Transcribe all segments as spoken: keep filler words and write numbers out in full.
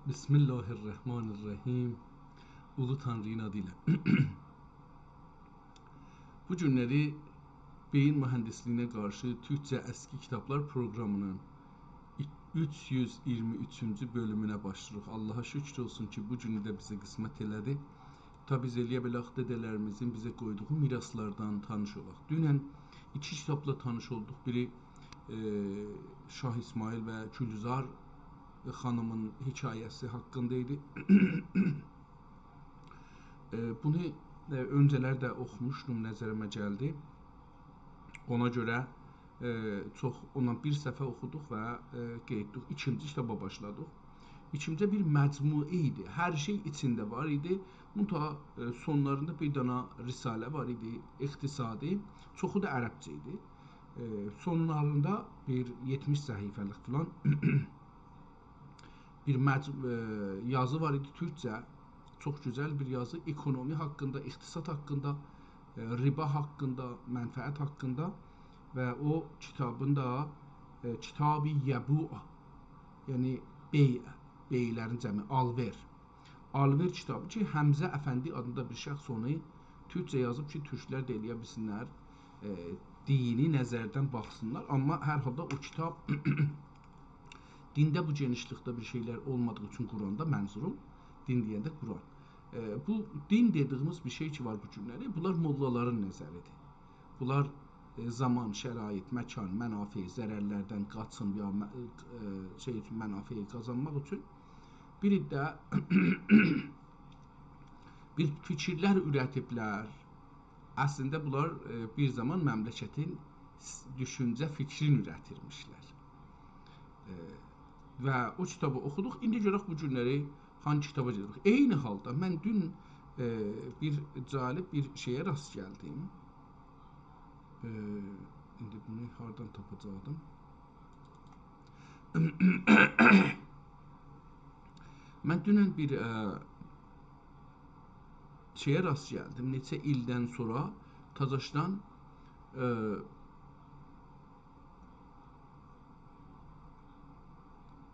بسم الله الرحمن الرحیم. اولو تانری‌نین آدی ایله. بو گونلری بئیین موهندیسلیگینه قارشی تورکجه اسکی کیتابلار پروقرامی‌نین اوچ یوز اییرمی اوچونجو بؤلومونه باشلاییریق. آللاها شوکور اولسون کی، بو گونو ده بیزه قسمت ائله‌دی. تا بیز ائلیه بیلک دده‌لریمیزین بیزه قویدوغو میراثلاردان تانیش اولاق. دونن ایکی کیتابلا تانیش اولدوق. بیری، ائ، شاه اسماعیل و گلزار خانیمین حکایه‌سی حاقیندا ایدی. ائ، بونو، ائ، اؤنجه‌لر ده اوخوموشدوم، نظریمه گلدی. اونا گؤره، ائ، چوخ، اوندان بیر صفحه اوخودوق و، ائ، قئییتدیک. ایکینجی کیتابا باشلادیق. ایکینجی بیر مجموعه ایدی. هر شئی ایچینده وار ایدی. منتها، ائ، سونلاریندا بیر دانا رساله وار ایدی، اقتصادی. چوخو دا عربجه ایدی. ائ، سونلاریندا بیر یئتمیش صفحه‌لیک فلان بیر مج-، ائ، یازی وار ایدی تورکجه. چوخ گؤزل بیر یازی. اکونومی حاقیندا، اقتصاد حاقیندا، ائ، ربا حاقیندا، منفعت حاقیندا و او کیتابین دا، ائ، کتاب یبوع، یعنی بیع، بیع‌لرین جمعی، آلوئر. آلوئر کیتابی کی، حمزه افندی آدیندا بیر شخص اونو تورکجه یازیب کی، تورکلر ده ائلیه بیلسینلر، ائ، دینی نظردن باخسینلار. آمما هر حالدا او کیتاب دینده بو گئنیشلیکده بیر شئیلر اولمادیغی اوچون قرآندا، منظوروم دین دئینده قرآن. ائ، بو دین دئدیگیمیز بیر شئی کی وار بو گونلری، بونلار موللالارین نظریدیر. بونلار، ائ، زامان، شرایط، مکان، منافع، ضررلردن قاچیم یا مه-، ائ، شئی اوچون، منافع قازانماق اوچون بیر عده بیر فیکیرلر اوره‌دیبلر. اصلینده بونلار، ائ، بیر زامان مملکتین س-، دوشونجه فیکرینی اوره‌تیرمیشلر. ائ، و او کیتابی اوخودوق. ایندی گؤرک بو گونلری هانگی کیتابا گئدیریک. عینی حالدا من دون، ائ، بیر جالب بیر شئیه راست گلدیم. ائ، ایندی بونو هاردان تاپاجاقدیم؟ من دونن بیر، ائ، شئیه راست گلدیم. نئچه ایلدن سونرا تازاشدان، ائ،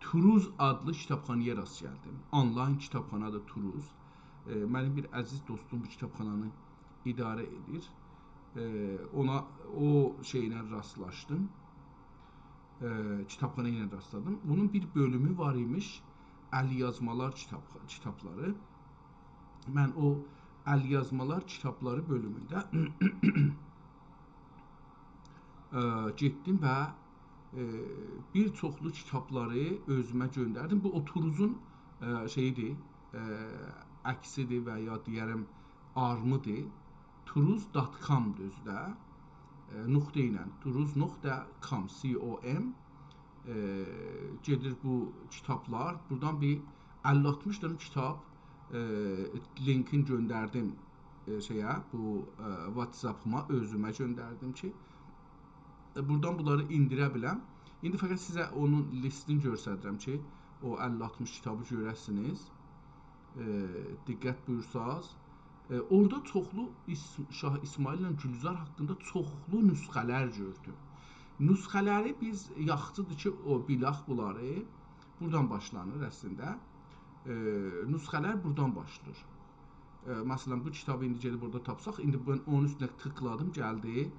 توروز آدلی کیتابخانایا راست گلدیم. آنلاین کیتابخانادیر توروز. ائ، منیم بیر عزیز دوستوم بو کیتابخانانی اداره ائدیر. ائ، اونا، او شئیله راستلاشدیم. ائ، کیتابخانا ایله راستلادیم. بونون بیر بؤلومو وار ایمیش، ال‌یازمالار کیتاب، کیتابلاری. من او ال‌یازمالار کیتابلاری بؤلومونده، ائ، گئتدیم و، ائ، بیر چوخلو کیتابلاری اؤزومه گؤندردیم. بو او توروزون، ائ، شئییدیر، ائ، عکسیدیر و یا دئیه‌رم آرمیدیر. توروز دات کام، دوزدور ده. ائ، نقطه ایله، توروز نقطه کام، C O M. ائ، گئدیر بو کیتابلار. بورادان بیر اللی آلتمیش دنه کیتاب، ائ، لینکین گؤندردیم، ائ، شئیه، بو، ائ، WhatsApp-ایما، اؤزومه گؤندردیم کی، ائ، بورادان بونلاری ایندیره بیلم. ایندی فقط سیزه اونون لیستینی گؤستریرم کی، او اللی آلتمیش کیتابی گؤره‌سینیز. ائ، دقت بویورساز، ائ، اورادا چوخلو اس-، شاه اسماعیل ایله گلزار حاقیندا چوخلو نسخه‌لر گؤردوم. نسخه‌لری بیز یاخشیدیر کی، او بیلک بونلاری. بورادان باشلانیر اصلینده. ائ، نسخه‌لر بورادان باشلاییر. ائ، مثلا، بو کیتابی ایندی گئدیب بورادا تاپساق، ایندی من اونون اوستونه تیکلادیم، گلدی.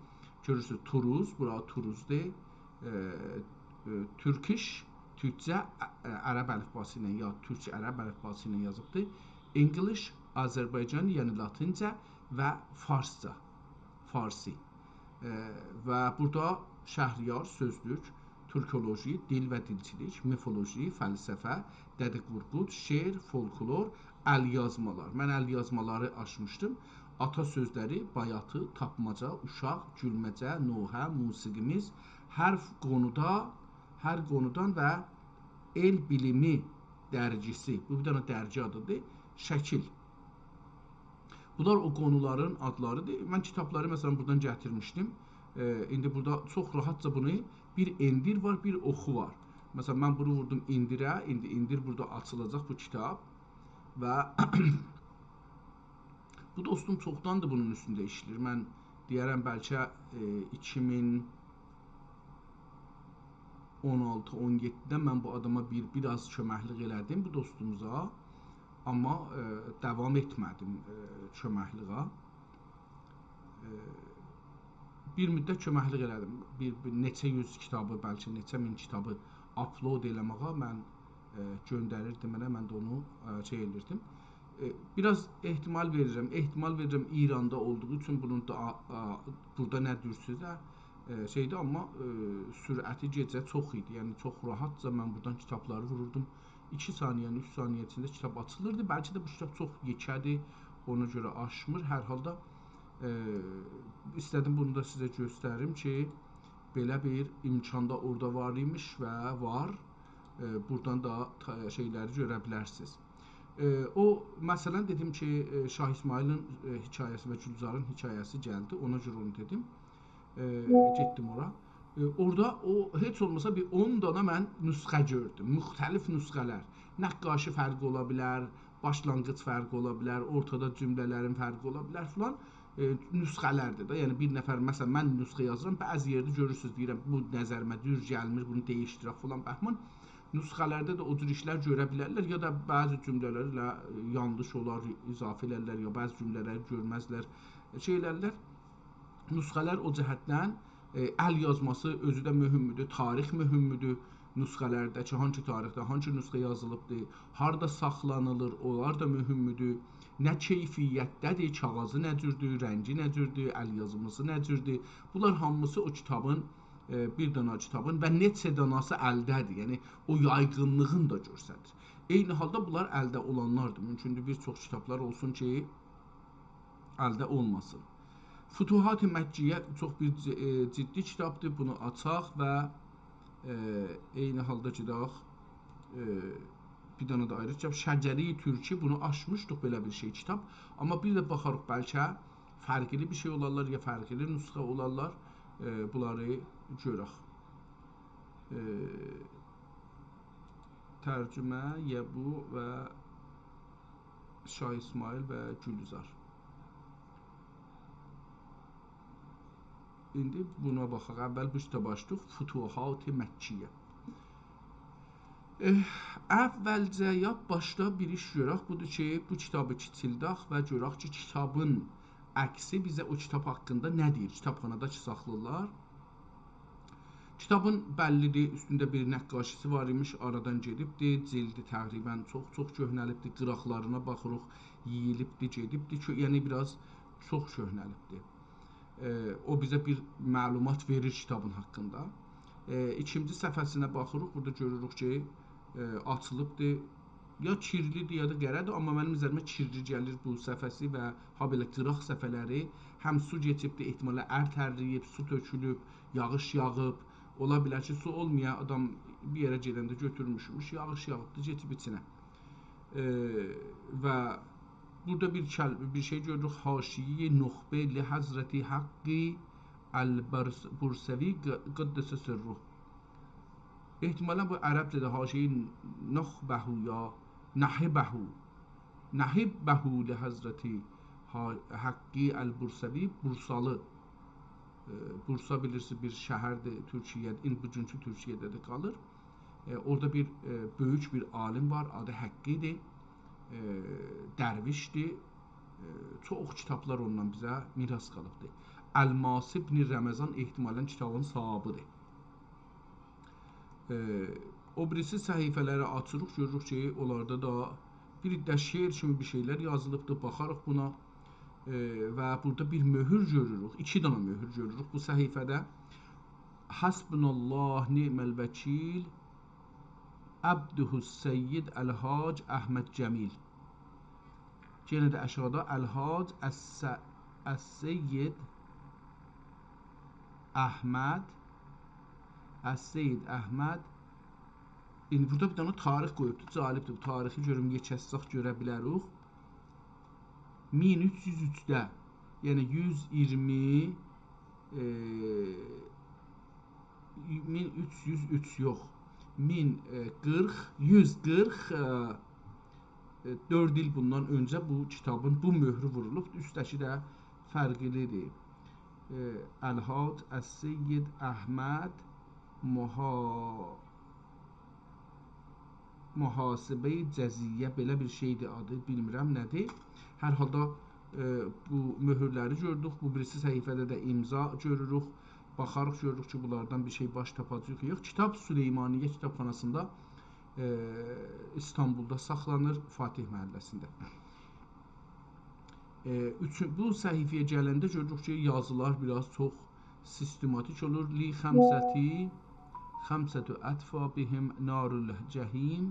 گؤرورسونوز، توروز، بورا توروزدور. ائ، ائ، تورکیش، تورکجه، ع-، ع-، عرب الیفباسی ایله یا تورک عرب الیفباسی ایله یازیبدیر. English، آذربایجانی، یعنی لاتینجه و فارسجا، فارسی. ائ، و بورادا شهریار، سؤزلوک، تورکولوژی، دیل و دیلچیلیک، میفولوژی، فلسفه، دده قورقود، شعر، فولکلور، ال‌یازمالار. من ال‌یازمالاری آچمیشدیم. آتا سؤزلری، بایاتی، تاپماجا، اوشاق، گولمه‌جه، نوحه، موسیقیمیز، هر قونودا، هر قونودان و ائل بیلیمی درگیسی. بو بیر دنه درگی آدیدیر. شکیل. بونلار او قونولارین آدلاریدیر. من کیتابلاری، مثلا، بورادان گتیرمیشدیم. ائ، ایندی بورادا چوخ راحتجا بونو بیر ایندیر وار، بیر اوخو وار. مثلا، من بونو ووردوم ایندیره، ایندی ایندیر بورادا آچیلاجاق بو کیتاب. و بو دوستوم چوخداندیر بونون اوستونده ایشله‌ییر. من دئیه‌رم، بلکه، ائ، ایکی مین اون آلتی، اون یئددیده من بو آداما بیر، بیر آز کؤمکلیک ائله‌دیم، بو دوستوموزا. آمما، ائ، داوام ائتمه‌دیم، ائ، کؤمکلیگه. ائ، بیر مدت کؤمکلیک ائله‌دیم. بیر، بیر نئچه یوز کیتابی، بلکه نئچه مین کیتابی آپلود ائله‌مه‌یه من، ائ، گؤندریردی منه، من ده اونو، ائ، شئی ائدیردیم. ائ، بیر آز احتمال وئریرم، احتمال وئریرم ایراندا اولدوغو اوچون بونون دا، آ، بورادا نه دورسوزه، ائ، شئیدی، آمما، ائ، سرعتی گئجه چوخ ایدی. یعنی چوخ راحتجا من بورادان کیتابلاری ووروردوم. ایکی ثانیه‌نین، اوچ ثانیه ایچینده کیتاب آچیلیردی. بلکه ده بو کیتاب چوخ یئکه‌دیر، اونا گؤره آشمیر. هر حالدا، ائ، ایسته‌دیم بونو دا سیزه گؤستریم کی، بئله بیر امکان دا اورادا وار ایمیش و وار. ائ، بورادان دا تا-، شئیلری گؤره بیلرسینیز. ائ، او، مثلا، دئدیم کی، ائ، شاه اسماعیلین، ائ، حکایه‌سی و گلزارین حکایه‌سی گلدی، اونا گؤره اونو دئدیم. ائ، گئتدیم اورا. ائ، اورادا او، هئچ اولماسا بیر اون دانا من نسخه گؤردوم، مختلف نسخه‌لر. نقاشی فرقی اولا بیلر، باشلانغیج فرقی اولا بیلر، اورتادا جمله‌لرین فرقی اولا بیلر فلان. ائ، نسخه‌لردیر ده. یعنی بیر نفر، مثلا، من نسخه یازیرام، بعضی یئرده گؤرورسونوز، دئییرم، بو نظریمه دوز گلمیر، بونو دییشدیرک فلان، بهمان. نسخه‌لرده ده او جور ایشلر گؤره بیلرلر، یا دا بعضی جمله‌لرله، ائ، یانلیش اولار، اضافه ائلرلر، یا بعضی جمله‌لری گؤرمزلر، شئی ائلرلر. نسخه‌لر او جهتدن، ائ، ال یازماسی اؤزو ده مهمدور، تاریخ مهمدور. نسخه‌لرده کی، هانسی تاریخده هانسی نسخه یازیلیبدیر، هاردا ساخلانیلیر، اونلار دا مهمدور. نه کیفیتده‌دیر، کاغیذی نه جوردور، رنگی نه جوردور، ال یازماسی نه جوردور. بونلار هامیسی او کیتابین، ائ، بیر دانا کیتابین و نئچه داناسی الده‌دیر. یعنی او یایغینلیغینی دا گؤستریر. عینی حالدا بونلار الده اولانلاردیر. مومکوندور بیر چوخ کیتابلار اولسون کی، الده اولماسین. فتوحات مکیه چوخ بیر ج-، ائ، جدی کیتابدیر. بونو آچاق و، ائ، عینی حالدا گئدک، ائ، بیر دانا دا آیری کیتاب، شجره ترکی، بونو آچمیشدیق، بئله بیر شئی کیتاب. آمما بیر ده باخاریق، بلکه فرقلی بیر شئی اولارلار، یا فرقلی نسخه اولارلار. ائ، بونلاری گؤرک. ائ، ترجمه، یبو و شاه اسماعیل و گلزار. ایندی بونا باخاق. اول بو کیتابی آچدیق. فتوحات مکیه. ائه، اولجه یا باشدا بیر ایش گؤرک. بودور کی، بو کیتابی کیچیلدک و گؤرک کی، کیتابین عکسی بیزه او کیتاب حاقیندا نه دئییر؟ کیتابخانادا کی ساخلاییرلار. کیتابین بللی‌دیر، اوستونده بیر نقاشی‌سی وار ایمیش، آرادان گئدیبدی، جلدی تقریبا چوخ-چوخ کؤهنه‌لیبدی، قیراقلارینا باخیریق، یئییلیبدی، گئدیبدی، کؤ-، یعنی بیر آز چوخ کؤهنه‌لیبدی. ائ، او بیزه بیر معلومات وئریر کیتابین حاقیندا. ائ، ایکینجی صفحه‌سینه باخیریق، بورادا گؤروروک کی، ائ، آچیلیبدی، یا کیرلی‌دیر، یا دا قره‌دیر، آمما منیم نظریمه کیرلی گلیر بو صفحه‌سی و هابئله قیراق صفحه‌لری هم سو کئچیبدی، احتمالا ار ترله‌ییب، سو تؤکولوب، یاغیش یاغیب. اولا بیلر کی، سو اولمایا، آدام بیر یئره گئدنده گؤتورموشموش، یاغیش یاغیبدی، کئچیب ایچینه. ائ، و بورادا بیر کل-، بیر شئی گؤروروک، حاشیه‌ی نخبه لحضرت حقی البرس-، بورسوی ق-، قدس سره. احتمالا بو عربجه‌ده حاشیه‌ی نخبه یا نهبه، نهبه لحضرت ها-، حقی البورسوی، بورسالی. ائ، بورسا، بیلیرسینیز، بیر شهردیر تورکیه‌ده، ایندی بوگونکو تورکیه‌ده ده قالیر. ائ، اورادا بیر، ائ، بؤیوک بیر عالیم وار، آدی حقی‌دیر. ائ، درویشدیر. ائ، چوخ کیتابلار اوندان بیزه میراث قالیبدیر. الماس ابن رمضان احتمالا کیتابین صاحیبی‌دیر. ائ، او بیریسی صفحه‌لری آچیریق، گؤروروک کی، اونلاردا دا بیر ده شعر کیمی بیر شئیلر یازیلیبدیر، باخاریق بونا. ائ، و بورادا بیر مؤهور گؤروروک، ایکی دانا مؤهور گؤروروک بو صفحه‌ده. حسبنا الله نعم الوکیل، عبده السید الحاج احمد جمیل. یئنه ده آشاغیدا الحاج الس-، السید احمد، السید احمد. ایندی بورادا بیر دانا تاریخ قویوبدو، جالبدیر. بو تاریخی گؤروم، یئکه‌سک گؤره بیلریک. مین اوچ یوز اوچده، یعنی یوز ایگیرمی، ائ، مین اوچ یوز اوچ یوخ، مین، ائ، قیرخ، یوز قیرخ، ائ، ائ، دؤرد ایل بوندان اؤنجه بو کیتابین بو مؤهرو وورولوب، اوستده‌کی ده فرقلی‌دیر. ائ، الحاج السید احمد محا-، محاسبهٔ جزیه، بئله بیر شئیدیر آدی، بیلمیرم نه‌دیر. هر حالدا، ائ، بو مؤهورلری گؤردوک. بو بیریسی صفحه‌ده ده امضا گؤروروک. باخاریق، گؤروروک کی، بونلاردان بیر شئی باش تاپاجاغیق یوخ. کتاب سلیمانیه کتابخاناسیندا، ائ، ایستانبولدا ساخلانیر، فاتح محله‌سینده. ائ، اوچون، بو صفحه‌یه گلنده گؤروروک کی، یازیلار بیر آز چوخ سیستماتیک اولور. لخمسة، خمسة أطفأ بهم نار الجحیم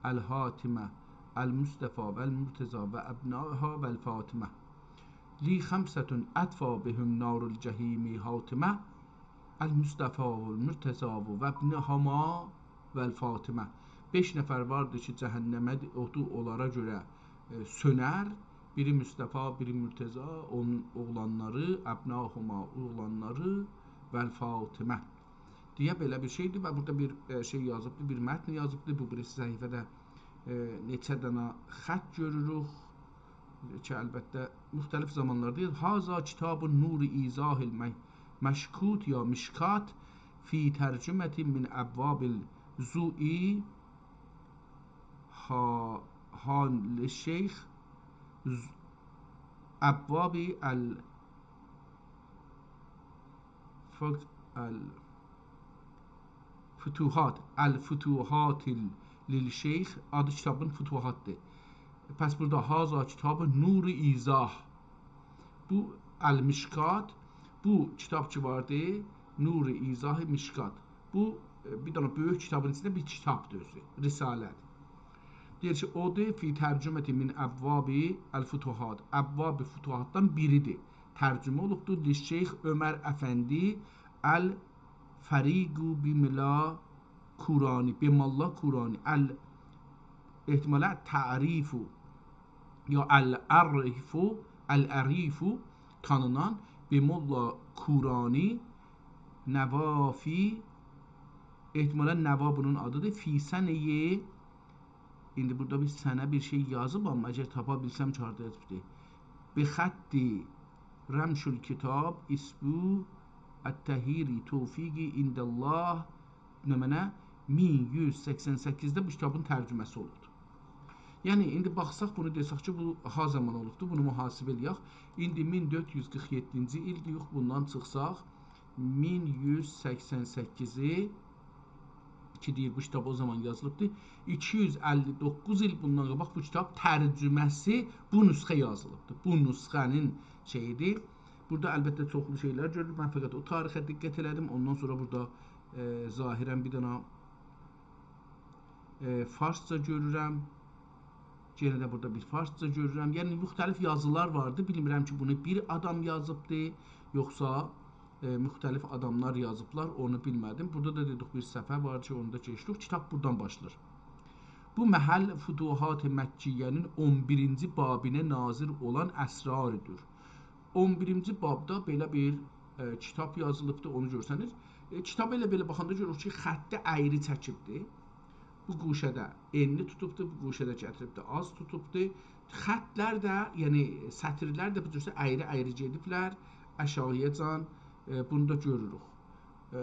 الحاطمة، المصطفی والمرتضی وابناؤها والفاطمة. لخمسة أطفأ بهم نار الجحیم الحاطمة، المصطفی والمرتضی وابنهما والفاطمة. بئش نفر واردی کی، جهنمه اودو اونلارا گؤره، ائ، سؤنر. بیری مصطفی، بیری مرتضی، اونون اوغلانلاری، ابناهما، اوغلانلاری، والفاطمة. دئیه بئله بیر شئیدیر و بورادا بیر، ائ، شئی یازیبدی، بیر متن یازیبدی. بو بیریسی صفحه‌ده، ائ، نئچه دنه خط گؤروروک کی، البته، مختلف زامانلاردا یازیر. هذا کتاب نور ایضاح المشکوت یا مشکات فی ترجمة من ابواب الضوء ها-، ها للشیخ ز-، ابواب ال-، فق-، ال-، فتوحات، الفتوحات ال-، للشیخ، آدی کتابین فتوحاتدیر. پس بورادا هذا کتاب نور ایضاح. بو المشکات، بو کتاب کی واردی، نور ایضاح مشکات. بو، ائ، بیر دنه بؤیوک کتابین ایچینده بیر کتابدیر اؤزو، رساله‌دیر. دئییر کی، اودور فی ترجمة من ابواب الفتوحات. ابواب فتوحاتدان بیریدیر. ترجمه اولوبدور. للشیخ عمر افندی الفریق بملا کورانی، بملا کورانی، ال-، احتمالاً تعریف یا العریف، العریف، تانینان، بملا کورانی، نوافی، احتمالاً نوا بونون آدیدیر، فی سنه‌ی، ایندی بورادا بیر سنه بیر شئی یازیب، آمما اگر تاپا بیلسم کی، هاردا یازیبدی. بخط رمش الکتاب اسبوع التحیر توفیقی عند الله، نمنه، مین یوز سکسن سککیزده بو کتابین ترجمه‌سی اولوبدور. یعنی، ایندی باخساق، بونو دئسک کی، بو ها زامان اولوبدور، بونو محاسبه ائله‌یک. ایندی مین دؤرد یوز قیرخ یئددینجی ایلدیر، یوخ، بوندان چیخساق، مین یوز سکسن سککیزی کی، دئییر، بو کتاب او زامان یازیلیبدیر. ایکی یوز اللی دوققوز ایل بوندان قاباق بو کتاب ترجمه‌سی بو نسخه یازیلیبدیر. بو نسخه‌نین شئییدیر. بورادا البته چوخلو شئیلر گؤرولور. من فقط او تاریخه دقت ائله‌دیم. اوندان سونرا بورادا، ائ، ظاهراً بیر دنه، ائ، فارسجا گؤرورم. یئنه ده بورادا بیر فارسجا گؤرورم. یعنی، مختلف یازیلار واردی. بیلمیرم کی، بونو بیر آدام یازیبدی، یوخسا، ائ، مختلف آداملار یازیبلار، اونو بیلمه‌دیم. بورادا دا دئدیک، بیر صفحه وار کی، اونو دا کئچدیک. کتاب بورادان باشلاییر. بو محل فتوحات مکیه‌نین اون بیرینجی بابینه نازل اولان اسراریدیر. اون بیرینجی بابدا بئله بیر، ائ، کتاب یازیلیبدیر، اونو گؤرسنیر. ائ، کتابی ائله بئله باخاندا گؤروروک کی، خطی اَیری چکیبدیر. بو گوشه‌ده انلی توتوبدور، بو گوشه‌ده گتیریبدیر، آز توتوبدور. خطلر ده، یعنی سطیرلر ده بو جورسه اَیری-اَیری گئدیبلر، آشاغییاجان، ائ، بونو دا گؤروروک. ائ،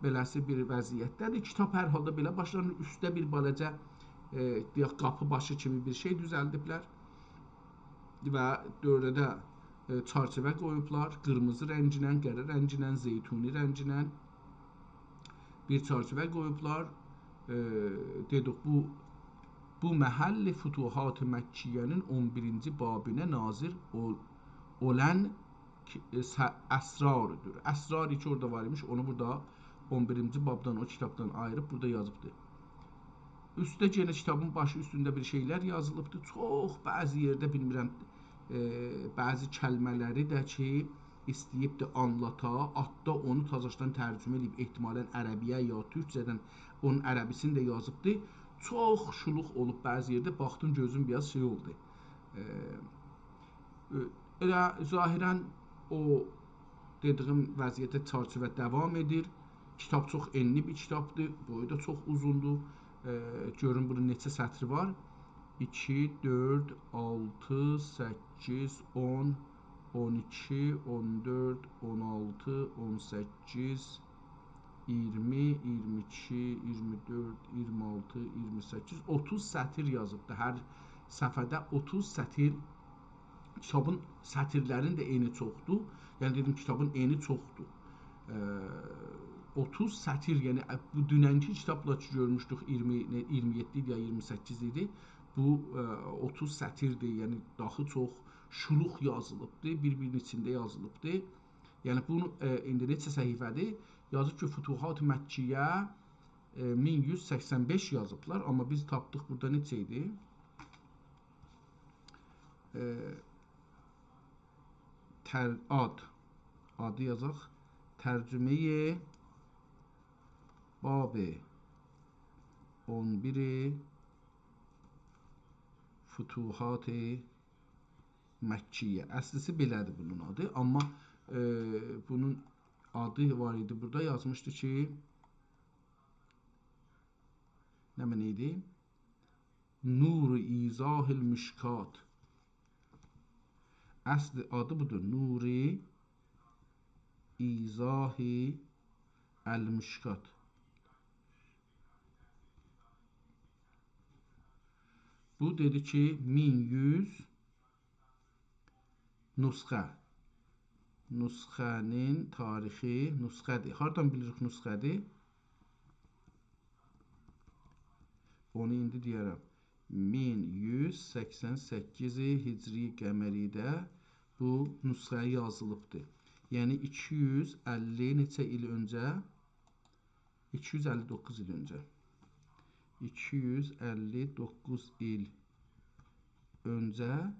بئله‌سی بیر وضعیتده‌دیر. کتاب هر حالدا بئله باشلانیر، اوستده بیر بالاجا، ائ، دئیک، قاپی باشی کیمی بیر شئی دوزلدیبلر. و دؤورده، ائ، چرچیوه قویوبلار، قیرمیزی رنگینن، قره رنگینن، زیتونی رنگینن بیر چرچیوه قویوبلار. ائ، دئدیک، بو، بو محل فتوحات مکیه‌نین اون بیرینجی بابینه نازل اول-، اولان کی، ائ، سه-، اسراریدیر. اسراری کی، اورادا وار ایمیش، اونو بورادا اون بیرینجی بابدان، او کتابدان آییریب بورادا یازیبدیر. اوستده یئنه کتابین باشی اوستونده بیر شئیلر یازیلیبدیر. چوخ بعضی یئرده بیلمیرم، ائ، بعضی کلمه‌لری ده کی، ایسته‌ییبدی آنلاتا، آلتدا اونو تازاشدان ترجمه ائله‌ییب، احتمالاً عربیه یا تورکجه‌دن اونون عربی‌سینی ده یازیبدی. چوخ شولوق اولوب بعضی یئرده، باخدیم گؤزوم بیر آز شئی اولدو. ائ، ائ، ائله ظاهراً او دئدیگیم وضعیته چرچیوه داوام ائدیر. کتاب چوخ انلی بیر کتابدیر، بویو دا چوخ اوزوندور. ائ، گؤرون بونون نئچه سطری وار. ایکی، دؤرد، آلتی، سککیز، اون، اون ایکی، اون دؤرد، اون آلتی، اون سککیز، اییرمی، اییرمی ایکی، اییرمی دؤرد، اییرمی آلتی، اییرمی سککیز، اوتوز سطیر یازیبدی. هر صفحه‌ده اوتوز سطیر، کیتابین سطیرلرین ده انی چوخدور. یعنی دئدیم، کیتابین انی چوخدور. ائ، اوتوز سطیر، یعنی، ائ، بو دوننکی کیتابلا کی گؤرموشدوک، اییرمی، نه، اییرمی یئددی ایدی یا اییرمی سککیز ایدی. بو، ائ، اوتوز سطیردیر، یعنی داخی چوخ شولوق یازیلیبدی، بیر-بیرینین ایچینده یازیلیبدی. یعنی بونو، ائ، ایندی نئچه صفحه‌دیر؟ یازیب کی، فتوحات مکیه، ائ، مین یوز سکسن بئش یازیبلار، آمما بیز تاپدیق بورادا نئچه ایدی؟ ائ، تر-، آد. آدی یازاق. ترجمه‌ی باب اون بیر فتوحات مکیه. اصلیسی بئله‌دیر بونون آدی، آمما، ائ، بونون آدی وار ایدی بورادا، یازمیشدی کی، نمنه ایدی؟ نور ایضاح المشکات. اصل آدی بودور. نور ایضاح المشکات. بو دئدی کی، مین یوز نسخه. نسخه‌نین تاریخی نسخه‌دیر. هاردان بیلیریک نسخه‌دیر؟ اونو ایندی دئیه‌رم. مین یوز سکسن سککیز هجری قمری‌ده بو نسخه یازیلیبدیر. یعنی ایکی یوز اللی نئچه ایل اؤنجه؟ ایکی یوز اللی دوققوز ایل اؤنجه. ایکی یوز اللی دوققوز ایل اؤنجه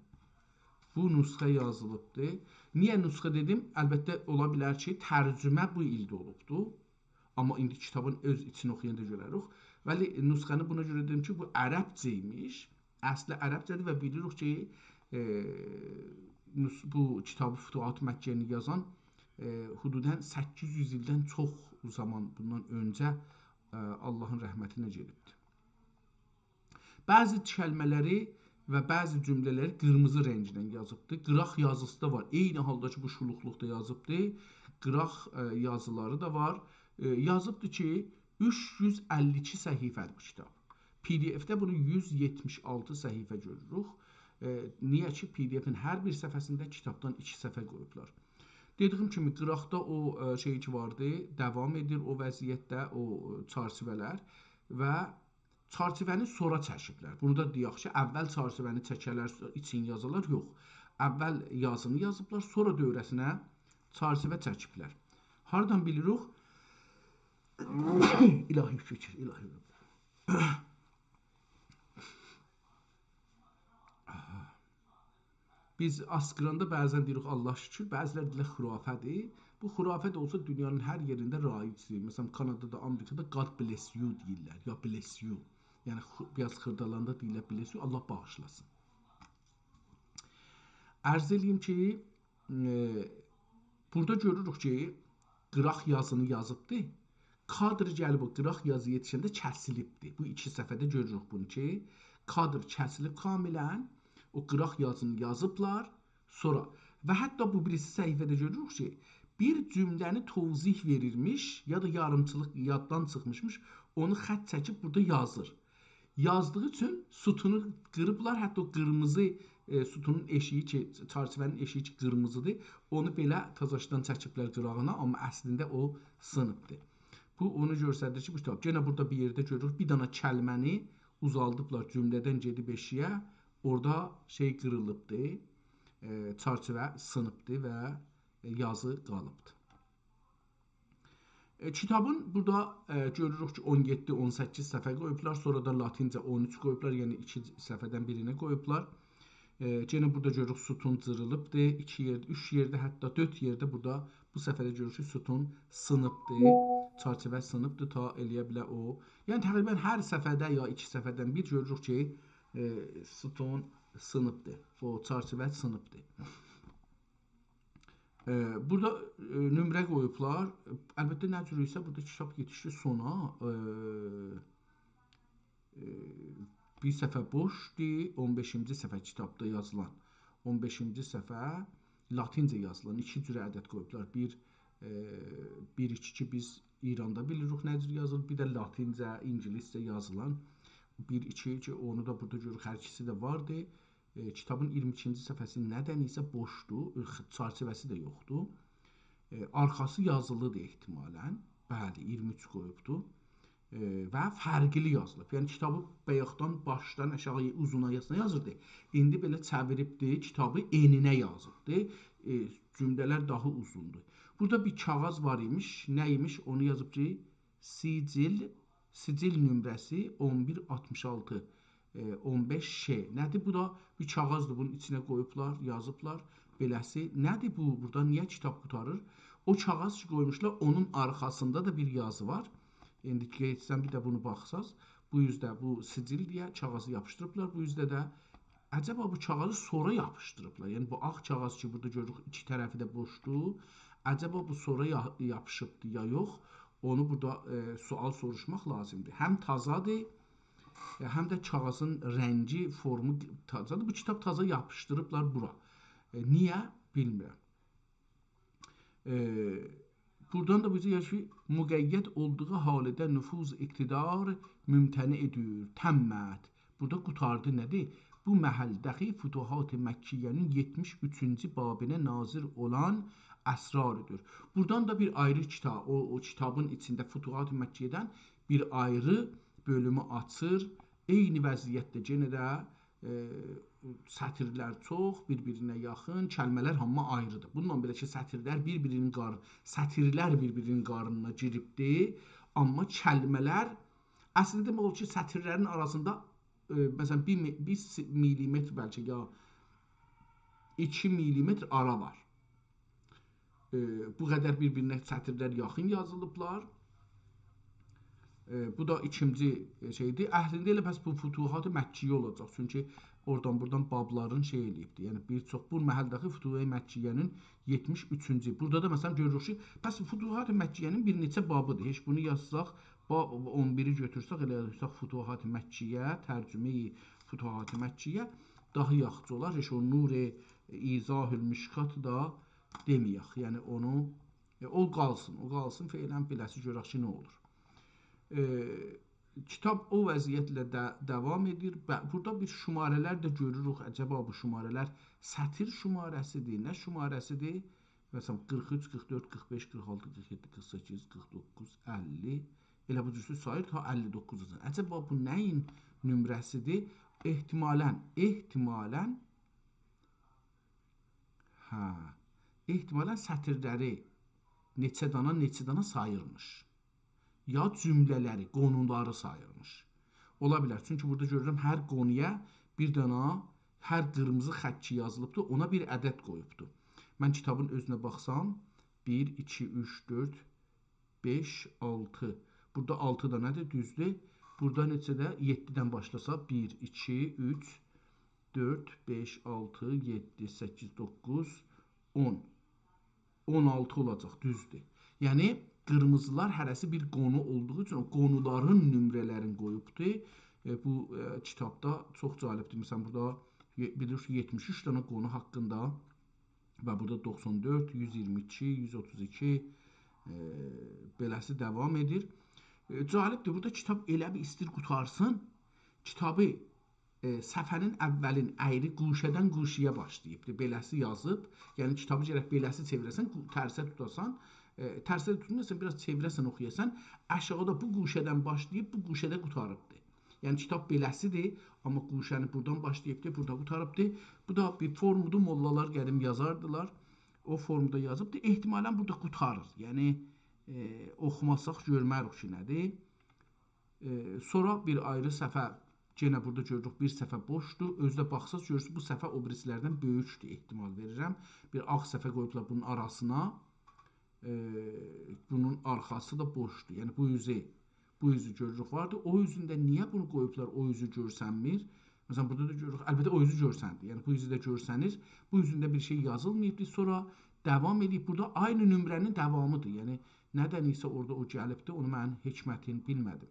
بو نسخه یازیلیبدی. نییه نسخه دئدیم؟ البته، اولا بیلر کی، ترجمه بو ایلده اولوبدو. آمما ایندی کیتابین اؤز ایچینی اوخویاندا گؤرریک. ولی نسخه‌نی بونا گؤره دئدیم کی، بو عربجه ایمیش. اصلی عربجه‌دیر و بیلیریک کی، ائ، نس-، بو کیتابی فتوحات مکیه‌نی یازان، ائ، حدوداً سککیز یوز ایلدن چوخ زامان بوندان اؤنجه، ائ، آللاهین رحمتینه گئدیبدیر. بعضی کلمه‌لری و بعضی جمله‌لری قیرمیزی رنگینن یازیبدی. قیراق یازیسی دا وار. عینی حالدا کی، بو شولوقلوقدا یازیبدی. قیراق، ائ، یازیلاری دا وار. ائ، یازیبدی کی، اوچ یوز اللی ایکی صفحه‌دیر بو کیتاب. پی‌دی‌اف‌ده بونو یوز یئتمیش آلتی صفحه گؤروروک. ائ، نییه کی، پی‌دی‌اف‌ین هر بیر صفحه‌سینده کیتابدان ایکی صفحه قویوبلار. دئدیییم کیمی، قیراقدا او، ائ، شئی کی واردی، داوام ائدیر او وضعیتده، او، ائ، چرچیوه‌لر و چرچیوه‌نی سونرا چکیبلر. بونو دا دئیک کی، اول چرچیوه‌نی چکرلر، ایچین یازارلار، یوخ. اول یازینی یازیبلار، سونرا دؤوره‌سینه چرچیوه چکیبلر. هاردان بیلیریک؟ الهی شوکور، الهی رب. بیز آسقیراندا بعضاً دئییریک، «الله شوکور»، بعضی‌لر دئییرلر، «خرافه‌دیر.» بو خرافه ده اولسا، دونیانین هر یئرینده رایجدیر. مثلاً، کانادادا، آمریکادا «God bless you» دئییرلر، یا «bless you». یعنی، خ-، بیر آز خیردالاندا دئییرلر «bless you»، «الله باغیشلاسین». عرض ائله‌ییم کی، ائ، بورادا گؤروروک کی، قیراق یازینی یازیبدی. کادر گلیب او قیراق یازی یئتیشنده کسیلیبدی. بو ایکی صفحه‌ده گؤروروک بونو کی، کادر کسیلیب کاملاً، او قیراق یازینی یازیبلار. سونرا و حتی بو بیریسی صفحه‌ده گؤروروک کی، بیر جمله‌نی توضیح وئریرمیش، یا دا یاریمچیلیق یاددان چیخمیشمیش، اونو خط چکیب بورادا یازیر. یازدیغی اوچون ستونو قیریبلار، حتی او قیرمیزی، ائ، ستونون ائشیگی کی، چرچیوه‌نین ائشیگی کی، قیرمیزیدیر، اونو بئله تازاشدان چکیبلر قیراغینا، آمما اصلینده او سینیبدیر. بو اونو گؤستریر کی، بو کیتاب. یئنه بورادا بیر یئرده گؤروروک، بیر دنه کلمه‌نی اوزالدیبلار جمله‌دن گئدیب ائشیگه، اورادا شئی قیریلیبدی، ائ، چرچیوه سینیبدی و، ائ، یازی قالیبدی. ائ، کیتابین بورادا، ائ، گؤروروک کی، اون یئددی، اون سککیز صفحه قویوبلار، سونرا دا لاتینجه اون اوچ قویوبلار، یعنی ایکی صفحه‌دن بیرینه قویوبلار. ائ، یئنه بورادا گؤروروک، ستون جیریلیبدی، ایکی یئرده، اوچ یئرده، حتی دؤرد یئرده بورادا بو صفحه‌ده گؤروروک کی، ستون سینیبدی، چرچیوه سینیبدی، تا ائلیه بیله او. یعنی تقریباً هر صفحه‌ده یا ایکی صفحه‌دن بیر گؤروروک کی، ائ، ستون سینیبدی، او چرچیوه سینیبدی. ائ، بورادا، ائ، نمره قویوبلار. البته، نه جور ایسه بورادا کیتاب یئتیشدی سونا. ائ، ائ، بیر صفحه بوشدور، اون بئشینجی صفحه کیتابدا یازیلان. اون بئشینجی صفحه لاتینجه یازیلان. ایکی جوره عدد قویوبلار. بیر، ائ، بیر ایکی کی، بیز ایراندا بیلیریک نه جور یازیلیر. بیر ده لاتینجه، اینگیلیسجه یازیلان بیر، ایکی کی، اونو دا بورادا گؤروروک، هر ایکیسی ده واردی. ائ، کیتابین اییرمی ایکینجی صفحه‌سی ندنسه بوشدور، ائ، چرچیوه‌سی ده یوخدور. ائ، آرخاسی یازیلیدیر احتمالاً. بلی، اییرمی اوچ قویوبدور. ائ، و فرقلی یازیلیب. یعنی کیتابی بایاقدان باشدان آشاغییا اوزونایاسینا یازیردی. ایندی بئله چئویریبدی، کیتابی انینه یازیبدی. ائ، جمله‌لر داها اوزوندور. بورادا بیر کاغیذ وار ایمیش. نه ایمیش؟ اونو یازیب کی، سجل، سجل نمره‌سی اون بیر آلتمیش آلتی، ائ، اون بئش ش. نه‌دیر؟ بو دا بیر کاغیذدیر. بونون ایچینه قویوبلار، یازیبلار. بئله‌سی نه‌دیر بو؟ بورادا نییه کیتاب قوتاریر؟ او کاغیذ کی قویموشلار، اونون آرخاسیندا دا بیر یازی وار. ایندی گئتسن بیر ده بونو باخساز، بو اوزده بو سجل دئیه کاغیذی یاپیشدیریبلار. بو اوزده ده عجبا بو کاغیذی سورا یاپیشدیریبلار؟ یعنی بو آغ کاغیذ کی بورادا گؤروروک، ایکی طرفی ده بوشدور. عجبا بو سورا یا-، یاپیشیبدی یا یوخ؟ اونو بورادا، ائ، سؤال سوروشماق لازیمدیر. هم تازادیر، ائ، هم ده کاغیذین رنگی، فورمو تازادیر. بو کیتاب تازا یاپیشدیریبلار بورا. ائ، نییه؟ بیلمیرم. ائ، بورادان دا بیزه یازیر کی، مقید اولدوغو حالده نفوذ اقتدار ممتنعدیر، تمت. بورادا قوتاردی، نه‌دیر؟ بو محلده‌کی فتوحات مکیه‌نین یئتمیش اوچونجو بابینه ناظر اولان اسراردیر. بورادان دا بیر آیری کیتاب، او، او کیتابین ایچینده فتوحات مکیه‌دن بیر آیری بؤلومو آچیر. عینی وضعیتده یئنه ده ائ، سطیرلر چوخ، بیر-بیرینه یاخین، کلمه‌لر هامی آیریدیر. بونونلا بئله کی، سطیرلر بیر-بیرینین قار-، سطیرلر بیر-بیرینین قارنینا گیریبدی، آمما کلمه‌لر، اصلینده دئمک اولار کی، سطیرلرین آراسیندا، ائ، مثلا، بیر می-، بیر سی-، میلیمتر بلکه یا ایکی میلیمتر آرا وار. ائ، بو قدر بیر-بیرینه سطیرلر یاخین یازیلیبلار. ائ، بو دا ایکینجی، ائ، شئیدیر. اصلینده ائله پس بو فتوحات مکیه اولاجاق. چونکی اورادان بورادان بابلارین شئی ائله‌ییبدیر. یعنی بیر چوخ بو محلده‌کی فتوحات مکیه‌نین یئتمیش اوچونجو. بورادا دا مثلا گؤروروک کی، پس فتوحات مکیه‌نین بیر نئچه بابیدیر. هئچ بونو یازساق، باب اون بیری گؤتورسک، ائله یازساق فتوحات مکیه، ترجمه‌ی فتوحات مکیه داها یاخشی اولار. هئچ او نور ایضاح المشکات دا دئمه‌یک. یعنی اونو، ائ، او قالسین، او قالسین، فعلا بئله‌سی گؤرک کی، نه اولور. ائ، کیتاب او وضعیتله ده داوام ائدیر. به-، بورادا بیر شماره‌لر ده گؤروروک. عجبا بو شماره‌لر سطیر شماره‌سیدیر، نه شماره‌سیدیر؟ مثلا، قیرخ اوچ، قیرخ دؤرد، قیرخ بئش، قیرخ آلتی، قیرخ یئددی، قیرخ سککیز، قیرخ دوققوز، اللی. ائله بو جورسو ساییر تا اللی دوققوزوناجان. عجبا بو نه‌یین نمره‌سیدیر؟ احتمالا، احتمالا، هه، احتمالا سطیرلری نئچه دانا، نئچه دانا ساییرمیش. یا جمله‌لری، قونولاری ساییرمیش. اولا بیلر، چونکی بورادا گؤرورم، هر قونویا بیر دانا، هر قیرمیزی خط کی یازیلیبدیر، اونا بیر عدد قویوبدور. من کیتابین اؤزونه باخسام، بیر، ایکی، اوچ، دؤرد، بئش، آلتی. بورادا آلتی دا نه‌دیر؟ دوزدور. بورادا نئچه‌ده؟ یئددیدن باشلاسا، بیر، ایکی، اوچ، دؤرد، بئش، آلتی، یئددی، سککیز، دوققوز، اون. اون آلتی اولاجاق، دوزدور. یعنی، قیرمیزیلار هره‌سی بیر قونو اولدوغو اوچون او قونولارین نمره‌لرینی قویوبدور. ائ، بو، ائ، کیتابدا چوخ جالبدیر. مثلا، بورادا یئ-، بیلیرسینیز، یئتمیش اوچ دنه قونو حاقیندا و بورادا دوخسان دؤرد، یوز اییرمی ایکی، یوز اوتوز ایکی، ائ، بئله‌سی داوام ائدیر. ائ، جالبدیر، بورادا کیتاب ائله بیر ایستیر قوتارسین. کیتابی، ائ، صفحه‌نین اولین اَیری گوشه‌دن گوشه‌یه باشلاییبدیر. بئله‌سی یازیب. یعنی کیتابی گرک بئله‌سی چئویره‌سن، گو-، ترسه توتاسان، ائ، ترسه توتمایاسان، بیر آز چئویره‌سن، اوخویاسان. آشاغیدا بو گوشه‌دن باشلاییب، بو گوشه‌ده قوتاریبدیر. یعنی کیتاب بئله‌سیدیر، آمما گوشه‌نی بورادان باشلاییبدیر، بورادا قوتاریبدیر. بو دا بیر فورمودور، موللالار قدیم یازاردیلار. او فورمدا یازیبدیر. احتمالا بورادا قوتاریر. یعنی، ائ، اوخوماساق گؤرمه‌ریک کی، نه‌دیر. ائ، سونرا بیر آیری صفحه، یئنه بورادا گؤروروک، بیر صفحه بوشدور. اؤزو ده باخساز گؤرورسونوز، بو صفحه او بیریسیلردن بؤیوکدور احتمال وئریرم. بیر آغ صفحه قویوبلار بونون آراسینا. ائ، بونون آرخاسی دا بوشدور. یعنی بو اوزو، بو اوزو گؤروروک واردی. او اوزونده نییه بونو قویوبلار، او اوزو گؤرسنمیر؟ مثلا، بورادا دا گؤروروک، البته او اوزو گؤرسندی. یعنی بو اوزو ده گؤرسنیر. بو اوزونده بیر شئی یازیلماییبدی. سونرا داوام ائدیب. بورادا عینی نمره‌نین داوامیدیر. یعنی ندنسه اورادا او گلیبدی، اونو من حکمتین بیلمه‌دیم.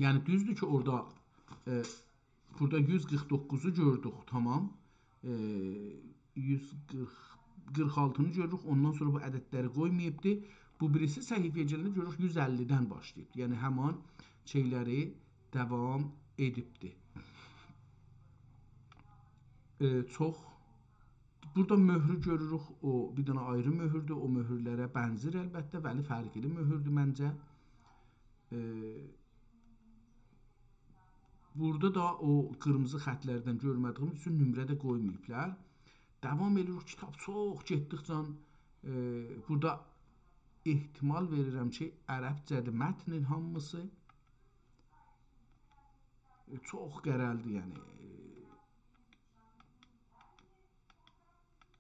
یعنی دوزدور کی، اورادا، ائ، بورادا یوز قیرخ دوققوزو گؤردوک، تامام. ائ، یوز قیرخ، قیرخ آلتینی گؤروروک، اوندان سونرا بو عددلری قویماییبدی. بو بیریسی صفحه‌یه گلنده گؤروروک یوز اللی‌دن باشلاییب. یعنی همان شئیلری داوام ائدیبدی. ائ، چوخ. بورادا مؤهرو گؤروروک. او بیر دنه آیری مؤهوردور. او مؤهورلره بنزیر البته، ولی فرقلی مؤهوردور منجه. ائ، بورادا دا او قیرمیزی خطلردن گؤرمه‌دیییم اوچون نمره ده قویماییبلار. داوام ائدیریک. کیتاب چوخ گئتدیکجه، ائ، بورادا احتمال وئریرم کی، عربجه‌دیر متنین هامیسی. ائ، چوخ قره‌لی‌دیر، یعنی. ائ،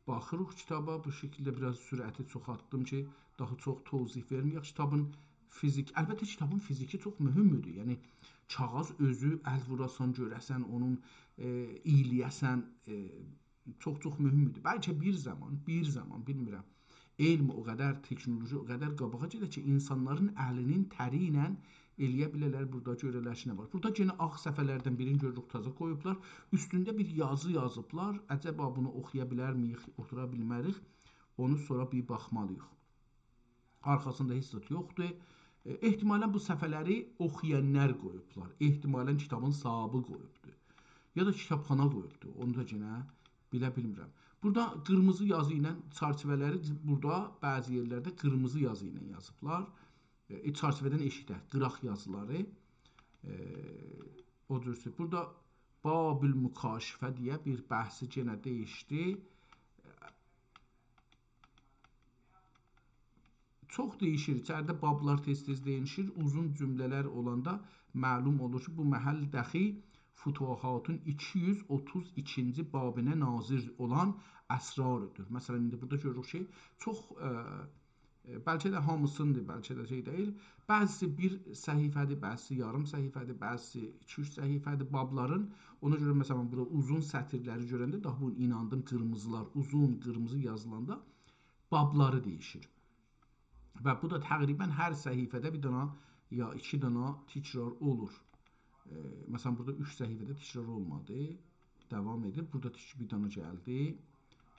باخیریق کیتابا، بو شکیلده بیر آز سرعتی چوخالتدیم کی، داها چوخ توضیح وئرمه‌یک. کیتابین فیزیک، البته کیتابین فیزیکی چوخ مهمدور. یعنی کاغیذ اؤزو، ال ووراسان، گؤره‌سن، اونون، ائ، اییله‌یه‌سن، ائ، چوخ-چوخ مهمدور. بلکه بیر زامان، بیر زامان، بیلمیرم، علم او قدر، تکنولوژی او قدر قاباغا گئده کی، اینسانلارین الینین تری ایله ائلیه بیله‌لر بورادا گؤره‌لر کی، نه وار. بورادا یئنه آغ صفحه‌لردن بیرینی گؤروروک، تازا قویوبلار. اوستونده بیر یازی یازیبلار. عجبا بونو اوخویا بیلرمییک، اوتورا بیلمه‌ریک. اونو سونرا بیر باخمالیییق. آرخاسیندا هئچ زاد یوخدور. ائ، احتمالاً بو صفحه‌لری اوخویانلار قویوبلار. احتمالاً کیتابین صاحابی قویوبدور. یا دا کیتابخانا قویوبدور. اونو دا یئنه بیله بیلمیرم. بورادا قیرمیزی یازی ایله چرچیوه‌لری، بورادا بعضی یئرلرده قیرمیزی یازی ایله یازیبلار. ائ، چرچیوه‌دن ائشیکده، قیراق یازیلاری. ائ، او جورسه. بورادا باب المکاشفه دئیه بیر بحثی یئنه دییشدی. چوخ دییشیر. ایچریده بابلار تئز-تئز دییشیر. اوزون جمله‌لر اولاندا معلوم اولور کی، بو محل دخی فتوحاتین ایکی یوز اوتوز ایکینجی بابینه ناظر اولان اسراردیر. مثلاً، ایندی بورادا گؤروروک کی، چوخ، ائ، ائ، بلکه ده هامیسینیدیر، بلکه ده شئی دئییل. بعضیسی بیر صفحه‌دیر، بعضیسی یاریم صفحه‌دیر، بعضیسی ایکی-اوچ صفحه‌دیر بابلارین. اونا گؤره، مثلاً، من بورادا اوزون سطیرلری گؤرنده داها بونو ایناندیم، قیرمیزیلار، اوزون قیرمیزی یازیلاندا بابلاری دییشیر. و بو دا تقریباً هر صفحه‌ده بیر دانا یا ایکی دانا تکرار اولور. ائ، مثلاً، بورادا اوچ صفحه‌ده تکرار اولمادی. داوام ائدیر. بورادا تک-، بیر دانا گلدی.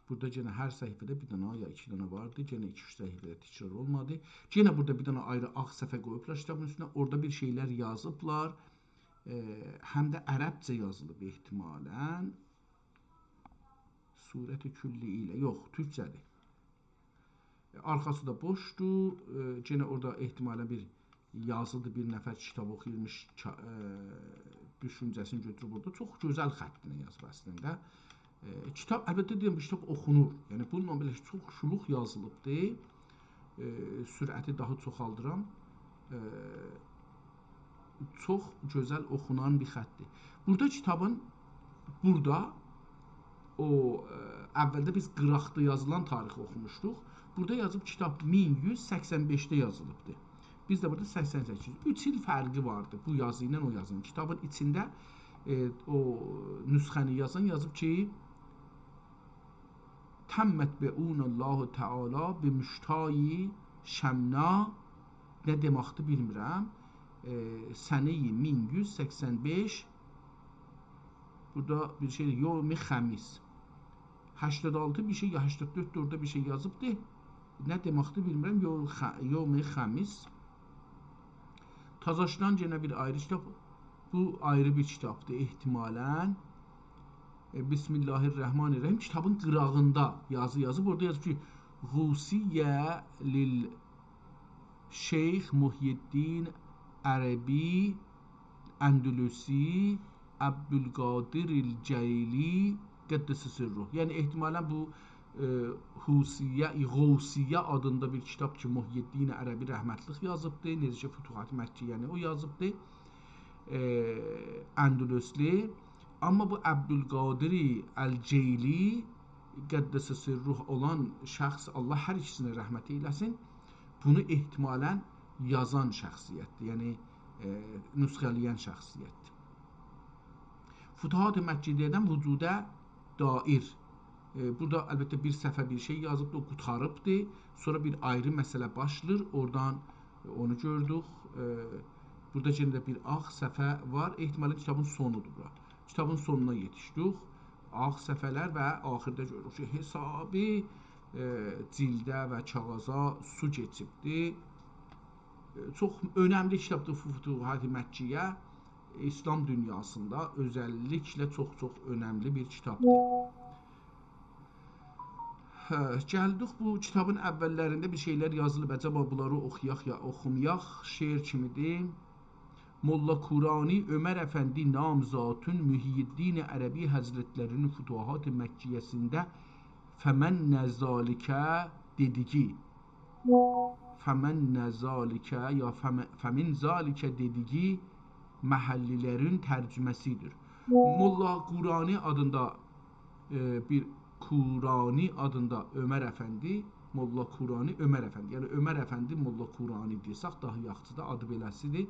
بورادا یئنه هر صفحه‌ده بیر دانا یا ایکی دانا واردی. یئنه ایکی-اوچ صفحه‌ده تکرار اولمادی. یئنه بورادا بیر دانا آیری آغ صفحه قویوبلار کیتابین اوستونه. اورادا بیر شئیلر یازیبلار. ائ، هم ده عربجه یازیلیب احتمالاً. صورت کلی ایله. یوخ، تورکجه‌دیر. ائ، آرخاسی دا بوشدور. ائ، یئنه اورادا احتمالاً بیر یازیدیر، بیر نفر کیتاب اوخویورموش، کا-، ائ، دوشونجه‌سینی گؤتوروب اورادا. چوخ گؤزل خطینن یازیب اصلینده. ائ، کیتاب، البته دئییرم، بو کیتاب اوخونور. یعنی، بونونلا بئله چوخ شولوق یازیلیبدیر. ائ، سرعتی داها چوخالدیرام. ائ، چوخ گؤزل اوخونان بیر خطدیر. بورادا کیتابین، بورادا او، ائ، اولده بیز قیراقدا یازیلان تاریخی اوخوموشدوق. بورادا یازیب کیتاب مین یوز سکسن بئشده یازیلیبدی. بیز ده بورادا سکسن سککیز. اوچ ایل فرقی واردی بو یازی ایله او یازینین. کیتابین ایچینده، ائ، او نسخه‌نی یازان یازیب کی، تمت بعون الله تعالی بمشتای شمنا، نه دئمکدیر بیلمیرم. ائ، سنه‌ی مین یوز سکسن بئش، بورادا بیر شئی، یوم خمیس. هشتاد آلتی بیر شئی، یا هشتاد دؤرد ده اورادا بیر شئی یازیبدی. نه دئمکدیر بیلمیرم، یوم خ-، یوم خمیس. تازاشدان یئنه بیر آیری کیتاب. بو آیری بیر کیتابدیر احتمالاً. ائ، بسم الله الرحمن الرحیم. کیتابین قیراغیندا یازی یازیب. اورادا یازیب کی، غوثیه للشیخ محی الدین عربی اندلسی عبدالقادر الجیلی قدس سره. یعنی احتمالاً بو، ائ، حوثیه، غوثیه آدیندا بیر کیتاب کی، محی الدین عربی رحمتلیک یازیبدی. نئجه کی، فتوحات مکیه‌نی او یازیبدی. ائ، اندلسلی. آمما بو عبدالقادر الجیلی قدس سره اولان شخص، الله هر ایکیسینه رحمت ائیله‌سین، بونو احتمالاً یازان شخصیتدیر. یعنی، ائ، نسخه‌له‌ین شخصیتدیر. فتوحات مکیه‌دن وجوده دایر. ائ، بورادا البته بیر صفحه بیر شئی یازیبدی، او قوتاریبدی. سونرا بیر آیری مسئله باشلاییر، اورادان، ائ، اونو گؤردوک. ائ، بورادا یئنه ده بیر آغ صفحه وار. احتمالاً کیتابین سونودور بورا. کیتابین سونونا یئتیشدیک. آغ صفحه‌لر و آخیردا گؤروروک کی، حسابی، ائ، جیلده و کاغیذا سو کئچیبدی. ائ، چوخ اؤنملی کیتابدیر فتوحات مکیه، ایسلام دونیاسیندا اؤزللیکله چوخ-چوخ اؤنملی بیر کیتابدیر. هه، گلدیک بو کیتابین اوللرینده بیر شئیلر یازیلیب. عجبا بونلاری اوخویاق یا اوخومایاق؟ شعر کیمیدیر. ملا کورانی، عمر افندی نام ذاتون محی‌الدین عربی حضرتلری‌نین فتوحات مکیه‌سینده فمن ذالک دئدیگی، فمن ذالک یا فم-، فمن ذالک دئدیگی محلی‌لرین ترجمه‌سیدیر. ملا کورانی آدیندا، ائ، بیر کورانی آدیندا عمر افندی، ملا کورانی، عمر افندی. یعنی عمر افندی، ملا کورانی دئسک داها یاخشیدیر، آدی بئله‌سیدیر.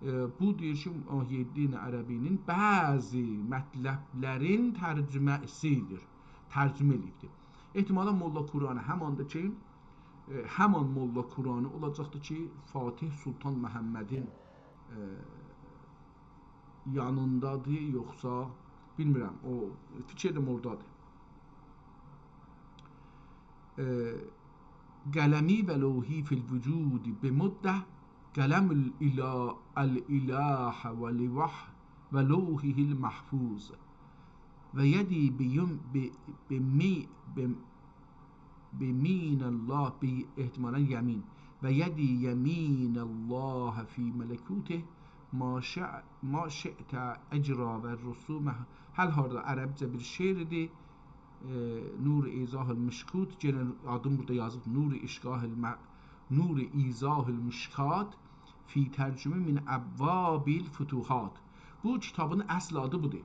ائ، بو دئییر کی، محی‌الدین عربی‌نین بعضی مطلبلرین ترجمه‌سیدیر. ترجمه ائله‌ییبدیر. احتمالا ملا کورانی همان دا کی، ائ، همان ملا کورانی اولاجاقدیر کی، فاتح سلطان محمدین، ائ، یانیندادیر، یوخسا بیلمیرم، او فیکیر ائدیرم اورادادیر. ائ، قلمی و لوحی فی الوجود بمده، قلم الاله، الاله و لوح-، و لوحه المحفوظ. و یدی بیم-، ب-، بمی-، بم-، بمین الله، بی-، احتمالا یمین. و یدی یمین الله فی ملکوته، ما شئ-، ما شئت اجری و رسوم. هر حالدا عربجه بیر شعر ایدی. ائ، نور ایضاح المشکات، یئنه آدین بورادا یازیب، نور اشکاح الم-، نور ایضاح المشکات فی ترجمه من ابواب الفتوحات. بو کیتابین اصل آدی بودور.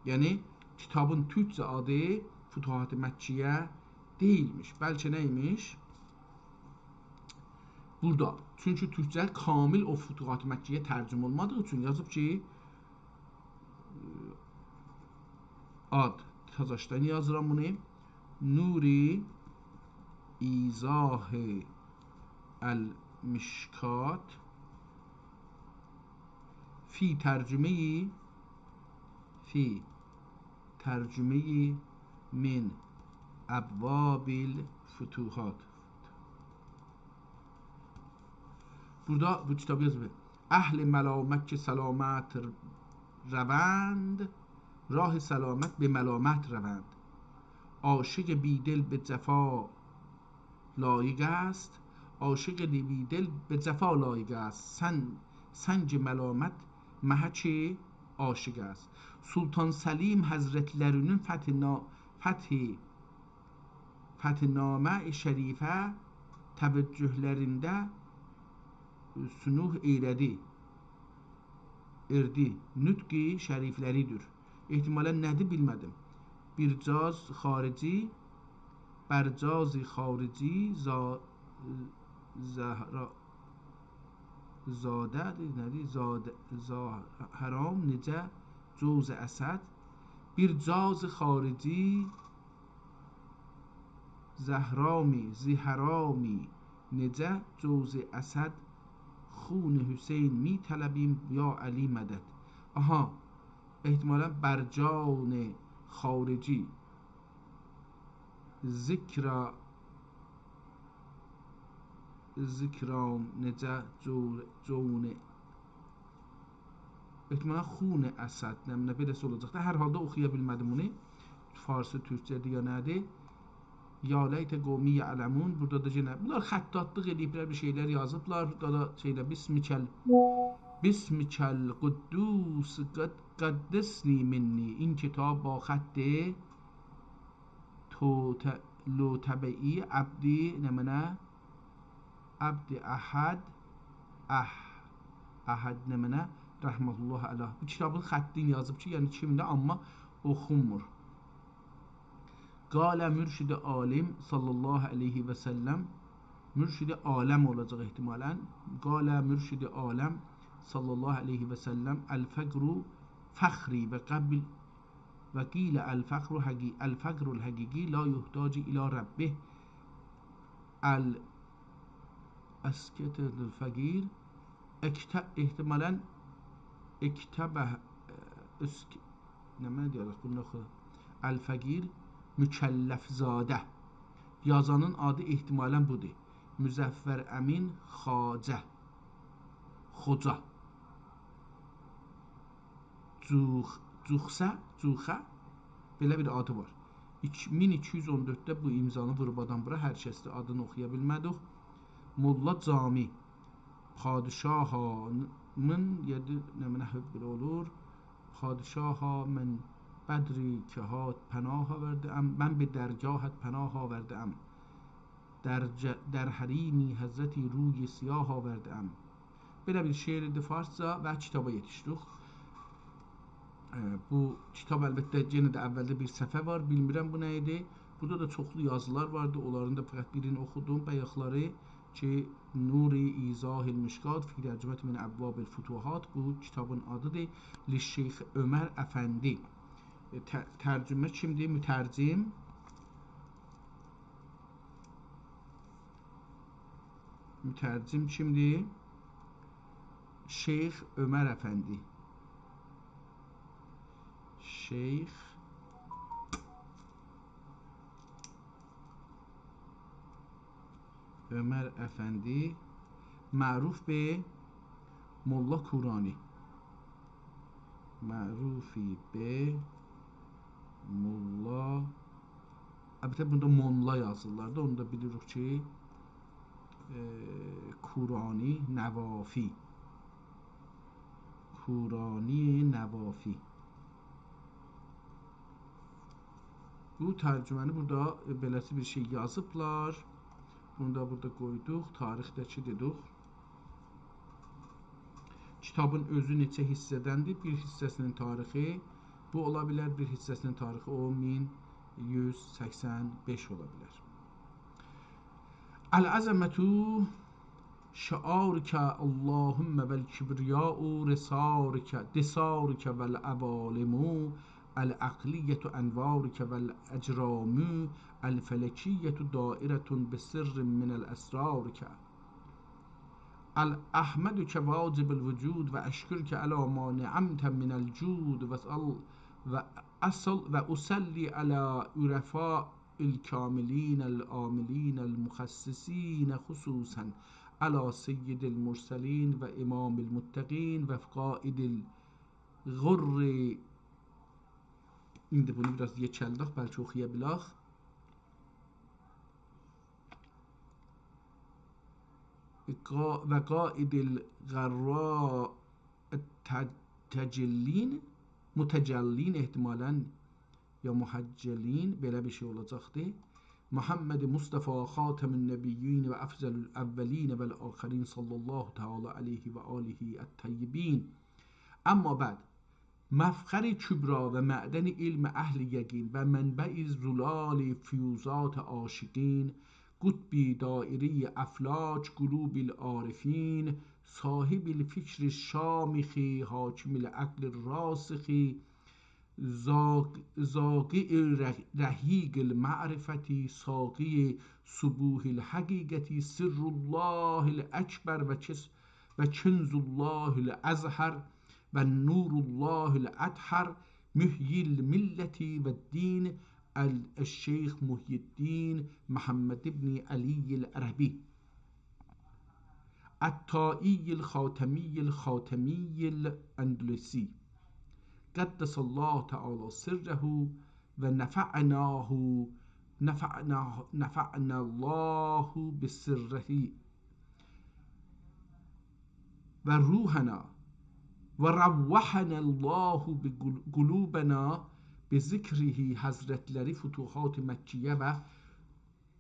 یعنی، کیتابین تورکجه آدی فتوحات مکیه دئییلمیش. بلکه نه ایمیش؟ بورادا. چونکی تورکجه کامل او فتوحات مکیه ترجمه اولمادیغی اوچون یازیب کی، آد، تازاشدان یازیرام بونو. نور ایضاح المشکات فی ترجمه، فی ترجمه من ابواب الفتوحات. بورادا بو کیتابی یازیب. اهل ملامت که سلامت روند، راه سلامت به ملامت روند. عاشق بی‌دل به جفا لایق است، عاشق بی‌دل به جفا لایق است، سن-، سنگ ملامت محک عاشق است. سلطان سلیم حضرتلری‌نین فتح نا-، فتح، فتح‌نامه شریفه توجهلرینده سنوح ائیله‌دی، ائردی، نطق شریفلری‌دیر. احتمالا نه‌دیر، بیلمه‌دیم. برجاز خارجی، برجاز خارجی، زا-، زهرا، زاده، نه‌دیر؟ زاده، زا-، حرام، نئجه جوز اسد. برجاز خارجی، زهرامی، زهرامی، نئجه جوز اسد، خون حسین می‌طلبیم، یا علی مدد. آها، احتمالا برجان خارجی. ذکر، ذکران نئجه جو-، جون، احتمالا خون اسد، نه، نه بئله‌سی اولاجاق دا. هر حالدا اوخویا بیلمه‌دیم بونو. فارسی، تورکجه‌دیر یا نه‌دیر؟ یا لیت قومی یعلمون. بورادا دا یئنه بونلار خطاطلیق ائدیبلر، بیر شئیلر یازیبلار. بورادا دا شئیلر، بسمک ال-، بسمک القدوس قد-، قدسنی منی. این کتاب با خط تو-، ت-، لوطبعی عبد نمنه، عبد احد، اح، احد نمنه، رحمة الله علیه. بو کیتابین خطینی یازیب کی، یعنی کیمدیر، آمما اوخونمور. قال مرشد عالم صلی الله علیه و سلم، مرشد عالم اولاجاق احتمالا. قال مرشد عالم صلی الله علیه و سلم: «الفقر فخری و قبل، و قیل الفقر حقی-، الفقر الحقیقی لا یحتاج الی ربه.» ال-، اسکت الفقیر، اکت-، احتمالا اکتبه، اسک-، نمنه دئیه‌جک بونون اوخو؟ الفقیر مکلف‌زاده. یازانین آدی احتمالاً بودور. مظفر امین خواجه. خوجا. جوخ، جوخسه، جوخه، بئله بیر آدی وار. ایکی، مین ایکی یوز اون دؤردده بو امضانی ووروب آدام بورا، هر کسدیر، آدینی اوخویا بیلمه‌دیک. ملا جامی، پادشاهانین، یعنی، نمنه حب بئله اولور؟ پادشاها من بدری که هات پناه آورده‌ام، من به درگاهت پناه آورده‌ام. در ج-، در حریم حضرتی روی سیاه آورده‌ام. بئله بیر شعر ایدی فارسجا و کیتابا یئتیشدیک. ائ، بو کیتاب البته یئنه ده اولده بیر صفحه وار، بیلمیرم بو نه ایدی. بورادا دا چوخلو یازیلار واردی، اونلارین دا فقط بیرینی اوخودوم بایاقلاری کی، نور ایضاح المشکات فی ترجمة من ابواب الفتوحات، بو کیتابین آدیدیر. للشیخ عمر افندی. ائ، ت-، ترجمه کیمدیر؟ مترجم. مترجم کیمدیر؟ شیخ عمر افندی. شیخ عمر افندی، معروف به ملا کورانی. معروف به ملا، البته بوندا ملا یازیرلار دا، اونو دا بیلیریک کی، ائ، کورانی نوافی. کورانی نوافی. بو ترجمه‌نی بورادا، ائ، بئله‌سی بیر شئی یازیبلار. بونو دا بورادا قویدوق، تاریخ ده کی دئدیک. کیتابین اؤزو نئچه حیصه‌دندیر؟ بیر حیصه‌سینین تاریخی بو اولا بیلر، بیر حیصه‌سینین تاریخی او مین یوز سکسن بئش اولا بیلر. العظمة شعارك اللهم والكبرياء رسارك، دسارك والعوالم العقلية أنوارك والأجرام الفلكية دائرة بسر من الأسرارك. أحمدك واجب الوجود وأشكرك على ما نعمت من الجود وأصل، وأصل، وأصلي على عرفاء الکاملین العاملین المخصصین، خصوصاً علی سید المرسلین و امام المتقین و قائد الغر. ایندی بونو بیر آز یئکلدک، بلکه اوخویا بیلک. قا-، و قائد الغراء التجلین، متجلین احتمالاً یا محجلین، بئله بیر شئی اولاجاقدی. محمد مصطفی خاتم النبیین و افضل الاولین و الآخرین صلی الله تعالی علیه و آله الطیبین. اما بعد، مفخر کبری و معدن علم اهل یقین و منبع زلال فیوضات عاشقین، قطب دائرهٔ افلاک قلوب العارفین، صاحب الفکر الشامخ، حاکم العقل الراسخ، ذاق-، ذاقع ر-، رحیق المعرفة، ساقی صبوح الحقیقة، سر الله الأکبر و کس-، و کنز الله الأظهر و نور الله الأطهر، محیی الملة و الدین، ال-، الشیخ محی الدین محمد ابن علی العربی. الطائي الخاتمي الخاتمي الأندلسي، قدس الله تعالى سره ونفعناه، نفعناه، نفعنا الله بسره وروحنا وروحنا الله بقل-، قلوبنا بذكره. حضرتلری فتوحات مکیه و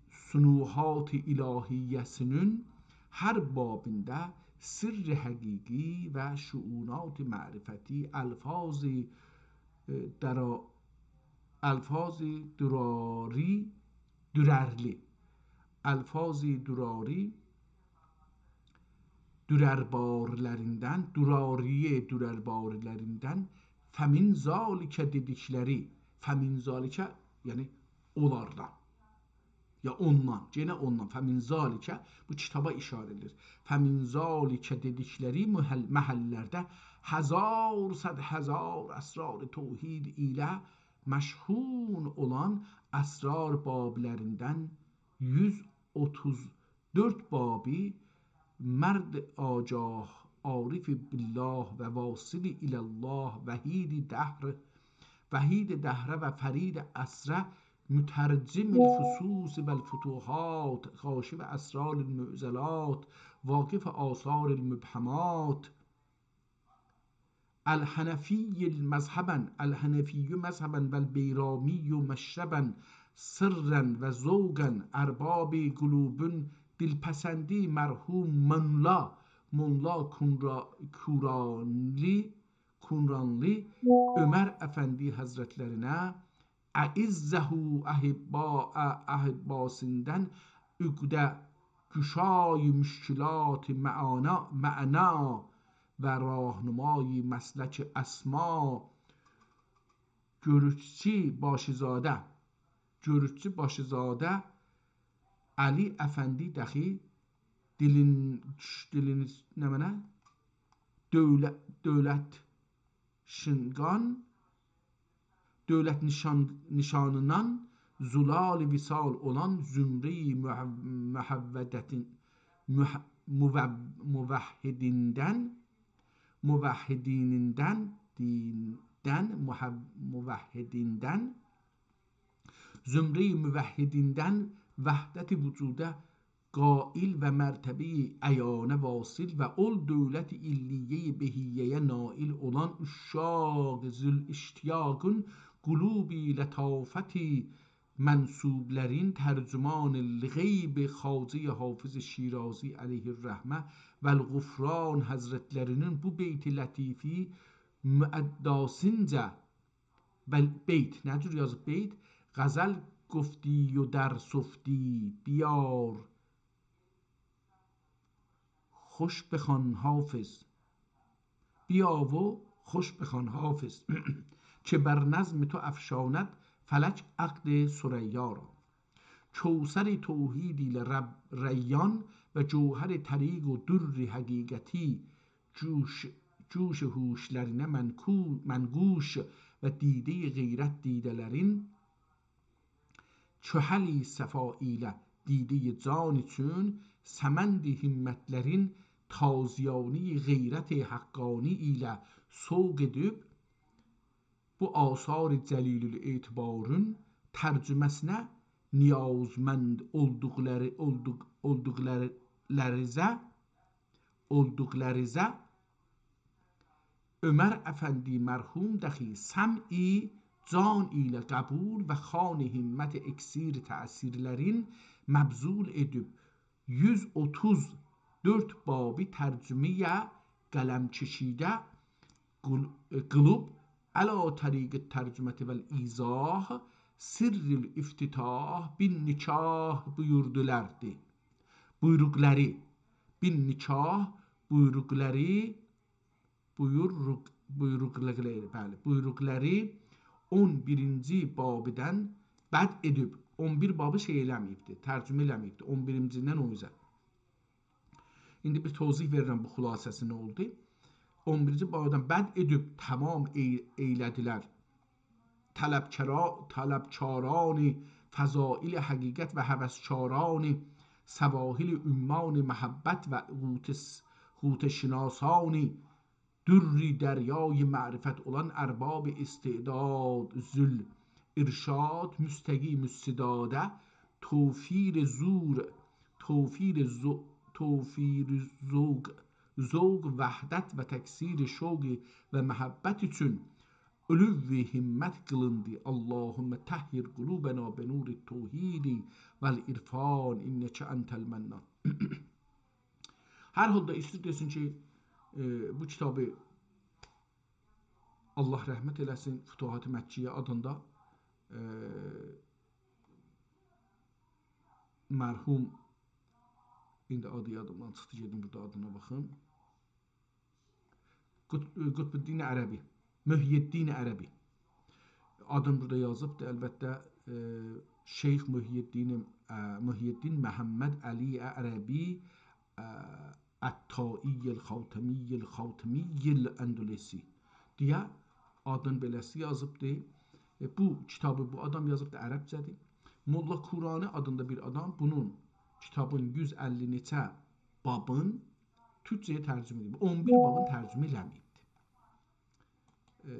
فتوحات الهیه‌سینین هر بابینده سر حقیقی و شؤونات معرفتی، الفاظ، ائ، درا-، الفاظ دراری، دررلی، الفاظ دراری، درربارلریندن، دراری درربارلریندن، فمن ذلک دئدیکلری، فمن ذلک، یعنی اونلاردان. یا اوندان، یئنه اوندان، فمن ذلک، بو کیتابا ایشاره ائدیر. فمن ذلک دئدیکلری محل-، محللرده هزار، صد هزار اسرار توحید ایله مشحون اولان اسرار بابلریندن یوز اوتوز دؤرد بابی، مرد آگاه، عارف بالله و واصل الی الله، وحید دهر، وحید دهر و فرید عصر، مترجم الفصوص و الفتوحات، کاشف اسرار المعضلات، واقف آثار المبهمات، الحنفی مذهبا، الحنفی مذهبا و البیرامی مشربا، سرا و ذوقا، ارباب قلوبون دلپسندی، مرحوم ملا، ملا کونرا-، کورانلی، کونرانلی عمر افندی حضرتلرینه، اعزه احبا-، احباسیندن عقده گشای مشکلات معنا، معنا و راهنمای مسلک اسما، گؤروکچو باشی‌زاده، گؤروکچو باشی‌زاده علی افندی دخی دیلین، دیلین نمنه؟ دؤولت، دؤولت شینگان، دؤولت نیشان-، نیشانیندان زلال وصال اولان زمره‌ی محو-، محودتین، مح-، موو-، موحدیندن، موحدینیندن، دیندن، محو-، موحدیندن، زمره‌ی موحدیندن وحدت وجوده قائل و مرتبه‌ی عیانه واصل و اول دؤولت علیه بهیه‌یه نائل اولان عشاق ذوالاشتیاقین قلوب لطافتی منسوبلرین ترجمان الغیب خواجه حافظ شیرازی علیه الرحمه و الغفران حضرتلرینین بو بیت لطیفی مؤداسینجا، بل-، بیت، نه جور یازیب بیت؟ غزل گفتی و در سفتی، بیار خوش بخوان حافظ. بیا و خوش بخوان حافظ. که بر نظم تو افشاند فلک عقد ثریا را. کوثر توحید ایله رب ریان و جوهر طریق و در حقیقتی جوش، جوش هوشلرینه منکو-، منقوش و دیده‌ی غیرت دیده‌لرین کحل صفا ایله دیده‌ی جان اوچون سمند همتلرین تازیانه غیرت حقانی ایله سوق ائدیب، بو آثار جلیل الاعتبارین ترجمه‌سینه نیازمند اولدوقلاری، اولدوق-، اولدوقلاری، لریزه، اولدوقلاریزه عمر افندی مرحوم دخی سمع جان ایله قبول و خوان همت اکسیر تأثیرلرین مبذول ائدیب، یوز اوتوز دؤرد بابی ترجمه‌ی قلم کشیده قل-، قیلیب، علی طریق الترجمة و الایضاح سر الافتتاح بالنکاح بویوردولار، دی. بویروقلاری، بالنکاح بویروقلاری، بویوروق-، بویروقلاری، بلی، بویروقلاری اون بیرینجی بابیدن بدء ائدیب، اون بیر بابی شئی ائله‌مه‌ییبدی، ترجمه ائله‌مه‌ییبدی، اون بیرینجیدن اون اوزه. ایندی بیر توضیح وئریرم بو خلاصه‌سی نه اولدو. اون بیرینجی بابدان بدء ائدیب تمام ای-، ائیله‌دیلر طلبکارا-، طلبکاران فضائل حقیقت و هوسکاران سواحل عمان محبت و غوطه س-، غوطه‌شناسان در دریای معرفت اولان ارباب استعداد ذوالارشاد مستقیم الصداده توفیر زور، توفیر ذو-، توفیر ذوق، ذوق وحدت و تکثیر شوق و محبت اوچون علو همت قیلیندی. اللهم طهر قلوبنا بنور التوحید و العرفان انک انت المنان. هر حالدا ایسته‌ییر دئسین کی، ائ، بو کیتابی، الله رحمت ائله‌سین، فتوحات مکیه آدیندا، ائ، مرحوم، ایندی آدی یادیمدان چیخدی، گئدیم بورادا آدینا باخیم. قط-، قطب‌الدین عربی، محی‌الدین عربی. آدین بورادا یازیبدیر، البته، ائ، شیخ محی‌الدین، ائ، محی‌الدین محمد علی عربی، ائ، عطایی الخاتمی الخاتمی الاندلسی دئیه آدین بئله‌سی یازیبدیر. ائ، بو کیتابی بو آدام یازیبدیر، عربجه‌دیر. ملا کورانی آدیندا بیر آدام بونون، کیتابین یوز اللی نئچه بابین تورکجه‌یه ترجمه ائدیب. اون بیر بابین ترجمه ائله‌مه‌ییبدی. ائ،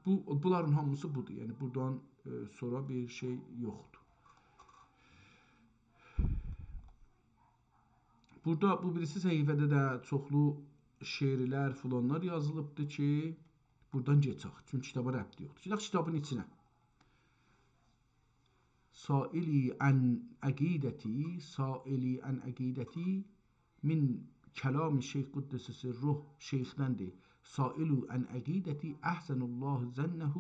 بو، بونلارین هامیسی بودور. یعنی، بورادان، ائ، سونرا بیر شئی یوخدور. بورادا بو بیریسی صفحه‌ده ده چوخلو شعرلر، فلانلار یازیلیبدیر کی، بورادان گئچک. چونکی کیتابا ربطی یوخدور. گئدک کیتابین ایچینه. سائلی عن عقیدتی، سائلی عن عقیدتی من کلام شیخ قدس سره، شیخدندیر. سائلی عن عقیدتی احسن الله ظنه،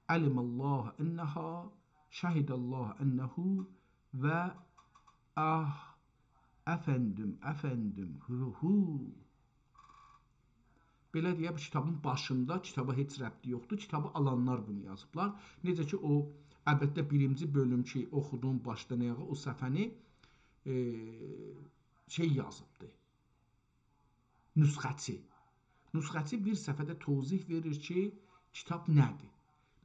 علم الله انها، شهد الله انه و آه، افندیم، افندیم، هو، هو. بئله دئیه، بو کیتابین باشیندا، کیتابا هئچ ربطی یوخدور، کیتابی آلانلار بونو یازیبلار. نئجه کی، او، البته، بیرینجی بؤلوم کی، اوخودوم باشدان آیاغا، او صفحه‌نی، ائ، شئی یازیبدی. نسخه‌چی. نسخه‌چی بیر صفحه‌ده توضیح وئریر کی، کیتاب نه‌دیر؟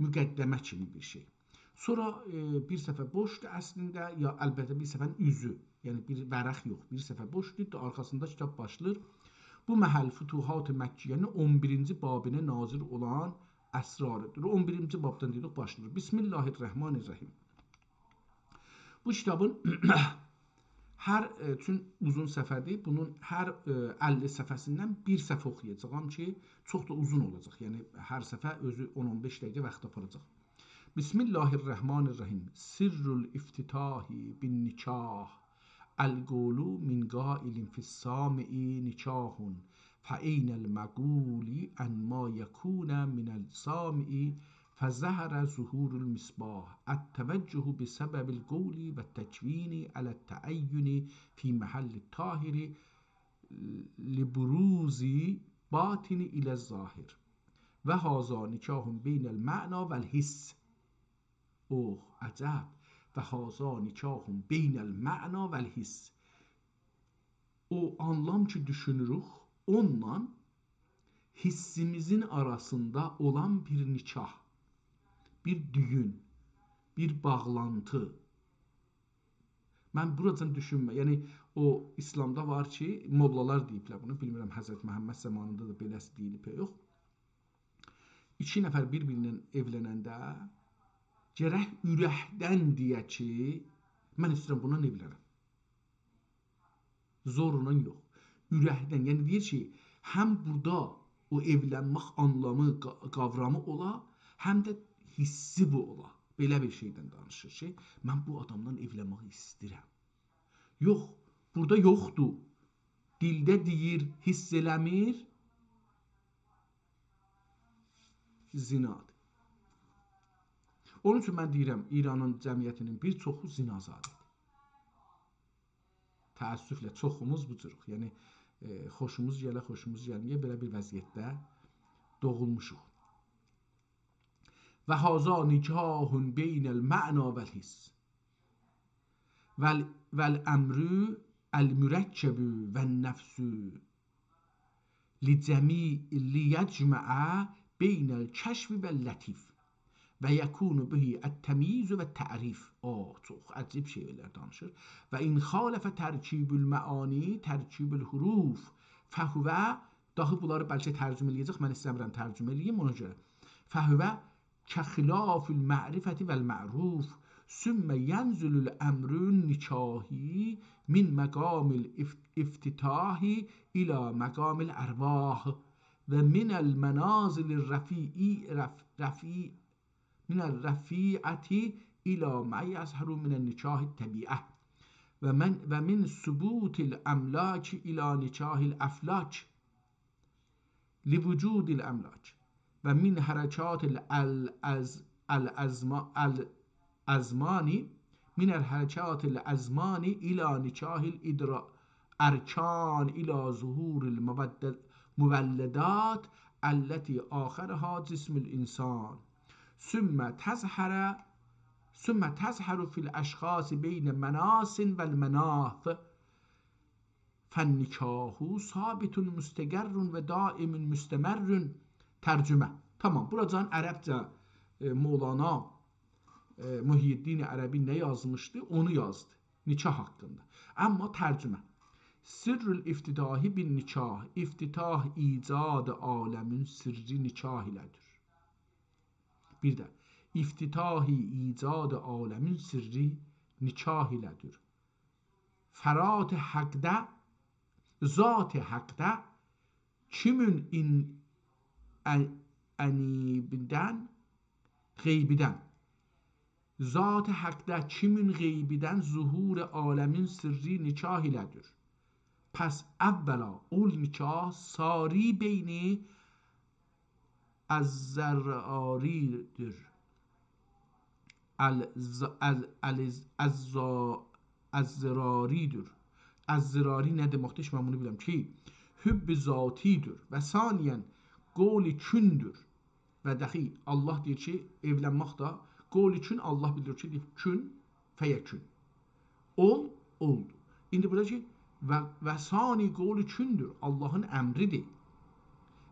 مقدمه کیمی بیر شئی. سونرا، ائ، بیر صفحه بوشدور اصلینده، یا البته بیر صفحه‌نین اوزو، یعنی بیر ورق یوخ، بیر صفحه بوشدور، آرخاسیندا کیتاب باشلاییر. بو محل فتوحات مکیه‌نین اون بیرینجی بابینا نازل اولان اسراریدیر. اون بیرینجی بابدان دئدیک باشلاییر. بسم الله الرحمن الرحیم. بو کیتابین هر، ائ، چون اوزون صفحه‌دیر، بونون هر، ائ، اللی صفحه‌سیندن بیر صفحه اوخویاجاغام کی، چوخ دا اوزون اولاجاق. یعنی، هر صفحه اؤزو اون اون بئش دقیقه واخت آپاراجاق. بسم الله الرحمن الرحیم. سر الافتتاح بالنکاح. القول من قائل فی السامع نکاح، فعین المقول عن ما یکون من السامع، فظهر ظهور المصباح. التوجه بسبب القول والتکوین علی التعین فی محل الطاهر لبروز باطن الی الظاهر. و هذا نکاح بین المعنی والحس. اوه، عجب. و هذا نکاح بین المعنی والحس. او آنلام کی دوشونوروک، اونونلا حسیمیزین آراسیندا اولان بیر نکاح، بیر دویون، بیر باغلانتی. من بوراجان دوشونمه، یعنی او ایسلامدا وار کی، موللالار دئییبلر بونو، بیلمیرم حضرت محمد زامانیندا دا بئله‌سی دئییلیب یا یوخ. ایکی نفر بیر-بیرینن ائولننده گرک اورکدن دئیه کی، من ایسته‌ییرم بونونلا ائولنم. زورلا یوخ. اورکدن، یعنی دئییر کی، هم بورادا او ائولنمک آنلامی، قا-، قاورامی اولا، هم ده حسی بو اولا. بئله بیر شئیدن دانیشیر کی، من بو آدامدان ائولنمه‌یی ایسته‌ییرم. یوخ، بورادا یوخدور. دیلده دئییر، حس ائله‌میر، زنادیر. اونون اوچون من دئییرم، ایرانین جمعیتینین بیر چوخو زنازاده‌دیر. تأسفله چوخوموز بو جوروق. یعنی، ائ، خوشوموز گله، خوشوموز گلمه‌یه بئله بیر وضعیتده دوغولموشوق. و هذا نکاح بین المعنی والحس. وال-، والامر المرکب والنفس لجمیع-، لیجمع بین الکشف واللطیف. و یکون به التمییز والتعریف. او، چوخ عجیب شئیلر دانیشیر. و ان خالف ترکیب المعانی ترکیب الحروف، فهو، داهی بونلاری بلکه ترجمه ائله‌یه‌جک، من ایسته‌میرم ترجمه ائله‌ییم، اونا گؤره. فهو کخلاف المعرفة والمعروف، ثم ینزل الامر النکاحی من مقام الاف-، الافتتاح الی مقام الارواح، و من المنازل الرفیع-، رف-، رفیع-، من الرفیعة الی ما یظهر من النکاح الطبیعة، و من، و من ثبوت الاملاک الی نکاح الافلاک لوجود الاملاک، و من حرکات ال-، الازم-، الازم-، الازمان، من الحرکات الازمان الی نکاح الادرا-، ارکان الی ظهور المود-، مولدات التی آخرها جسم الانسان، ثم تظهر، ثم تظهر فی الاشخاص بین مناص والمناث، فالنکاح ثابت مستقر و دائم مستمر. ترجمه. تمام، بوراجان عربجه، ائ، مولانا، ائ، محی‌الدین عربی نه یازمیشدی، اونو یازدی. نکاح حاقیندا. اما ترجمه. سر الافتتاح بالنکاح، افتتاح ایجاد عالمین سرّی نکاح ایله‌دیر. بیر ده، افتتاح ایجاد عالمین سرّی نکاح ایله‌دیر. فرات حقده، ذات حقده کیمین ان-، ان-، انیبدن، غیبدن. ذات حقده کیمین غیبدن ظهور عالمین سرّی نکاح ایله‌دیر. پس اوّلا اول نکاح ساری بین الضراری‌دیر. الض-، ال-، ال-، الض-، الضراری‌دیر. الضراری نه دئمکدیر؟ هئچ من بونو بیلمیرم کی، حب ذاتی‌دیر و ثانیاً قول کون‌دور. و دخی الله دئییر کی، ائولنمک ده قول کون، الله بیلدیریر کی، دئییب کون فیکون. اول، اولدو. ایندی بورادا کی، و، و ثانی قول کون‌دور، اللهین امری‌دیر.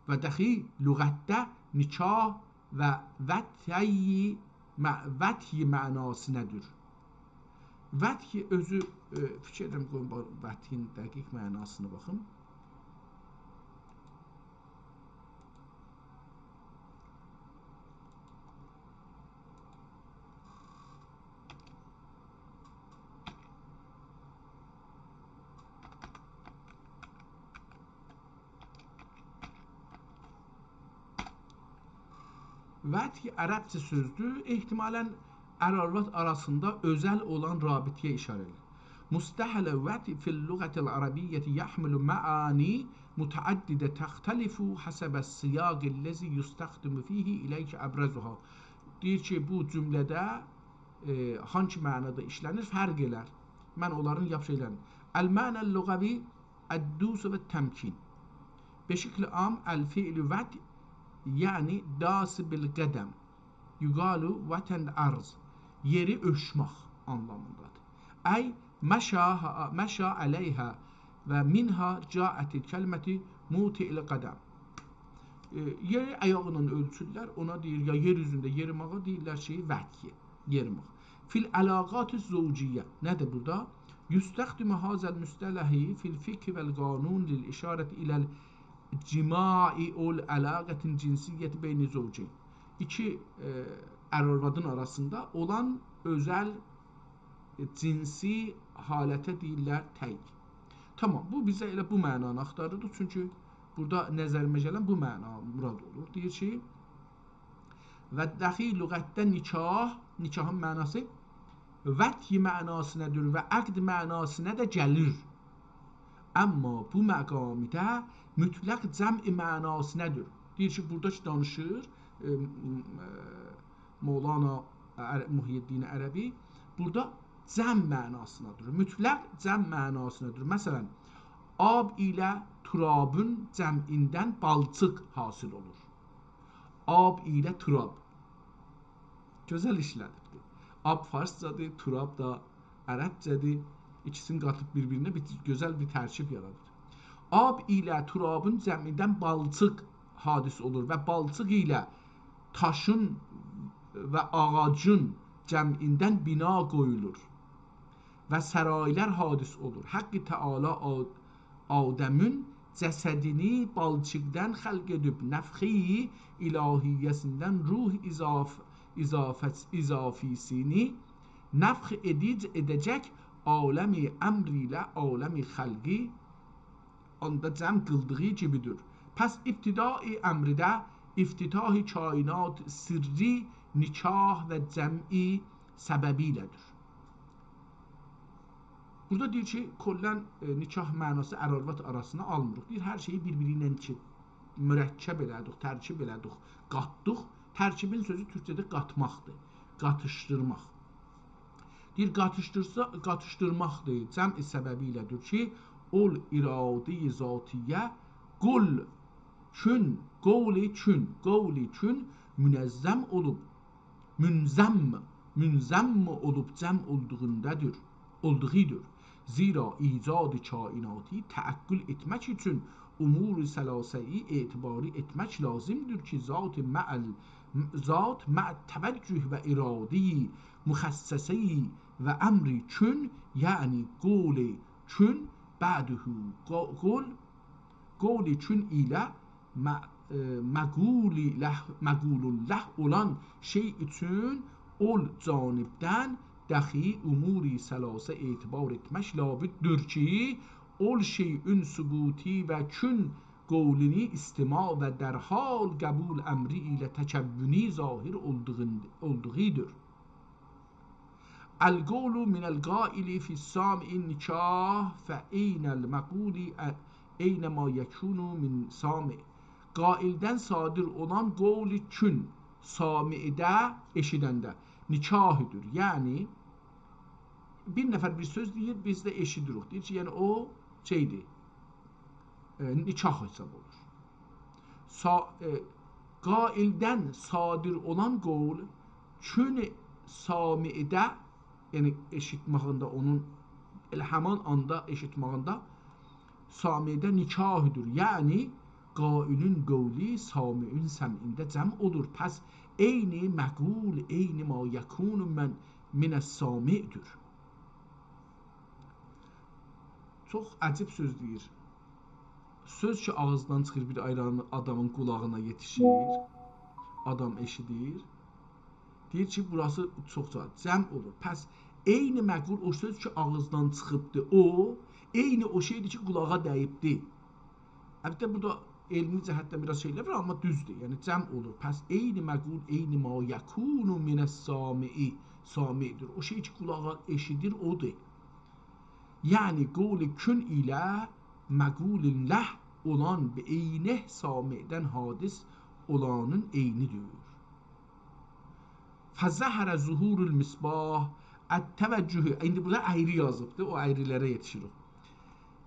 و دخی لغتده نکاح و وطی، مع-، وطی معناسینادیر. وطی اؤزو، ائ، فیکیر ائدیرم، قویون با-، وطی‌نین دقیق معناسینا باخیم. وطی عربجه سؤزدور، احتمالاً ار-آرواد آراسیندا اؤزل اولان رابطه‌یه اشاره ائدیر. مصطلح الوطی فی اللغة العربیة یحمل معانی متعددة تختلف حسب السیاق الذی یستخدم فیه الیک ابرزها. دئییر کی، بو جمله‌ده، ائ، هانسی معنادا ایشله‌نیر، فرق ائلر. من اونلارین یاپیش ائله‌رم. المعنی اللغوی الدوس و التمکین. به شکل عام الفعل وطی یعنی داس بالقدم. یقال وطی الارض. یئری اؤرتمک آنلامیندادیر. ای مشی، مشی علیها و منها جاءت کلمة موطئ القدم. ائ، یئری آیاغینان اؤلچورلر، اونا دئییر، یا یئر اوزونده یئریماغا دئییرلر کی، وطی، یئریماغ. فی العلاقات الزوجیة. نه‌دیر بورادا؟ یستخدم هذا المصطلح فی الفقه و القانون للاشارة الی الجماع او العلاقة الجنسیة بین زوجین. ایکی، ائ، ار-آروادین آراسیندا اولان اؤزل، ائ، جنسی حالته دئییرلر طیّ. تامام، بو بیزه ائله بو معنانی آختاریردی، چونکی بورادا نظریمه گلن بو معنا مراد اولور. دئییر کی، و دخی لغتده نکاح، نکاحین معناسی وطی معناسینادیر و عقد معناسینا دا گلیر. اما بو مقامده مطلق جمع معناسینادیر. دئییر کی، بورادا کی دانیشیر، ائ، م-، ائ، مولانا عر-، محی‌الدین عربی، بورادا جمع معناسینادیر. مطلق جمع معناسینادیر. مثلاً، آب ایله ترابین جمعیندن بالچیق حاصل اولور. آب ایله تراب. گؤزل ایشله‌دیبدیر. آب فارسجادیر، تراب دا عربجه‌دیر. ایکیسینی قاتیب بیر-بیرینه بیر گؤزل بیر ترکیب یارادیر. آب ایله ترابین جمعیندن بالچیق حادث اولور و بالچیق ایله داشین و آغاجین جمعیندن بنا قویولور و سرایلر حادث اولور. حق تعالی آ-، آدمین جسدینی بالچیقدان خلق ائدیب، نفخه‌ی الهیه‌سیندن روح اضاف-، اضافه-، اضافی‌سینی نفخ ائدیج-، ائده‌جک عالم امر ایله عالم خلقی آندا جمع قیلدیغی کیمی‌دیر. پس ابتداء امرده افتتاح کائنات سرّی نکاح و جمع سببی ایله‌دیر. بورادا دئییر کی، کلاً، ائ، نکاح معناسی ار-آرواد آراسینا آلمیریق. دئییر، هر شئیی بیر-بیری ایله کی، مرکب ائله‌دیک، ترکیب ائله‌دیک، قاتدیق. ترکیبین سؤزو تورکجه‌ده قاتماقدیر، قاتیشدیرماق. دئییر، قاتیشدیرسا، قاتیشدیرماقدیر، جمع سببی ایله‌دیر کی، اول اراده ذاتیه، قول، کون، قول کون، قول کون منظم اولوب، منظم، منظم اولوب جمع اولدوغوندادیر، اولدوغودور. زیرا ایجاد کائناتی تعقل ائتمک اوچون امور ثلاثه‌ای اعتباری ائتمک لازیمدیر کی، ذات مع ال-، ذات مع توجه و اراده‌ی مخصصه‌ی و امر کن، یعنی قول کن، بعده، قو-، قول، قول کن ایله م-، ائ، مقول له، مقول له اولان شئی اوچون اول جانبدن دخی امور ثلاثه اعتبار ائتمک لابددیر کی، اول شئیین ثبوتی و کن قولونو استماع و درحال قبول امری ایله تکونی ظاهر اولدوغون-، اولدوغودور. القول من القائل فی السامع نکاح، فعین المقول عین ما یکون من سامع. قائلدن صادر اولان قول کن، سامعده، ائشیدنده، نکاحدیر. یعنی، بیر نفر بیر سؤز دئییر، بیز ده ائشیدیریک. دئییر کی، یعنی او شئیدیر، ائ، نکاح حساب اولور. سا-، ائ، قائلدن صادر اولان قول، کن سامعده، یعنی ائشیتماغیندا اونون، ائله همان آندا ائشیتماغیندا سامعده نکاحدیر. یعنی، قائلین قولو سامعین سمعینده جمع اولور. پس عین مقول، عین ما یکون من، من السامعدیر. چوخ عجیب سؤز دئییر. سؤز کی، آغیزدان چیخیر، بیر آیری آدامین قولاغینا یئتیشیر، آدام ائشیدیر. دئییر کی، بوراسی چوخ جا-، جمع اولور. پس عین مقول، او سؤز کی، آغیزدان چیخیبدی، او، عین او شئیدیر کی، قولاغا دَییبدی. البته، بورادا علمی جهتدن بیر آز شئیلر وار، آمما دوزدور. یعنی، جمع اولور. پس عین مقول، عین ما یکون من السامع، سامعدیر. او شئی کی، قولاغا ائشیدیر، اودور. یعنی، قول کن ایله مقول له اولان به عینه سامعدن حادث اولانین عینیدیر. فظهر ظهور المصباح التوجه. ایندی بورادا اَیری یازیبدی، او اَیری‌لره یئتیشیریک.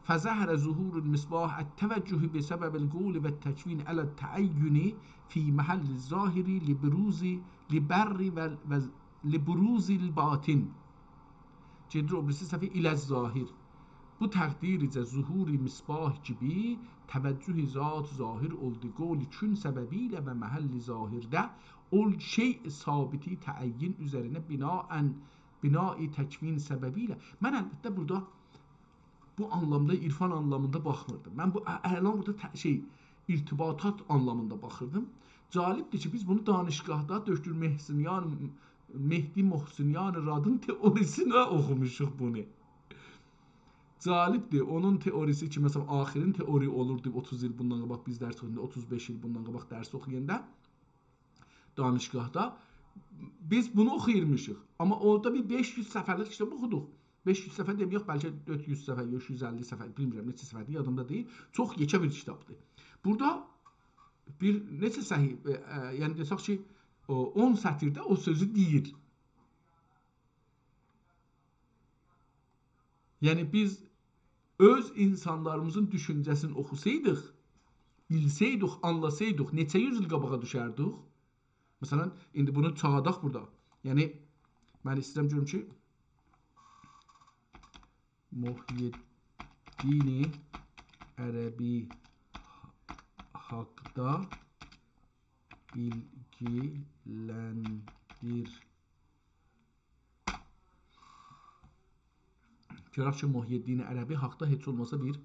فظهر ظهور المصباح التوجه بسبب القول و التکوین علی التعین فی محل الظاهر لبروز، لبر و، و لبروز الباطن. گئدیر او بیریسی صفحه، الی الظاهر. بو تقدیرجه ظهور مصباح کیمی توجه ذات ظاهر اولدو. قول کن سببیله و محل ظاهرده اول شئی ثابتی تعین اوزرینه بناء، بناء تکوین سببیله. من البته بورادا بو آنلامدا، عرفان آنلامیندا باخمیردیم. من بو ا-، الان بورادا ت-، شئی، ارتباطات آنلامیندا باخیردیم. جالبدیر کی، بیز بونو دانشگاهدا دکتر محسنیان، مهدی محسنیان رادین تئوریسینده اوخوموشوق بونو. جالبدیر، اونون تئوریسی کی، مثلا، آخرین تئوری اولوردو اوتوز ایل بوندان قاباق بیز درس اوخویاندا، اوتوز بئش ایل بوندان قاباق درس اوخویاندا دانشگاهدا بیز بونو اوخویورموشوق. آمما اورادا بیر بئش یوز صفحه‌لیک کیتاب اوخودوق. بئش یوز صفحه دئمه‌یک، بلکه دؤرد یوز صفحه، اوچ یوز اللی صفحه، بیلمیرم نئچه صفحه‌دیر، یادیمدا دئییل. چوخ یئکه بیر کیتابدیر. بورادا بیر نئچه صفحه، ائ، ائ، یعنی دئسک کی، او اون سطیرده او سؤزو دئییر. یعنی بیز اؤز اینسانلاریمیزین دوشونجه‌سینی اوخوسایدیق، بیلسه‌یدیک، آنلاسایدیق، نئچه یوز ایل قاباغا دوشردیک؟ مثلا، ایندی بونو چاغاداق بورادا. یعنی، من ایسته‌ییرم گؤروم کی، محی‌الدین عربی حاقدا بیلگیلندیر. گؤرک کی، محی‌الدین عربی حاقدا هئچ اولماسا بیر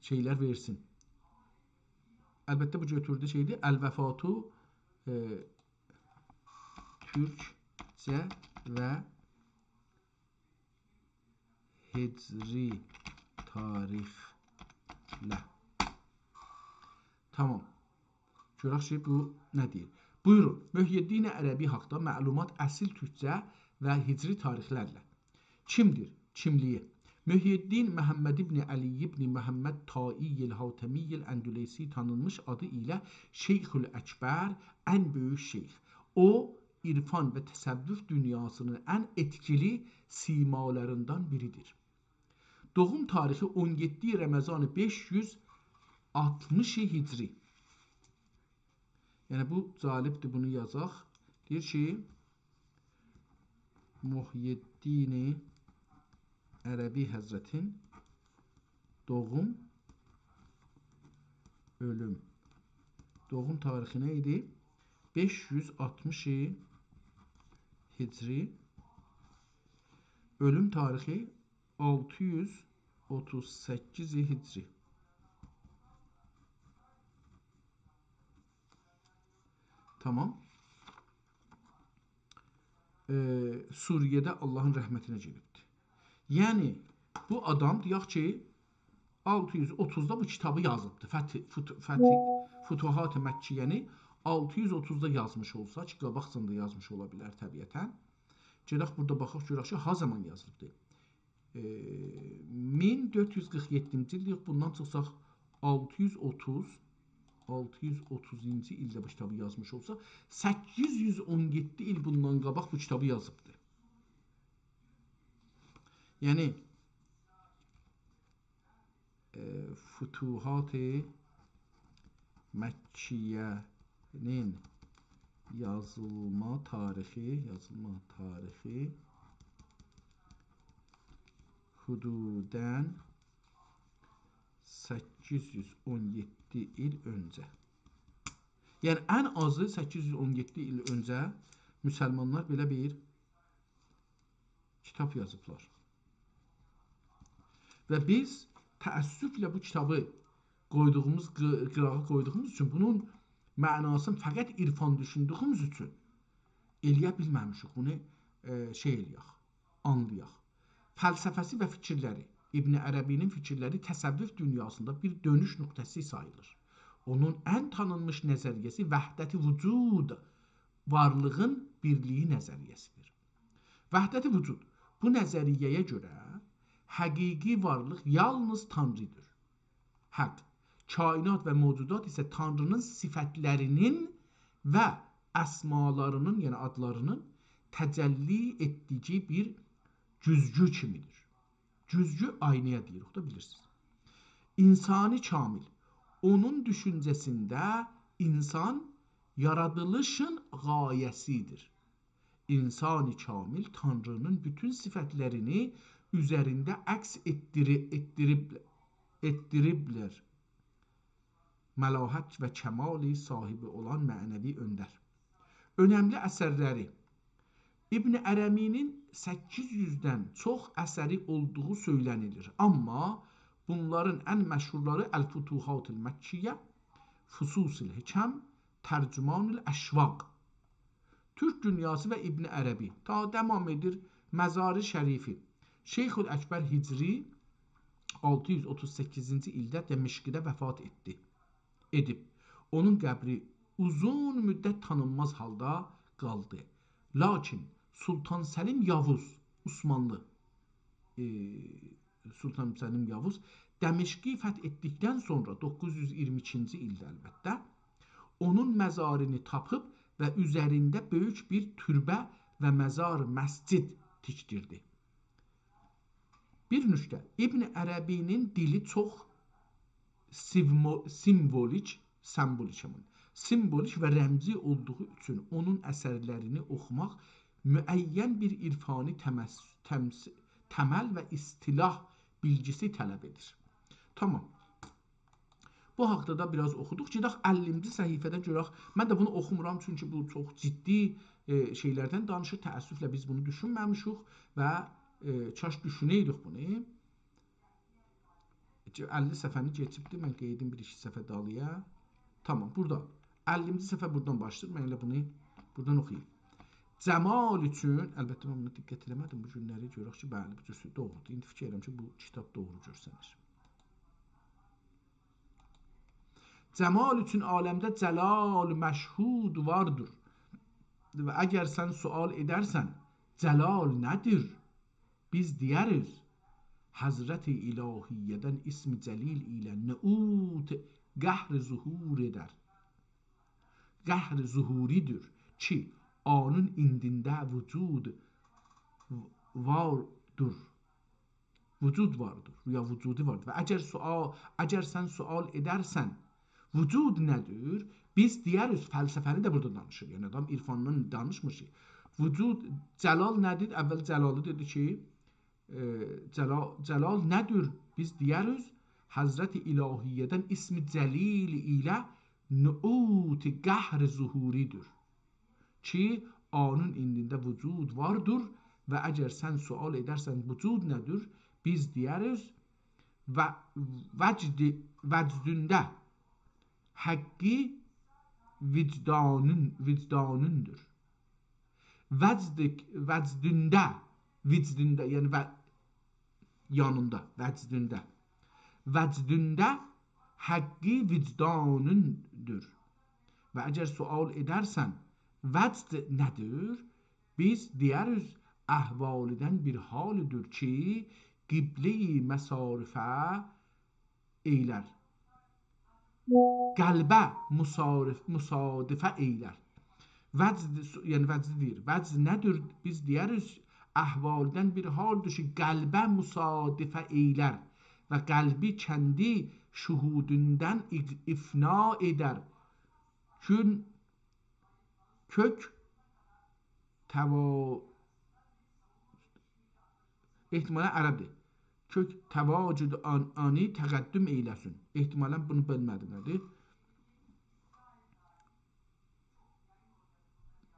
شئیلر وئرسین. البته، بو گؤتوردو شئیدیر، الوفاة، ائ، ترکجه و هجری تاریخله. تامام. گؤرک کی، بو نه دئییر؟ بویورون، محی‌الدین عربی حاقدا معلومات اصیل ترکجه و هجری تاریخلرله. کیمدیر؟ کیملیگی. محی‌الدین محمد ابن علی ابن محمد طائی الحاتمی الاندلسی، تانینمیش آدی ایله شیخ‌الاکبر، ان بؤیوک شیخ. او، عرفان و تصوف دونیاسینین ان ائتکیلی سیمالاریندان بیریدیر. دوغوم تاریخی اون یئددی رمضان بئش یوز آلتمیش هجری. یعنی، بو جالبدیر، بونو یازاق. دئییر کی، محی‌الدین عربی حضرتین دوغوم اؤلوم. دوغوم تاریخی نه ایدی؟ بئش یوز آلتمیش هجری. اؤلوم تاریخی آلتی یوز اوتوز سککیز هجری. تامام. ائ، سوریه‌ده آللاهین رحمتینه گئدیبدیر. یعنی، بو آدام، دئیک کی، آلتی یوز اوتوزدا بو کیتابی یازیبدی. فتح، فت-، فتح، فتوحات مکیه‌نی آلتی یوز اوتوزدا یازمیش اولسا، کی، قاباقجادان دا یازمیش اولا بیلر طبیعتاً. گئدک بورادا باخاق، گؤرک کی، ها زامان یازیلیبدی. ائ، مین دؤرد یوز قیرخ یئددینجی ایل، یوخ، بوندان چیخساق آلتی یوز اوتوز، آلتی یوز اوتوزونجو ایلده بو کیتابی یازمیش اولسا، سککیز یوز اون یئددی ایل بوندان قاباق بو کیتابی یازیبدی. یعنی، ائ، فتوحات مکیه‌نین یازیلما تاریخی، یازیلما تاریخی حدوداً سککیز یوز اون یئددی ایل اؤنجه. یعنی، ان آزی سککیز یوز اون یئددی ایل اؤنجه مسلمانلار بئله بیر کیتاب یازیبلار. و بیز تأسفله بو کیتابی قویدوغوموز، قی-، قیراغا قویدوغوموز اوچون، بونون معناسینی فقط عرفان دوشوندویوموز اوچون ائلیه بیلمه‌میشیک بونو، ائ، شئی ائلیک، آنلایاق. فلسفه‌سی و فیکیرلری. ابن عربی‌نین فیکیرلری تصوف دونیاسیندا بیر دؤنوش نقطه‌سی ساییلیر. اونون ان تانینمیش نظریه‌سی وحدت وجود، وارلیغین بیرلیگی نظریه‌سیدیر. وحدت وجود. بو نظریه‌یه گؤره حقیقی وارلیق یالنیز تانری‌دیر. حق، کائنات و موجودات ایسه تانری‌نین صفتلری‌نین و اسمالارینین، یعنی آدلارینین تجلی ائتدیگی بیر گوزگو کیمی‌دیر. گوزگو آینایا دئییریک دا، بیلیرسینیز. انسان کامل. اونون دوشونجه‌سینده انسان یارادیلیشین غایه‌سیدیر. انسان کامل تانری‌نین بوتون صفتلرینی اوزرینده عکس ائتدیری-، ائتدیریب-، ائتدیریبلر. ملاحت و کمال صاحیبی اولان معنوی اؤندر. اؤنملی اثرلری. ابن عربی‌نین سککیز یوزدن چوخ اثری اولدوغو سؤیله‌نیلیر. آمما بونلارین ان مشهورلاری الفتوحات المکیه، فصوص الحکم، ترجمان الاشواق. تورک دونیاسی و ابن عربی. تا داوام ائدیر مزار شریفی. شیخ‌الاکبر هجری آلتی یوز اوتوز سککیزینجی ایلده دمشقده وفات ائتدی. ائدیب. اونون قبری اوزون مدت تانینماز حالدا قالدی. لاکین سلطان سلیم یاووز، عثمانلی، ائ، سلطان سلیم یاووز دمشقی فتح ائتدیکدن سونرا، دوققوز یوز اییرمی ایکینجی ایلده البته، اونون مزارینی تاپیب و اوزرینده بؤیوک بیر توربه و مزار مسجد تیکدیردی. بیر نکته، ابن عربی‌نین دیلی چوخ سیمو-، سیمولیک، سمبولیک همان، سیمبولیک و رمزی اولدوغو اوچون اونون اثرلرینی اوخوماق معین بیر عرفانی تمس-، تمس-، تمل و اصطلاح بیلگیسی طلب ائدیر. تامام. بو حاقدا دا بیر آز اوخودوق. گئدک اللینجی صفحه‌ده گؤرک. من ده بونو اوخومورام، چونکی بو چوخ جدی، ائ، شئیلردن دانیشیر. تأسفله بیز بونو دوشونمه‌میشیک و، ائ، کاش دوشونه‌یدیک بونو. اللی صفحه‌نی کئچیبدی، من قئییدیم بیر ایکی صفحه دالییا. تامام، بورادا. اللینجی صفحه بورادان باشلاییر. من ائله بونو بورادان اوخویوم. جمال اوچون، البته، من بونا دقت ائله‌مه‌دیم بو گونلری، گؤرک کی، بلی، بو جور سؤ-، دوغرودور. ایندی فیکیر ائدیرم کی، بو کیتاب دوغرو گؤرسنیر. جمال اوچون عالمده جلال مشهود واردیر. و اگر سن سؤال ائدرسن، جلال نه‌دیر؟ بیز دئیه‌ریز، حضرت الهیه‌دن اسم جلیل ایله نعوت قهر ظهور ائدر. قهر ظهوری‌دیر کی، اونون ایندینده وجود واردیر. وجود واردیر، یا وجودی واردیر. و اگر سؤال، اگر سن سؤال ائدرسن، وجود نه‌دیر؟ بیز دئیه‌ریز، فلسفه‌نی ده بورادا دانیشیر. یعنی، آدام عرفاندان دانیشمیر کی. وجود، جلال نه‌دیر؟ اول جلالی دئدی کی، ائ، جلا-، جلال نه‌دیر؟ بیز دئیه‌ریز، حضرت الهیه‌دن اسم جلیل ایله نعوت قهر ظهوری‌دیر کی، اونون ایندینده وجود واردیر و اگر سن سؤال ائدرسن وجود نه‌دیر، بیز دئیه‌ریز و وجد، وجدونده حقی وجدانین، وجدانیندیر. وجد، وجدونده، وجدونده، یعنی و یانیندا، وجدونده. وجدونده حقی وجدانیندیر. و اگر سؤال ائدرسن، وجد نه‌دیر؟ بیز دئیه‌ریز، احوالیدن بیر حالیدیر کی، قبله‌ی مصارفه ائیلر. قلبه مصارف-، مصادفه ائیلر. وجد، یعنی وجد دئییر. وجد نه‌دیر؟ بیز دئیه‌ریز، احوالیدن بیر حالدیر کی، قلبه مصادفه ائیلر و قلبی کندی شهودوندن اغ-، افنا ائدر. کؤن-، کؤک توا-، احتمالاً عربدیر. کؤک تواجد آن-، آنی تقدم ائیله‌سین. احتمالاً بونو بیلمه‌دیم نه‌دیر.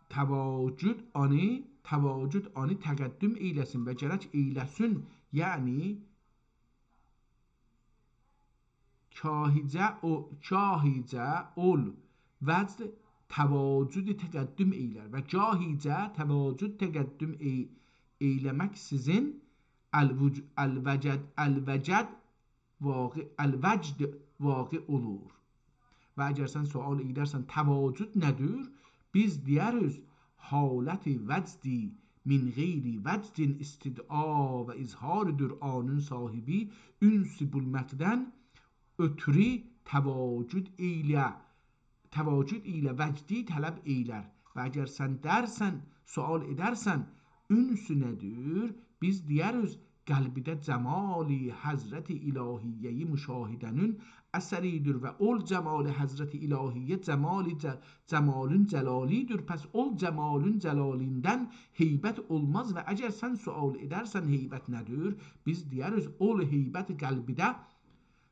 تواجد آنی، تواجد آنی تقدم ائیله‌سین و گرک ائیله‌سین. یعنی، کاهیجه او-، کاهیجه اول وجد تواجد تقدم ائیلر و کاهیجه تواجد تقدم ای-، ائیله‌مک سیزین الوج-، الوجد، الوجد واقع، الوجد واقع اولور. و اگر سن سؤال ائدرسن، تواجد نه‌دیر؟ بیز دئیه‌ریز، حالت وجدی من غیر وجد استدعا و اظهاردیر، اونون صاحبی انس بولماقدان اؤترو تواجد ائیله، تواجد ایله وجدی طلب ائیلر. و اگر سن درسن، سؤال ائدرسن، انس نه‌دیر؟ بیز دئیه‌ریز، قلبیده جمال حضرت الهیه‌ی مشاهده‌نین اثریدیر و اول جمال حضرت الهیه جمال ج-، جمالین جلالیدیر. پس اول جمالین جلالیندن هیبت اولماز و اگر سن سؤال ائدرسن، هیبت نه‌دیر؟ بیز دئیه‌ریز، اول هیبت قلبیده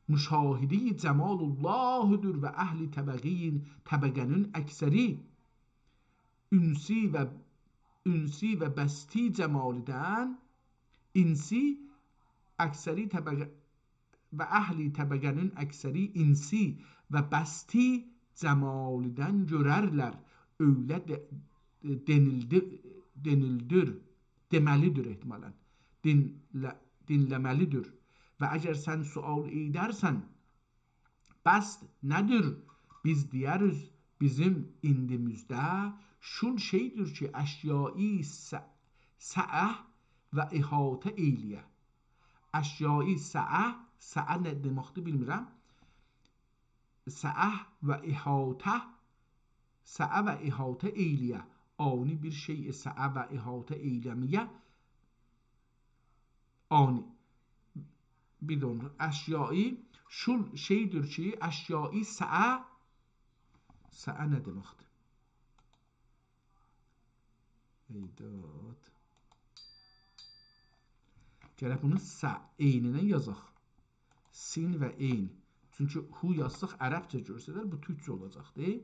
مشاهده‌ی جمال اللهدیر و اهل طبقه‌یین، طبقه‌نین اکثری انسی و، انسی و بسطی جمالیدن، انسی اکثری طبقه و اهل طبقه‌نین اکثری انسی و بسطی جمالیدن گؤررلر. اؤیله ده، دئنیلدی، دئنیلدیر، دئمه‌لیدیر احتمالاً. دینله-، دینله‌مه‌لیدیر. و اگر سن سؤال ائدرسن، بسط نه‌دیر؟ بیز دئیه‌ریز، بیزیم ایندیمیزده شول شئیدیر کی، اشیایی سع-، سعه و احاطه ائیله‌یه. اشیایی سعه، سعه نه دئمکدیر بیلمیرم. سعه و احاطه، سعه و احاطه ائیله‌یه. آنی بیر شئیی سعه و احاطه ائیله‌مه‌یه. آنی. بیر ده اونو. اشیایی، شول شئیدیر کی، اشیایی سعه، سعه نه دئمکدیر؟ ای داد. گرک بونو سع عینینن یازاق. سین و عین. چونکی هو یازساق عربجه گؤرسدر، بو تورکجه اولاجاقدیر.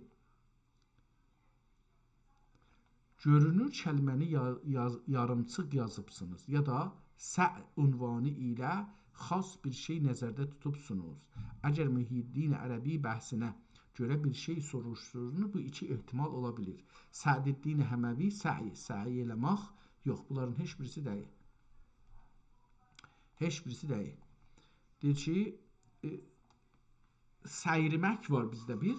گؤرونور کلمه‌نی یا-، یاز-، یاریمچیق یازیبسینیز، یا دا سع عنوانی ایله خاص بیر شئی نظرده توتوبسونوز. اگر محی‌الدین عربی بحثینه گؤره بیر شئی سوروشسونوز، بو ایکی احتمال اولا بیلیر. سعدالدین حموی، سعی، سعی ائله‌مک، یوخ، بونلارین هئچ بیریسی دئییل. هئچ بیریسی دئییل. دئییر کی، ائ، سیرمک وار بیزده بیر.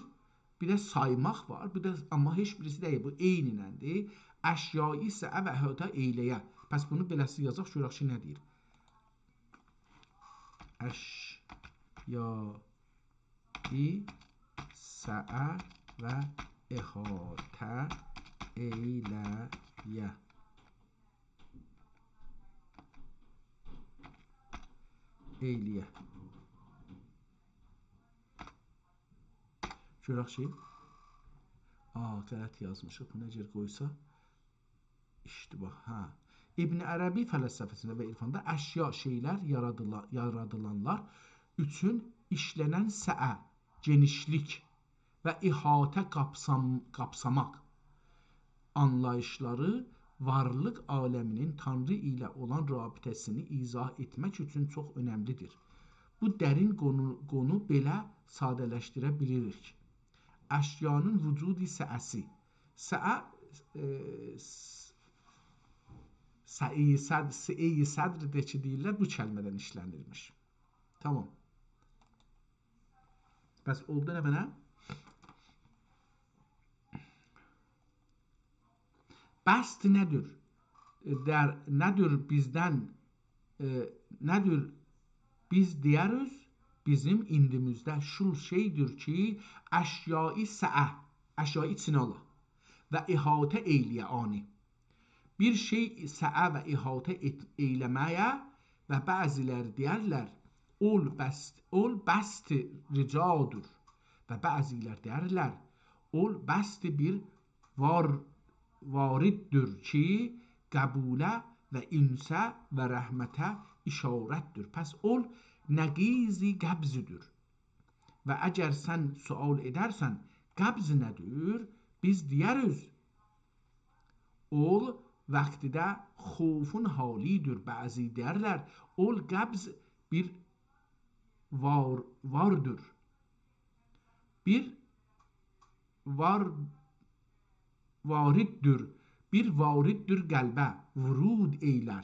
بیر ده سایماق وار. بیر ده، آمما هئچ بیریسی دئییل. بو عینینندیر. اشیایی سعه و احاطه ائیله‌یه. پس بونو بئله‌سی یازاق، گؤرک کی، نه دئییر. اشیایی سعه و احاطه ائیله‌یه. ائیله‌یه. گؤرک کی، آ، غلط یازمیشیق. بونو اگر قویسا، اشتباه، هه. ابن عربی فلسفه‌سینده و عرفاندا اشیا، شئیلر، یارادیلا-، یارادیلانلار، اوچون ایشله‌نن سعه، گئنیشلیک و احاطه، قاپسام-، قاپساماق آنلاییشلاری وارلیق عالمینین تانری ایله اولان رابطه‌سینی ایضاح ائتمک اوچون چوخ اؤنملی‌دیر. بو درین قونو-، قونو بئله ساده‌لشدیره بیلیریک. اشیانین وجود سعه‌سی. سعه، ائ، س-، سعی صد-، سعی صدرده‌کی دئییرلر، بو کلمه‌دن ایشله‌نیرمیش. تامام. پس اولدو نه منه؟ بسط نه‌دیر؟ ائ، در نه‌دیر بیزدن، ائ، نه‌دیر بیز دئیه‌ریز، بیزیم ایندیمیزده شول شئی‌دیر کی، اشیایی سعه، اشیایی ایچینه آلا و احاطه ائیله‌یه آنی. بیر شئی سعه و احاطه ائت-، ائیله‌مه‌یه و بعضی‌لر دئیرلر، اول بسط، اول بسط رجادور و بعضی‌لر دئیرلر، اول بسط بیر وار-، وارددیر کی، قبوله و انسه و رحمته اشارتدیر. پس اول نقیض قبضدیر. و اگر سن سؤال ائدرسن، قبض نه‌دیر؟ بیز دئیه‌ریز، اول وقتده خوفون حالی‌دیر. بعضی دئیرلر، اول قبض بیر وار-، واردیر. بیر وار-، وارددیر. بیر وارددیر قلبه، ورود ائیلر.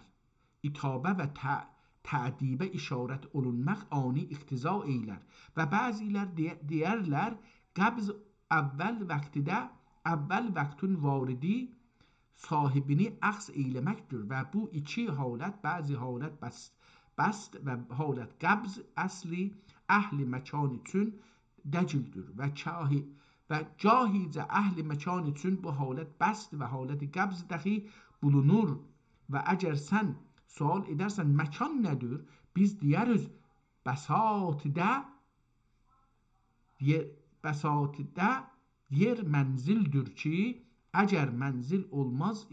عتابه و تع-، تأدیبه اشارت اولونماق آنی اقتضا ائیلر. و بعضی‌لر دئ-، دئیرلر، قبض اول وقتده، اول وقتون واردی صاحبینی اخذ ائیله‌مکدیر و بو ایکی حالت، بعضی حالت بس-، بسط و حالت قبض اصلی اهل مکان اوچون دگیلدیر و کاهی-، و گاهیجه اهل مکان اوچون بو حالت بسط و حالت قبض دخی بولونور. و اگر سن سؤال ائدرسن، مکان نه‌دیر؟ بیز دئیه‌ریز، بساطده یئر، بساطده یئر منزلدیر کی، اگر منزل اولماز،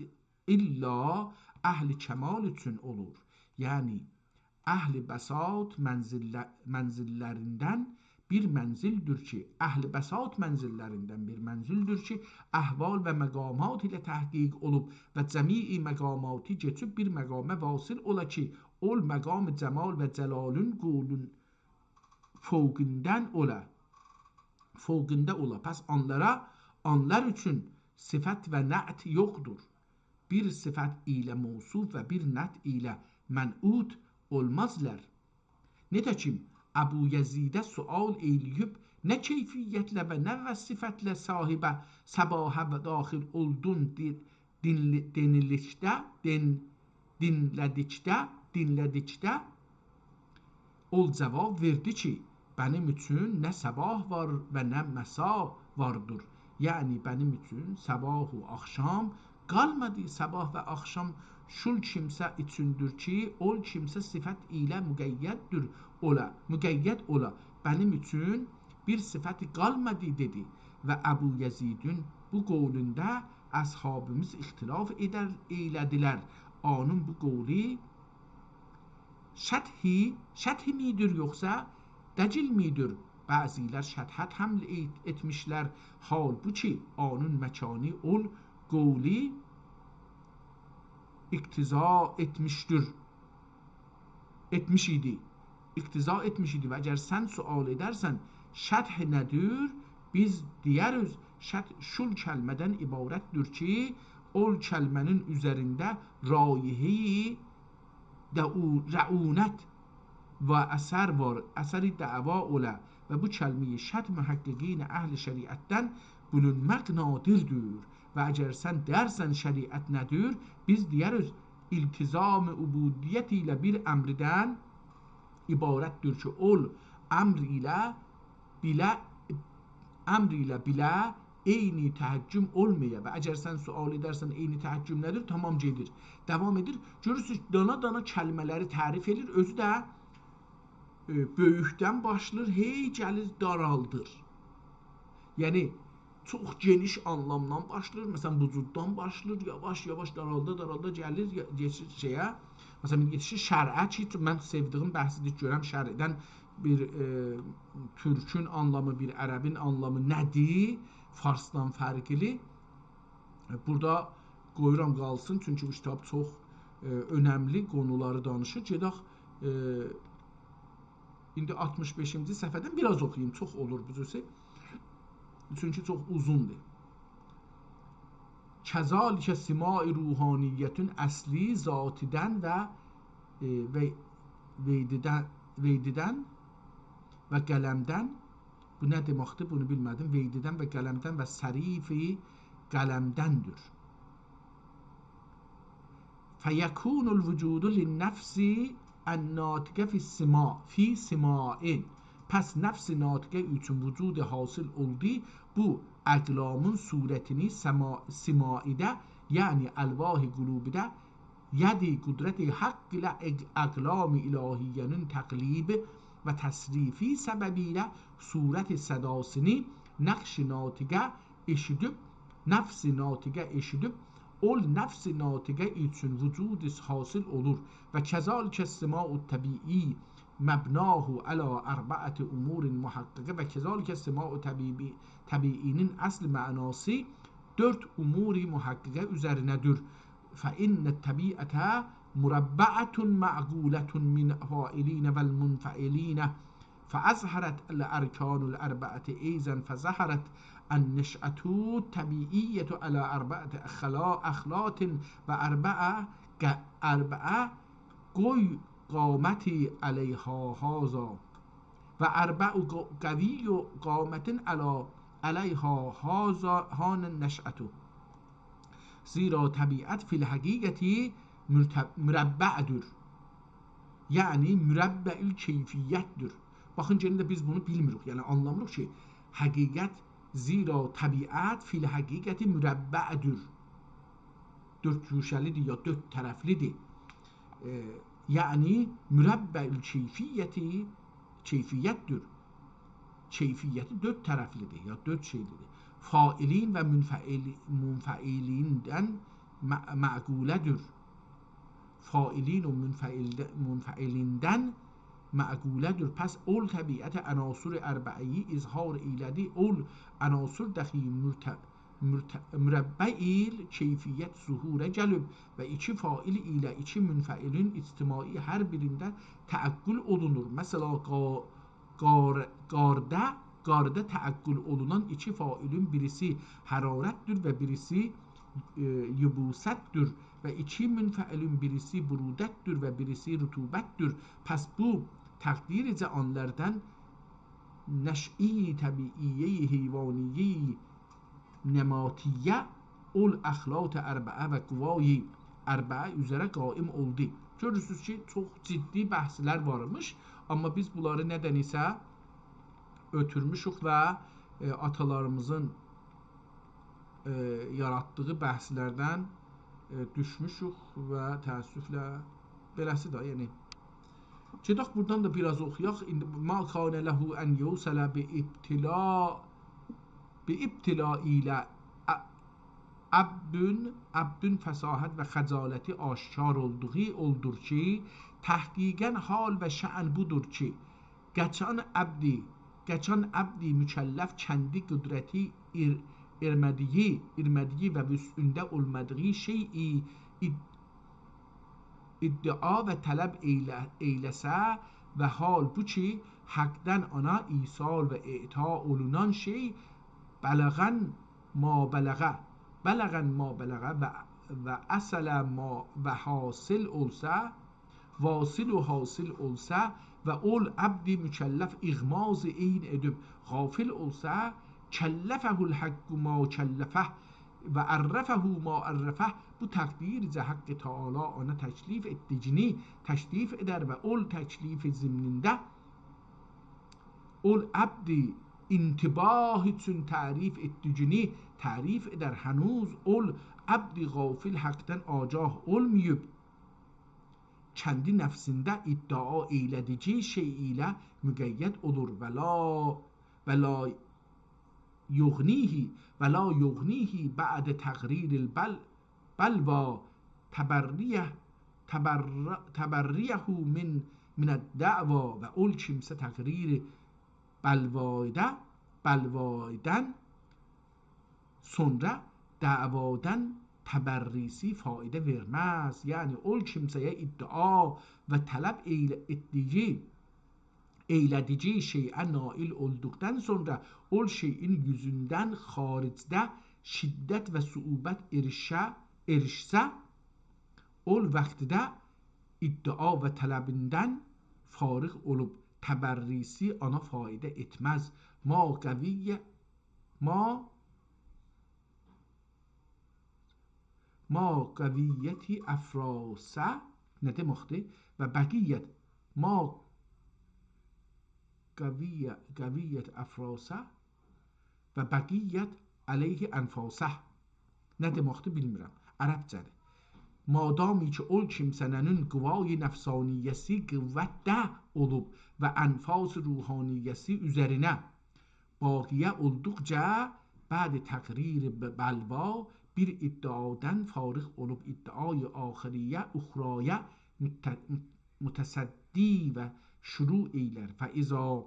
الا اهل کمال اوچون اولور. یعنی، اهل بساط منزله-، منزللریندن بیر منزلدیر کی، اهل بساط منزللریندن بیر منزلدیر کی، احوال و مقامات ایله تحقیق اولوب و جمیع مقاماتی کئچیب بیر مقامه واصل اولا کی، اول مقام جمال و جلالین قولون فوقوندان اولا، فوقوندا اولا. پس آنلارا، آنلار اوچون صفت و نعت یوخدور. بیر صفت ایله موصوف و بیر نعت ایله منعوت اولمازلار. نئته‌کیم، ابویزیده سؤال ائیله‌ییب، نه کیفیتله و نه وصفتله صاحبه صباحه و داخل اولدون دئ-، دینلی-، دئنیلیکده، دئن-، دینله‌دیکده، دینله‌دیکده، اول جواب وئردی کی، منیم اوچون نه صباح وار و نه مسا واردیر. یعنی، منیم اوچون صباح و آخشام قالمادی. صباح و آخشام شول کیمسه اوچوندور کی، اول کیمسه صفت ایله مقیددیر اولا، مقید اولا. منیم اوچون بیر صفتی قالمادی، دئدی. و ابویزیدین بو قولوندا اصحابیمیز اختلاف ائدر، ائیله‌دیلر. آنون بو قولو شطحی، شطح می‌دیر یوخسا دگیل می‌دیر؟ بعضی‌لر شطحت حمل ائت-، ائتمیشلر. حالبوکی آنون مکانی اول قولو اقتضا ائتمیشدیر. ائتمیش ایدی. اقتضا ائتمیش ایدی. و اگر سن سؤال ائدرسن، شطح نه‌دیر؟ بیز دئیه‌ریز، شطح شول کلمه‌دن عبارتدیر کی، اول کلمه‌نین اوزرینده رایحه‌ی دعو-، رعونت و اثر وار، اثر دعوا اولا و بو کلمه‌ی شطح محققین اهل شریعتدن بولونماق نادردیر. و اگر سن دئیرسن شریعت نه‌دیر، بیز دئیه‌ریز، التزام عبودیت ایله بیر امردن عبارتدیر کی، اول امر ایله بیله، امر ایله بیله عین تحکم اولمایا. و اگر سن سؤال ائدرسن، عین تحکم نه‌دیر؟ تامام، گئدیر. داوام ائدیر. گؤرورسونوز، دانا-دانا کلمه‌لری تعریف ائدیر. اؤزو ده، ائ، بؤیوکدن باشلاییر، هئی گلیر دارالدیر. یعنی، چوخ گئنیش آنلامدان باشلاییر. مثلا، وجوددان باشلاییر، یاواش-یاواش دارالدا، دارالدا گلیر، یا-، کئچیر شئیه. مثلا، یئتیشیر شرعه کی، من سئودیگیم بحثی‌دیر، گؤرم شرعدن بیر، ائ، تورکون آنلامی، بیر عربین آنلامی نه‌دیر، فارسدان فرقلی. بورادا قویورام قالسین، چونکی بو کیتاب چوخ، ائ، اؤنملی قونولاری دانیشیر. گئدک، ائ، ایندی آلتمیش بئشینجی صفحه‌دن بیر آز اوخویوم، چوخ اولور بو جورسه. چونکی چوخ اوزوندور. «کذلک سماع روحانیتون اصلی ذاتیدن و، ائ، وی-، ویدیدن، ویدیدن و قلمدن». بو نه دئمکدیر؟ بونو بیلمه‌دیم. «ویدیدن و قلمدن و صریف قلمدندیر». «فیکون الوجود للنفس الناطقة فی سماع، فی سماع». پس نفس ناطقه اوچون وجود حاصل اولدو بو اقلامین صورتینی سما-، سماعیده، یعنی الواح قلوبیده، ید قدرت حق ایله اق-، اقلام الهیه‌نین تقلیب و تصریفی سببیله صورت صداسینی نقش ناطقه ائشیدیب، نفس ناطقه ائشیدیب، اول نفس ناطقه اوچون وجود حاصل اولور. «و کذلک السماع الطبیعی مبناه علی اربعة امور محققة». و کذلک سماع طبیعی، طبیعی‌نین اصل معناسی دؤرد امور محققه اوزرینه‌دیر. «فإن الطبیعة مربعة معقولة من فاعلین و المنفعلین، فأظهرت الأرکان الأربعة أیضا، فظهرت النشأة الطبیعیة علی اربعة اخلا-، اخلاط و اربعة ق-، اربعة قوی قامت علیها هذا، و اربع قو-، قوی قامت علی-، علیها هذا هان النشأة». زیرا طبیعت فی الحقیقت مرت-، مربع‌دیر. یعنی مربع الکیفیت‌دیر. باخین، یئنه ده بیز بونو بیلمیریک، یعنی آنلامیریق کی، حقیقت، زیرا طبیعت فی الحقیقت مربع‌دیر. دؤرد گوشه‌لی‌دیر یا دؤرد طرفلی‌دیر. ائ، یعنی مربع الکیفیت، کیفیت‌دیر. کیفیتی دؤرد طرفلی‌دیر یا دؤرد شئیلی‌دیر. فاعلین و منفعل-، منفعلیندن مع-، معقوله‌دیر. فاعلین و منفعل-، منفعلیندن معقوله‌دیر. پس اول طبیعت عناصر اربعه‌یی اظهار ائیله‌دی. اول عناصر دخی مرت-، مرت-، مربع الکیفیت ظهورا گلیب و ایکی فاعل ایله ایکی منفعلین اجتماعی هر بیرینده تعقل اولونور. مثلا، قا-، قار-، قاردا، قاردا تعقل اولونان ایکی فاعلین بیریسی حرارت‌دیر و بیریسی، ائ، یبوست‌دیر و ایکی منفعلین بیریسی برودت‌دیر و بیریسی رطوبت‌دیر. پس بو تقدیر جهانلاردان نشئی طبیعیه‌ی حیوانیه‌ی نباتیه، اول اخلاط اربعه و قوای اربعه اوزره قایم اولدو. گؤرورسونوز کی، چوخ جدی بحثلر وارمیش، آمما بیز بونلاری ندنسه اؤتورموشوک و، ائ، آتالاریمیزین، ائ، یاراتدیغی بحثلردن، ائ، دوشموشوک و تأسفله بئله‌سی ده، یعنی. گئدک بورادان دا بیر آز اوخویاق. ایندی «ما کان له أن یوصل بابتلاء، بابتلاء ایله ع-، عبد، عبد فصاحت و خجالتی آشکار اولدوغو اولدور کی، تحقیقا حال و شأن بودور کی، قاچان عبدی، قاچان عبدی مکلف کندی قدرتی ار-، ارمه‌دیگی، ارمه‌دیگی و وسعونده اولمادیغی شئیی اد-، ادعا و طلب ائیله-، ائیله‌سه و حال بو کی، حقدن آنا ایصال و اعطا اولونان شئی بلغا ما بلغ، بلغا ما بلغ و، و اصل ما و حاصل اولسا، واصل و حاصل اولسا و اول عبد مکلف اغماض عین ائدیب غافل اولسا، کلفه الحق ما کلفه و عرفه ما عرفه، بو تقدیر جه حق تعالی اونا تکلیف ائتدیگینی تکلیف ائدر و اول تکلیف ضمنینده اول عبد انتباه اوچون تعریف ائتدیگینی تعریف ائدر. هنوز اول عبد غافل حقدن آگاه اولماییب، کندی نفسینده ادعا ائیله‌دیگی شئی ایله مقید اولور. و لا، و لا یغنیه، و لا یغنیه بعد تقریر البل-، بلوی تبریه، تبر-، تبریه من من الدعوی، و اول کیمسه تقریر بلوادا، بلوادان سونرا دعوادان تبریسی فایده وئرمز. یعنی، اول کیمسه‌یه ادعا و طلب ائیله-، ائتدیگی، ائیله‌دیگی شئیه نائل اولدوقدان سونرا اول شئیین یوزوندن خارجده شدت و صعوبت ائریشه، ائریشسه، اول واختدا ادعا و طلبیندن فارغ اولوب تبریسی اونا فایده ائتمز. ما قویه، ما، ما قویت افراسه نه دئمکدیر؟ و بقیت، ما قویه-، قویت افراسه و بقیت علیه انفاسه. نه دئمکدیر، بیلمیرم. عربجه‌دیر. مادامی کی، اول کیمسه‌نین قوای نفسانیه‌سی قوتده اولوب و انفاس روحانیه‌سی اوزرینه باقیه اولدوقجا، بعد تقریر ب-، بلوا، بیر ادعادان فارغ اولوب ادعای آخریه، اخریه مت-، متصدی و شروع ائیلر. فاذا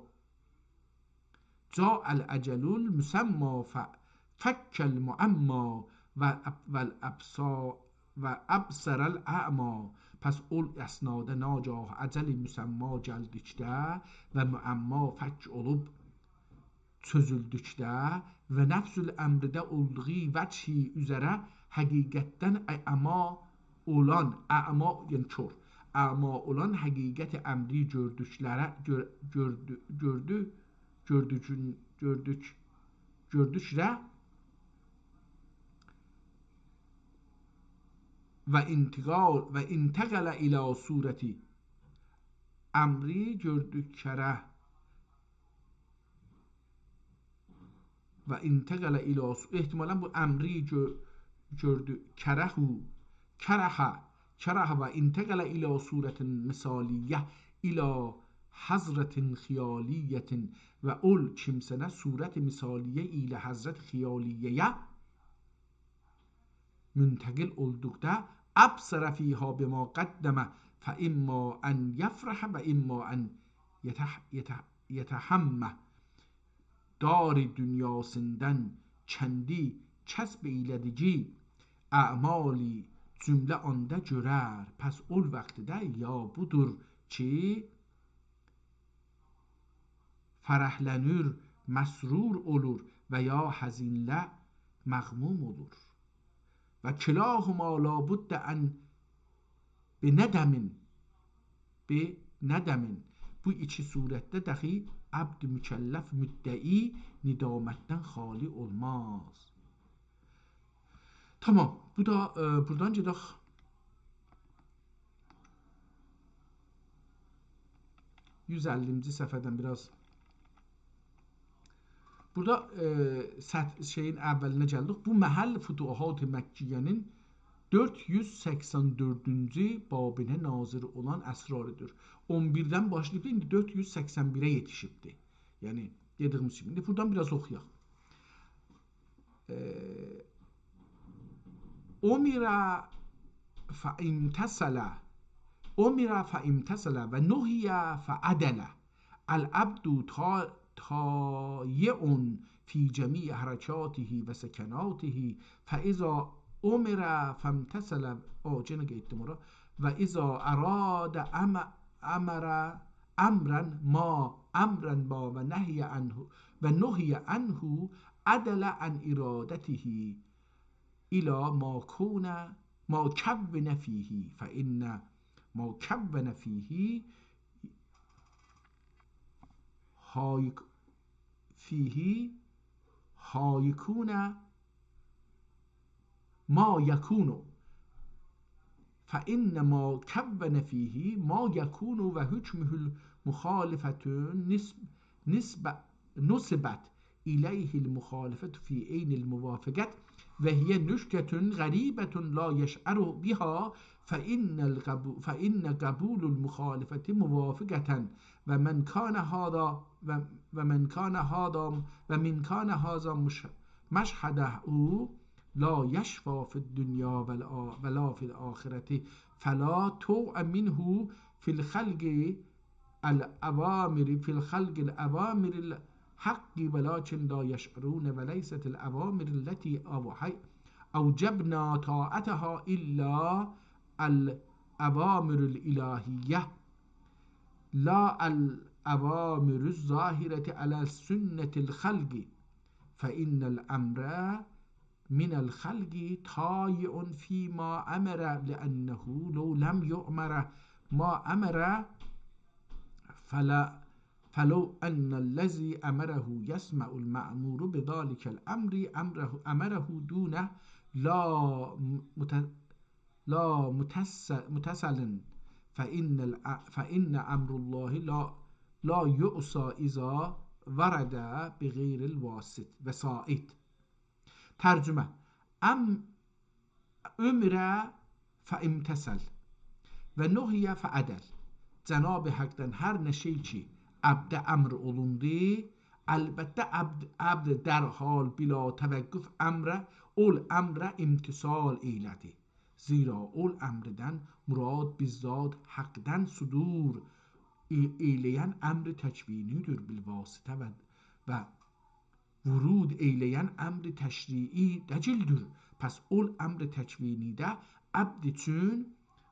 جاء الاجل المسمی ف-، فک المعمی و اب-، و الابصا-، و ابصر الاعمی. پس اول اثنادا ناگاه اجل مسمی گلدیکده و معما فک اولوب چؤزولدوکده و نفس الامرده اولدوغو وجهی اوزره حقیقتدن اعمی اولان، اعمی، یعنی کور، اعمی اولان حقیقت امری گؤردوکلره، گؤر-، گؤردو-، گؤردو-، گؤردوکون-، گؤردوک-، گؤردوکره و انتقال، و انتقل الی صورتی امری گؤردوکره و انتقل الی ص-، احتمالاً بو امری گؤ-، گؤردو، کرهو، کرهه، کرهه و انتقل الی صورة مثالیة، الی حضرة خیالیة و اول کیمسه‌نه صورت مثالیه ایله حضرت خیالیه‌یه منتقل اولدوقدا، ابصر فیها بما قدم، فاما ان یفرح و اما ان یتح-، یتح-، یتحمه. دار دونیاسیندان کندی کسب ائیله‌دیگی اعمالی جمله آندا گؤرر. پس اول واختدا یا بودور کی، فرحلنیر، مسرور اولور و یا حزینله مغموم اولور. و کلاهما لابد ان بندم، بندم. بو ایکی صورتده داخی عبد مکلف مدعی ندامتدن خالی اولماز. تامام، بو دا، ائ، بورادان گئدک یوز اللینجی صفحه‌دن بیر آز. بورادا، ائ، سط-، شئیین اوّلینه گلدیک. بو محل فتوحات مکیه‌نین دؤرد یوز سکسن دؤردونجو بابینه نازل اولان اسراریدیر. اون بیردن باشلاییب، ایندی دؤرد یوز سکسن بیره یئتیشیبدی. یعنی، دئدیگیمیز کیمی. ایندی بورادان بیر آز اوخویاق. ائ، امر فامتثل، امر فامتثل و نهی فعدل. العبد طا-، طایع فی جمیع حرکاته و سکناته، فاذا امر فامتثل، او، یئنه قئییتدیم اورا. و اذا اراد ام-، امر امرا ما، امرا ما و نهی عنه، و نهی عنه، عدل عن ارادته الی ما کون، ما کون فیه، فان ما کون فیه، هایک-، فیه، هایکون، ما یکون، فان ما کون فیه ما یکون و حکمه المخالفة نسب-، نسب-، نسبت الیه المخالفة فی عین الموافقة و هی نکتة غریبة لا یشعر بها، فان القبو-، فان قبول المخالفة موافقة و من کان هذا و، و من کان هذا، و من کان هذا مش-، مشهده لا یشفی فی الدنیا ولا، ولا فی الآخرة، فلا طوع منه فی الخلق الأوامر في الخلق الأوامر الحق ولكن لا يشعرون، وليست الأوامر التي أوحي-، أوجبنا طاعتها إلا الأوامر الإلهية، لا الأوامر الظاهرة على سنة الخلق، فإن الأمر من الخلق طائع فيما أمر، لأنه لو لم يؤمر ما أمر فلا، فلو أن الذي أمره يسمع المأمور بذلك الأمر أمره، أمره دونه لا مت-، لا متس-، متسل، فإن الأ-، فإن أمر الله لا، لا يعصى إذا ورد بغير الواسط-، وسائط. ترجمه: أم-، أمر فامتثل و نهی فعدل. جناب حقدن هر نه شئی کی عبده امر اولوندو، البته عبد، عبد درحال بلا توقف امر، اول امره امتثال ائیله‌دی. زیرا اول امردن مراد بالذات حقدن صدور ائ-، ائیله‌ین امر تکوینی‌دیر، بالواسطه و، و ورود ائیله‌ین امر تشریعی دئییلدیر. پس اول امر تکوینی‌ده عبد اوچون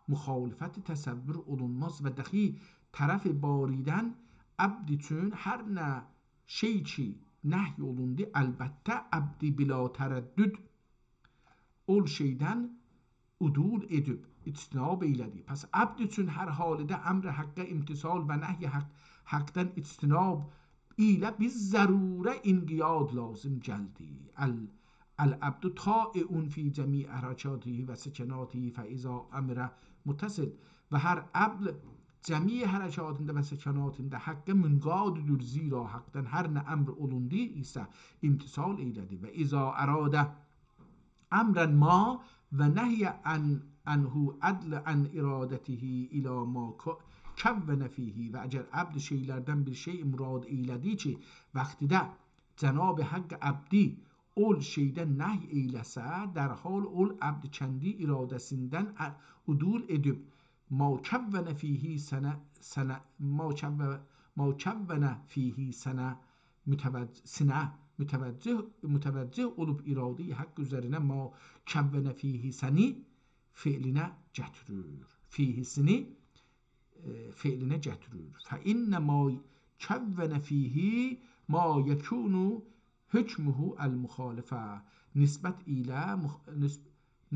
مخالفت تصور اولونماز و دخی طرف باری‌دن عبد اوچون هر نه شئی کی نهی اولوندو، البته عبد بلا تردد اول شئیدن عدول ائدیب، اجتناب ائیله‌دی. پس عبد اوچون هر حالده امر حقه امتثال و نهی حق، حقدن اجتناب ایله بالضروره انقیاد لازم گلدی. ال-، العبد طائع في جميع حركاته وسكناته فإذا أمر متصل. و هر عبد جمیع حرکاتیندا و سکناتیندا حقه منقاددیر، زیرا حقدن هر نه امر اولوندو ایسه امتثال ائیله‌دی. وإذا أراد أمرا ما ونهيا عن، عنه عدل عن إرادته إلى ما ك-، كون فيه. و اگر عبد شئیلردن بیر شئی مراد ائیله‌دی کی وقتیده جناب حق عبدی اول شئیدن نهی ائیله‌سه، درحال اول عبد کندی اراده‌سیندن ع-، عدول ائدیب، ما كون فيه سنه، سنه، ما كون، ما كون فيه سنه متوج-، سنه متوجه، متوجه اولوب اراده‌ی حق اوزرینه ما كون فيه سنی فعلینه گتیریر. فیه‌سینی، ائ، فعلینه گتیریر. فإن ما كون فيه ما يكون حكمه المخالفة. نسبت ایله مخ-، نس-،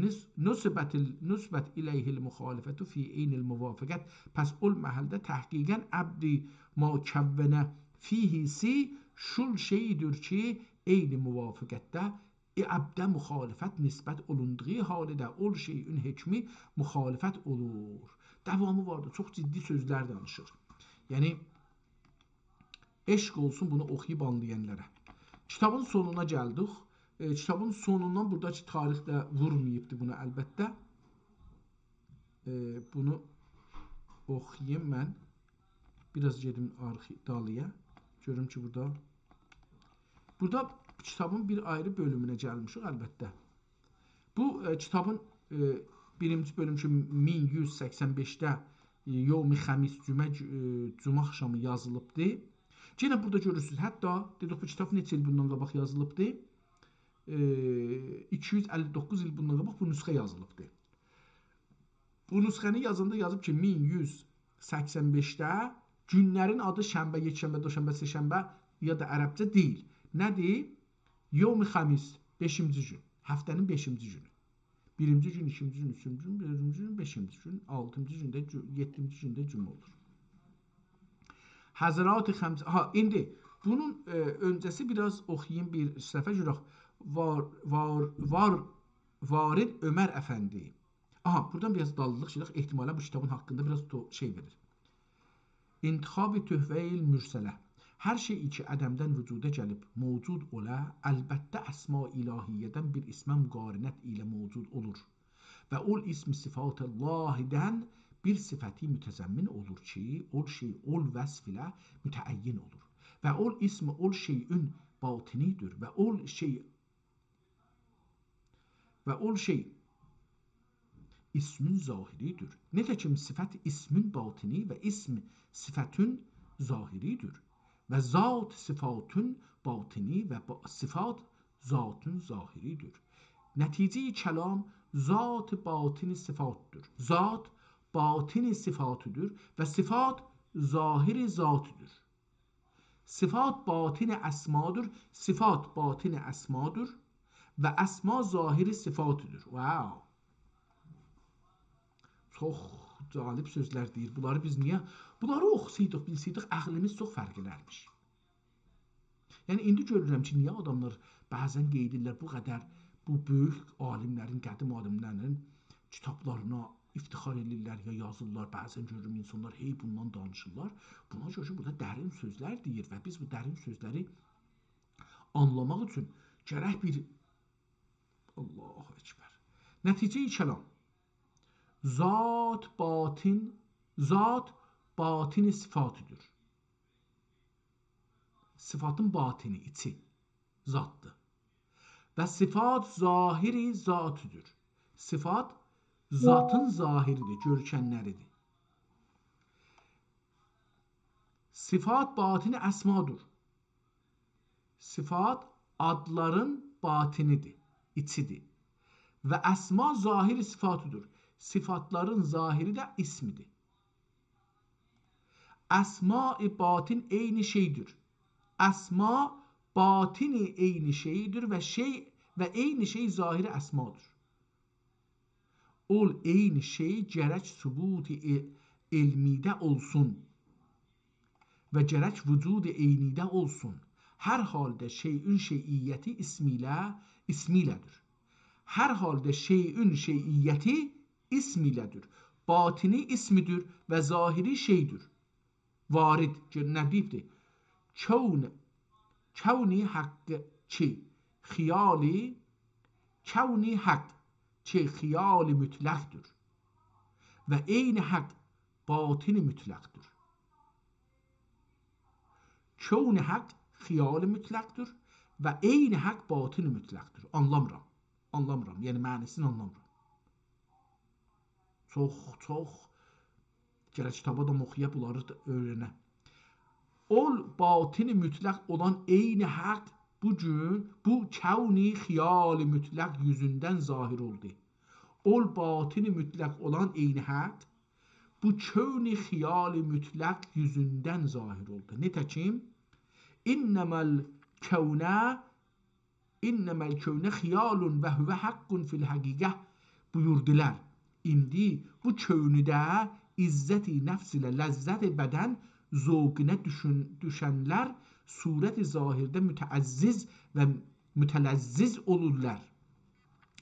نس-، نسبت ال-، نسبت إليه المخالفة في عين الموافقة. پس اول محلده تحقیقاً عبد ما كون فيه سی شول شئیدیر کی عین موافقتده، ائ، عبده مخالفت نسبت اولوندوغو حالده اول شئیین حکمی مخالفت اولور. داوامی واردی، چوخ جدی سؤزلر دانیشیر. یعنی، عشق اولسون بونو اوخویوب آنلایانلارا. کیتابین سونونا گلدیک. ائ، کیتابین سونوندان، بورادا کی تاریخ ده وورماییبدی بونا البته. ائ، بونو اوخویوم من. بیر آز گئدیم آرخی-، دالییا. گؤروم کی بورادا، بورادا کیتابین بیر آیری بؤلومونه گلمیشیک البته. بو، ائ، کیتابین، ائ، بیرینجی بؤلوم کی مین یوز سکسن بئشده، ائ، یوم خمیس، جمعه گو-، ائ، جمعه آخشامی یازیلیبدی. یئنه بورادا گؤرورسونوز، حتی دئدیک بو کیتاب نئچه ایل بوندان قاباق یازیلیبدی؟ ائ، ایکی یوز اللی دوققوز ایل بوندان قاباق بو نسخه یازیلیبدی. بو نسخه‌نی یازاندا یازیب کی مین یوز سکسن بئشده گونلرین آدی شنبه، یکشنبه، دوشنبه، سه‌شنبه یا دا عربجه دئییل. نه‌دیر؟ یوم خمیس، بئشینجی گون. هفته‌نین بئشینجی گونو. بیرینجی گون، ایکینجی گون، اوچونجو گون، دؤردونجو گون، بئشینجی گون، آلتینجی گون ده گو-، یئددینجی گون ده جمعه اولور. حضرات خمس، ها، ایندی بونون، ائ، اؤنجه‌سی بیر آز اوخویوم بیر صفحه گؤرک. وار، وار، وار، وارد عمر افندی. آها، بورادان بیر آز دالیلیق گئدک. احتمالاً بو کیتابین حاقیندا بیر آز تو-، شئی وئریر. انتخاب تحفة المرسله. هر شئی کی عدمدن وجودا گلیب موجود اولا، البته اسمای الهیه‌دن بیر اسمه مقارنت ایله موجود اولور. و اول اسم صفات اللهدن بیر صفتی متضمن اولور کی اول شئی اول وصف ایله متعین اولور. و اول اسم اول شئیین باطنی‌دیر. و اول شئی و اول شئی اسمون ظاهری‌دیر. نئجه کی صفت اسمون باطنی و اسم صفتون ظاهری‌دیر. و ذات صفاتون باطنی و با-، صفات ذاتون ظاهری‌دیر. نتیجهٔ کلام ذات باطن صفاتدیر. ذات باطن صفاتدیر و صفات ظاهر ذاتدیر. صفات باطن اسمادیر، صفات باطن اسمادیر و اسما ظاهر صفاتدیر. واو. چوخ جالب سؤزلر دئییر. بونلاری بیز نییه، بونلاری اوخوسایدیق، بیلسه‌یدیک، عقلیمیز چوخ فرقلنرمیش. یعنی، ایندی گؤرورم کی، نییه آداملار بعضا قید ائدیرلر بو قدر بو بؤیوک عالیملرین، قدیم عالیملرین کیتابلارینا افتخار ائدیرلر یا یازیرلار. بعضا گؤرورم، اینسانلار هئی بوندان دانیشیرلار. بونا گؤره کی، بورادا درین سؤزلر دئییر و بیز بو درین سؤزلری آنلاماق اوچون گرک بیر، الله اکبر. نتیجهٔ کلام. ذات باطن، ذات باطن صفاتدیر. صفاتین باطنی، ایچی، ذاتدیر. و صفات ظاهر ذاتدیر. صفات ذاتین ظاهری‌دیر، گؤرکنلری‌دیر. صفات باطن اسمادیر. صفات آدلارین باطنی‌دیر، ایچی‌دیر. و اسما ظاهر صفاتدیر. صفاتلارین ظاهری ده اسمدیر. اسمای باطن عین شی‌دیر. اسما باطن عین شی‌دیر و شی و عین شی ظاهر اسمادیر. اول عین شی گرک ثبوت ع-، علمی‌ده اولسون و گرک وجود عینی‌ده اولسون. هر حالدا شیئون شیئیتی اسم ایله، اسم ایله‌دیر. هر حالدا شیئون شیئیتی اسم ایله‌دیر. باطنی اسمدیر و ظاهری شی‌دیر. وارد، گؤ-، نه دئییبدی؟ کون، کون حق کی خیال، کون حق کی خیال مطلقدیر و عین حق باطن مطلقدیر. کون حق خیال مطلقدیر و عین حق باطن مطلقدیر. آنلامیرام. آنلامیرام. یعنی معنی‌سینی آنلامیرام. چوخ، چوخ. گرک کیتابا دا اوخویاق، بونلاری دا اؤیرنک. اول باطن مطلق اولان عین حق بو گون بو کون خیال مطلق یوزوندن ظاهر اولدو. اول باطن مطلق اولان عین حق بو کون خیال مطلق یوزوندن ظاهر اولدو. نئجه کی، انما الکون، انما الکون خیال و هو حق فی الحقیقة بویوردولار. ایندی بو کونده عزت نفس ایله لذت بدن ذوقونا دوشون-، دوشنلر صورت ظاهرده متعزز و متلذذ اولورلار.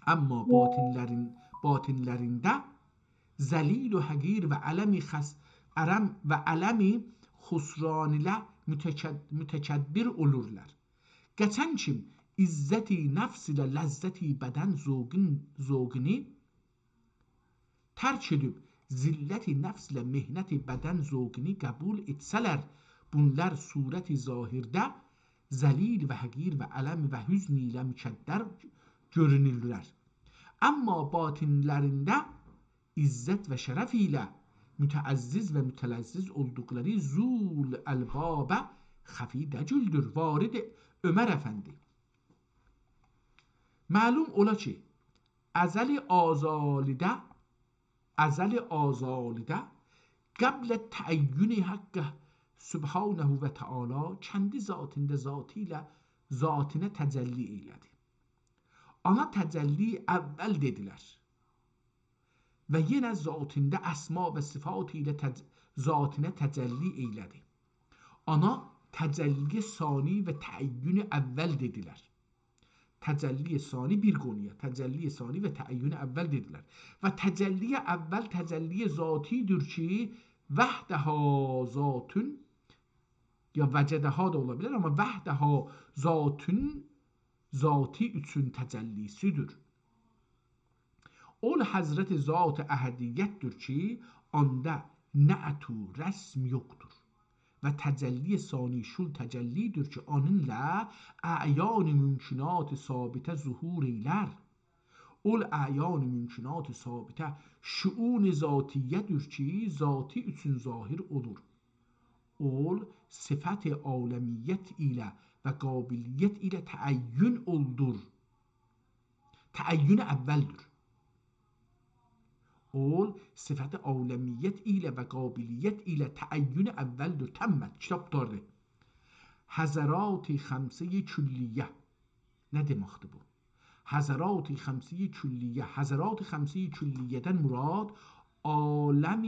اما باطنلرین-، باطنلرینده ذلیل و حقیر و علم خس-، ارم و علم خسران ایله متکد-، متکبر اولورلار. قاچان کیم عزت نفس ایله لذت بدن ذوقون-، ذوقونو ترک ائدیب، ذلت نفس ایله محنت بدن ذوقونو قبول ائتسه‌لر، بونلار صورت ظاهرده ذلیل و حقیر و علم و حزن ایله مکدر گؤرونورلر. اما باطنلرینده عزت و شرف ایله متعزز و متلذذ اولدوقلاری ذوالالباب خفی دگیلدیر. وارد عمر افندی. معلوم اولا کی، ازل آزالی‌ده، ازل آزالی‌ده قبل تعین حقه سبحانه و تعالی کندی ذاتیندا ذاتی ایله ذاتینا تجلی ائیله‌دی. آنا تجلی اول دئدیلر. و یئنه ذاتیندا اسما و صفات ایله تج-، ذاتینا تجلی ائیله‌دی. آنا تجلی ثانی و تعین اول دئدیلر. تجلی ثانی بیر قونویا، تجلی ثانی و تعین اول دئدیلر. و تجلی اول تجلی ذاتی‌دیر کی، وحدها ذاتون، یا وجدها دا اولا بیلر، آمما وحدها ذاتون، ذاتی اوچون تجلی‌سی‌دیر. اول حضرت ذات احدیت‌دیر کی، آندا نعت و رسم یوخدور. و تجلی ثانی شول تجلی‌دیر کی، اونونلا اعیان ممکنات ثابته ظهور ائیلر. اول اعیان ممکنات ثابته شئون ذاتیه‌دیر کی، ذاتی اوچون ظاهر اولور. اول صفت عالمیت ایله و قابلیت ایله تعین اولدور. تعین اولدور. اول صفت عالمیت ایله و قابلیت ایله تعین اولدور. تمت، کیتاب قوتاردی. حضرات خمسهٔ کلیه. نه دئمکدیر بو؟ حضرات خمسهٔ کلیه. حضرات خمسهٔ کلیه‌دن مراد عالم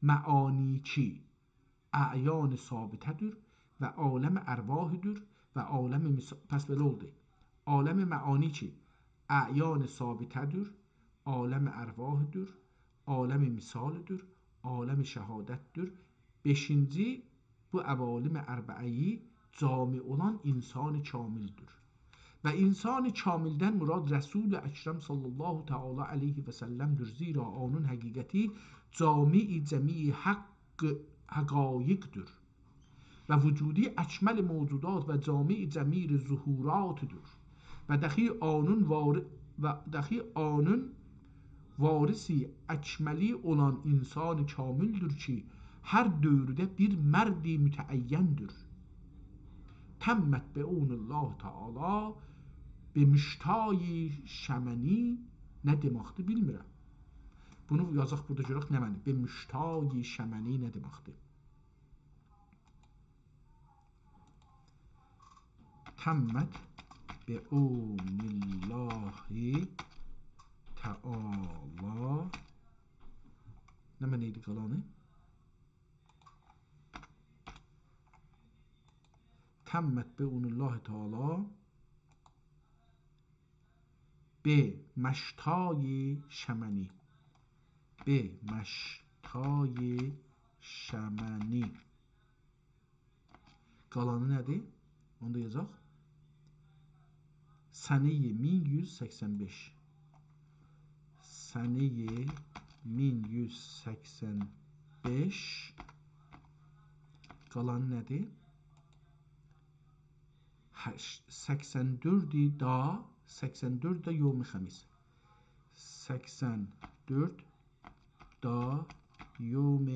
معانی کی، اعیان ثابته‌دیر و عالم ارواحدیر و عالم مث-، پس بئله اولدو. عالم معانی کی، اعیان ثابته‌دیر، عالم ارواحدیر، عالم مثالدیر، عالم شهادتدیر. بئشینجی، بو عوالم اربعه‌یی جامع اولان انسان کاملدیر. و انسان کاملدن مراد رسول اکرم صلی الله تعالی علیه و سلم‌دیر. زیرا اونون حقیقتی جامع جمیع حق، حقایقدیر و وجودی اکمل موجودات و جامع جمیع ظهوراتدیر. و دخی اونون وار-، و دخی اونون وارث اکملی اولان انسان کاملدیر کی، هر دورده بیر مرد متعین‌دیر. تمت بعون الله تعالی بمشتای شمنی. نه دئمکدیر، بیلمیرم. بونو یازاق بورادا، گؤرک نه معنی. بمشتای شمنی نه دئمکدیر؟ تمت بعون الله تعالی. نه معنی ایدی قالانی؟ تمت بعون الله تعالی بمشتای شمنی. بمشتای شمنی. قالانی نه‌دیر؟ اونو دا یازاق. سنه‌ی مین یوز سکسن بئش. سنه‌ی مین یوز سکسن بئش. قالانی نه‌دیر؟ هشت، سکسن دؤرد دا، سکسن دؤرد دا یوم خمیس. سکسن دؤرد دا یوم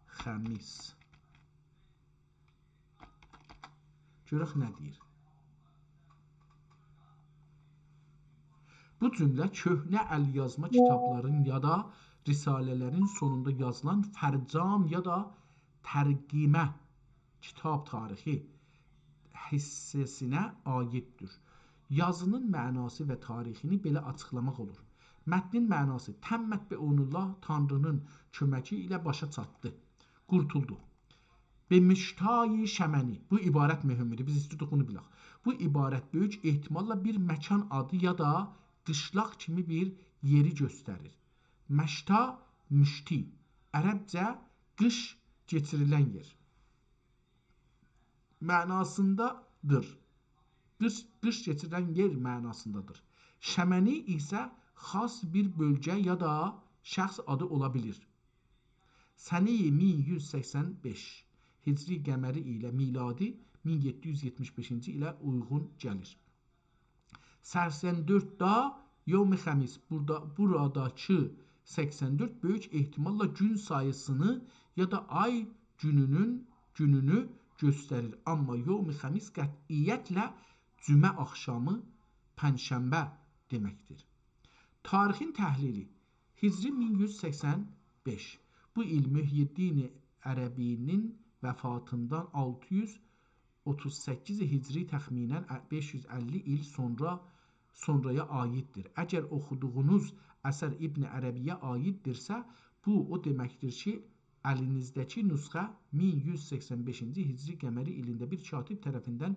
خمیس. گؤرک نه دئییر. بو جمله کؤهنه ال‌یازما کیتابلارین یا دا رساله‌لرین سونوندا یازیلان فرجام یا دا ترقیمه کیتاب تاریخی حیصه‌سینه عایددیر. یازینین معناسی و تاریخینی بئله آچیقلاماق اولور. متنین معناسی: تمت بعون الله، تانرینین کؤمگی ایله باشا چاتدی، قورتولدو. بمشتای شمنی. بو عبارت مهمدور. بیز ایستیریک بونو بیلک. بو عبارت بؤیوک احتماللا بیر مکان آدی یا دا قیشلاق کیمی بیر یئری گؤستریر. مشتا، مشتی. عربجه قیش کئچیریلن یئر معناسیندادیر. قیش، قیش کئچیریلن یئر معناسیندادیر. شمنی ایسه خاص بیر بؤلگه یا دا شخص آدی اولا بیلیر. سنه‌ی مین یوز سکسن بئش هجری قمری ایله میلادی مین یئددی یوز یئتمیش بئشینجی ایله اویغون گلیر. سکسن دؤرد دا یوم خمیس، بورادا، بوراداکی سکسن دؤرد بؤیوک احتماللا گون ساییسینی یا دا آی گونونون، گونونو گؤستریر. آمما یوم خمیس قطعیتله جمعه آخشامی، پنجشنبه دئمکدیر. تاریخین تحلیلی. هجری مین یوز سکسن بئش. بو ایل محی‌الدین عربی‌نین وفاتیندان آلتی یوز اوتوز سککیز هجری، تخمیناً بئش یوز اللی ایل سونرا، سونرایا عایددیر. اگر اوخودوغونوز اثر ابن عربی‌یه عایددیرسه، بو او دئمکدیر کی، الینیزده‌کی نسخه مین یوز سکسن بئشینجی هجری قمری ایلینده بیر کاتب طرفیندن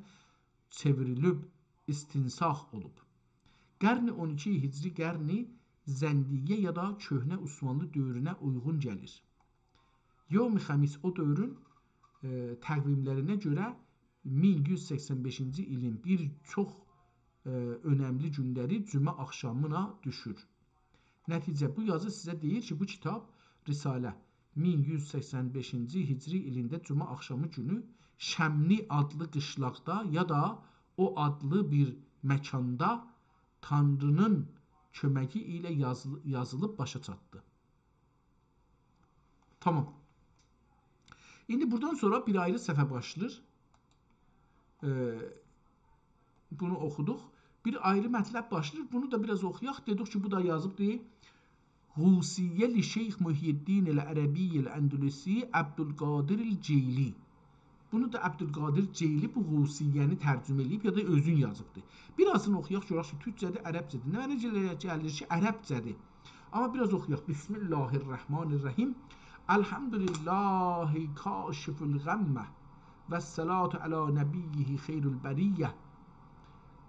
چئوریلیب، استنساخ اولوب. قرن اون ایکی هجری قرن زندیه یا دا کؤهنه عثمانلی دؤورونه اویغون گلیر. یوم خمیس او دؤورون، ائ، تقویملرینه گؤره مین یوز سکسن بئشینجی ایلین بیر چوخ، ائ، اؤنملی گونلری جمعه آخشامینا دوشور. نتیجه، بو یازی سیزه دئییر کی، بو کیتاب، رساله، مین یوز سکسن بئشینجی هجری ایلینده جمعه آخشامی گونو شمنی آدلی قیشلاقدا یا دا او آدلی بیر مکاندا تانری‌نین کؤمگی ایله یازیل-، یازیلیب باشا چاتدی. تامام. ایندی بورادان سونرا بیر آیری صفحه باشلاییر. ائ، بونو اوخودوق. بیر آیری مطلب باشلاییر. بونو دا بیر آز اوخویاق. دئدیک کی، بو دا یازیبدی. غوثیه لشیخ محی الدین العربی الاندلسی عبدالقادر الجیلی. بونو دا عبدالقادر جیلی بو غوثیه‌نی ترجمه ائله‌ییب یا دا اؤزون یازیبدی. بیر آزینی اوخویاق، گؤرک کی، تورکجه‌دیر، عربجه‌دیر. نه منه گلیر، گلیر کی، عربجه‌دیر. آمما بیر آز اوخویاق. بسم الله الرحمن الرحیم. الحمد لله کاشف الغمة و الصلاة علی نبیه خیر البریة.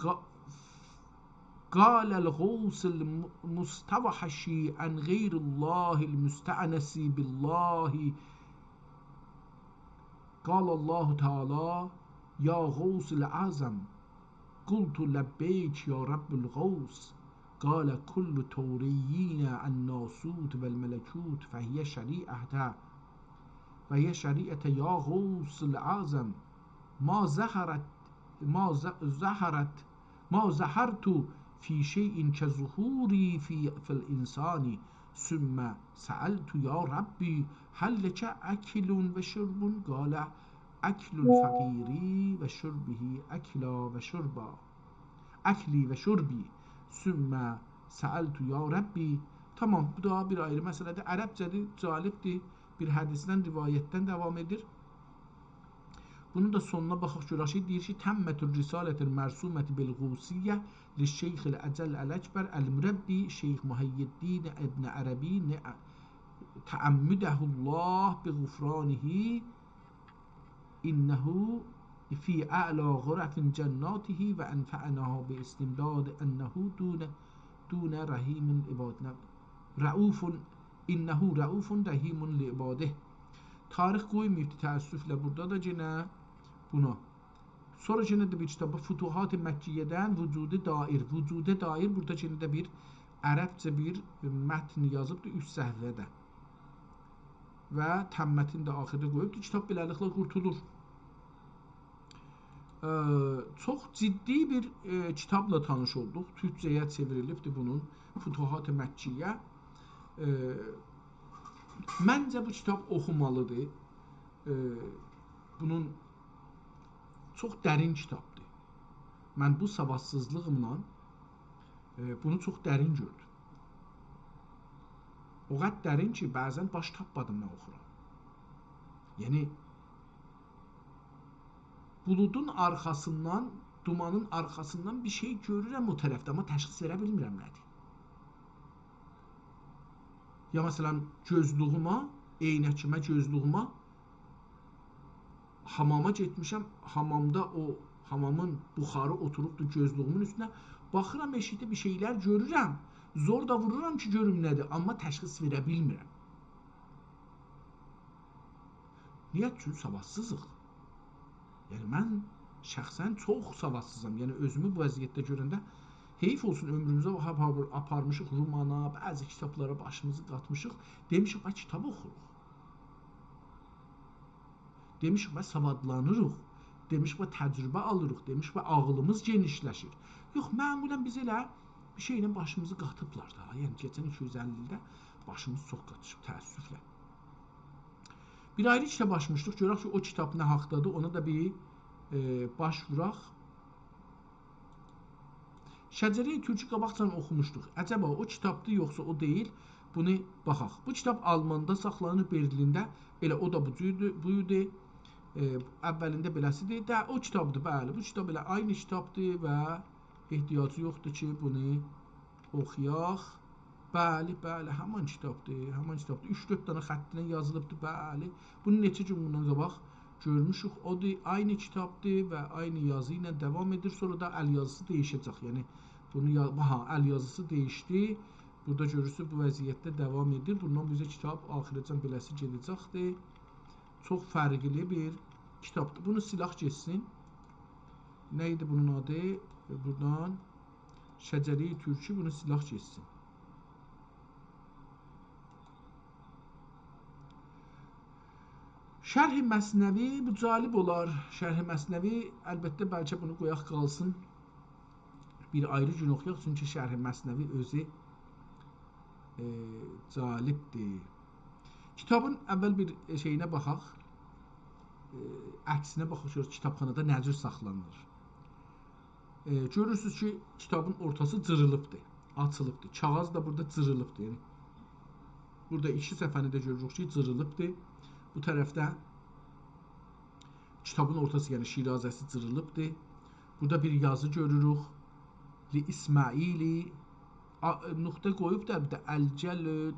قا-، قال الغوث المستوحش عن غیر الله المستأنس بالله. قال الله تعالی: یا غوث الاعظم. قلت: لبیک یا رب الغوث. قال: کل توریین الناسوت والملکوت فهی شریعة، فهی شریعة یا غوث الاعظم. ما ظهرت، ما ظ-، ظهرت، ما ظهرت فی شیء کظهوری فی، فی الانسان. ثم سألت: یا ربی، هل لک اکل و شرب؟ قال: اکل فقیری و شربه اکلا و شربا، اکلی و شربی. ثم سألت: یا ربی. تامام، بو دا بیر آیری مسئله‌دیر. عربجه‌دیر، جالبدیر. بیر حدیثدن، روایتدن داوام ائدیر. بونون دا سونونا باخاق، گؤرک کی، دئییر کی، تمت الرسالة المرسومة بالغوثیة للشیخ الأجل الأکبر المربی شیخ محی الدین ابن عربی نع-، تعمده الله بغفرانه، انه فی اعلی غرف جناته و انفعنا باستمداد انه دون، دون رحیم العباد، رؤوف، انه رؤوف رحیم لعباده. تاریخ قویماییبدی تأسفله بورادا دا یئنه بونا. سونرا یئنه ده بیر کیتاب، فتوحات مکیه‌دن وجود دایر. وجود دایر، بورادا یئنه ده بیر عربجه بیر متن یازیبدی اوچ صفحه‌ده. و تمتین ده آخیردا قویوبدو. کیتاب بئله‌لیکله قورتولور. ائ، چوخ جدی بیر، ائ، کیتابلا تانیش اولدوق. تورکجه‌یه چئوریلیبدی بونون فتوحات مکیه. ائ، منجه بو کیتاب اوخومالیدیر. ائ، بونون چوخ درین کیتابدیر. من بو سوادسیزلیغیملا، ائ، بونو چوخ درین گؤردوم. او قدر درین کی، بعضا باش تاپمادیم نه اوخورام. یعنی، بولودون آرخاسیندان، دومانین آرخاسیندان بیر شئی گؤرورم او طرفده، آمما تشخیص وئره بیلمیرم نه‌دیر. یا مثلا، گؤزلویومه، عینکیمه، گؤزلویومه حاماما گئتمیشم، حامامدا او، حامامین بخاری اوتوروبدور گؤزلویومون اوستونه. باخیرام ائشیکده بیر شئیلر گؤرورم. زور دا وورورام کی، گؤروم نه‌دیر، آمما تشخیص وئره بیلمیرم. نییه؟ چونکی سوادسیزیق. یعنی، من شخصا چوخ سوادسیزام. یعنی، اؤزومو بو وضعیتده گؤرنده حیف اولسون، عؤمروموزو آپار-، آپارمیشیق رومانا، بعضی کیتابلارا باشیمیزی قاتمیشیق. دئمیشیک، «باخ، کیتاب اوخوروق.» دئمیشیک، «باخ، سوادلانیریق.» دئمیشیک، «باخ، تجربه آلیریق.» دئمیشیک، «باخ، عاغلیمیز گئنیشلشیر.» یوخ، معمولا بیز ائله بیر شئیله باشیمیزی قاتیبلار دا. یعنی، کئچن ایکی یوز اللی ایلده باشیمیز چوخ قاتیشیب، تأسفله. بیر آیری کیتاب آچمیشدیق. گؤرک کی، او کیتاب نه حاقدادیر، اونا دا بیر، ائ، باش ووراق. شجره‌ی تورکی قاباقجادان اوخوموشدوق. عجبا او کیتابدیر، یوخسا او دئییل؟ بونو باخاق. بو کیتاب آلماندا ساخلانیر، برلینده. ائله او دا بو جوردور، بو ایدی. ائ، اولینده بئله‌سیدیر. ده، او کیتابدیر، بلی. بو کیتاب ائله عینی کیتابدیر و احتیاجی یوخدور کی، بونو اوخویاق. بلی، بلی، همان کیتابدیر، همان کیتابدیر. اوچ-دؤرد دنه خطینن یازیلیبدیر، بلی. بونو نئچه گون بوندان قاباق گؤرموشوک. او دا عینی کیتابدیر و عینی یازی ایله داوام ائدیر. سونرا دا ال‌یازیسی دییشه‌جک. یعنی، بونو یا-، ها، ال‌یازیسی دییشدی. بورادا گؤرورسونوز، بو وضعیتده داوام ائدیر. بوندان بو اوزه کیتاب آخیره‌جن بئله‌سی گئده‌جکدیر. چوخ فرقلی بیر کیتابدیر. بونو سیلک گئتسین. نه ایدی بونون آدی؟ بورادان شجره‌ی تورکی، بونو سیلک گئتسین. شرح مثنوی، بو جالب اولار. شرح مثنوی، البته، بلکه بونو قویاق قالسین. بیر آیری گون اوخویاق، چونکی شرح مثنوی اؤزو، ائ، جالبدیر. کیتابین اول بیر شئیینه باخاق، ائ، عکسینه باخاق، گؤرک کیتابخانادا نه جور ساخلانیلیر. ائ، گؤرورسونوز کی، کیتابین اورتاسی جیریلیبدیر، آچیلیبدیر. کاغیذ دا بورادا جیریلیبدیر. یعنی، بورادا ایکی صفحه‌نی ده گؤروروک کی، جیریلیبدیر. بو طرفده کیتابین اورتاسی، یعنی شیرازه‌سی جیریلیبدیر. بورادا بیر یازی گؤروروک. لاسماعیلی، آ، نقطه قویوب دا بیر ده الجل-،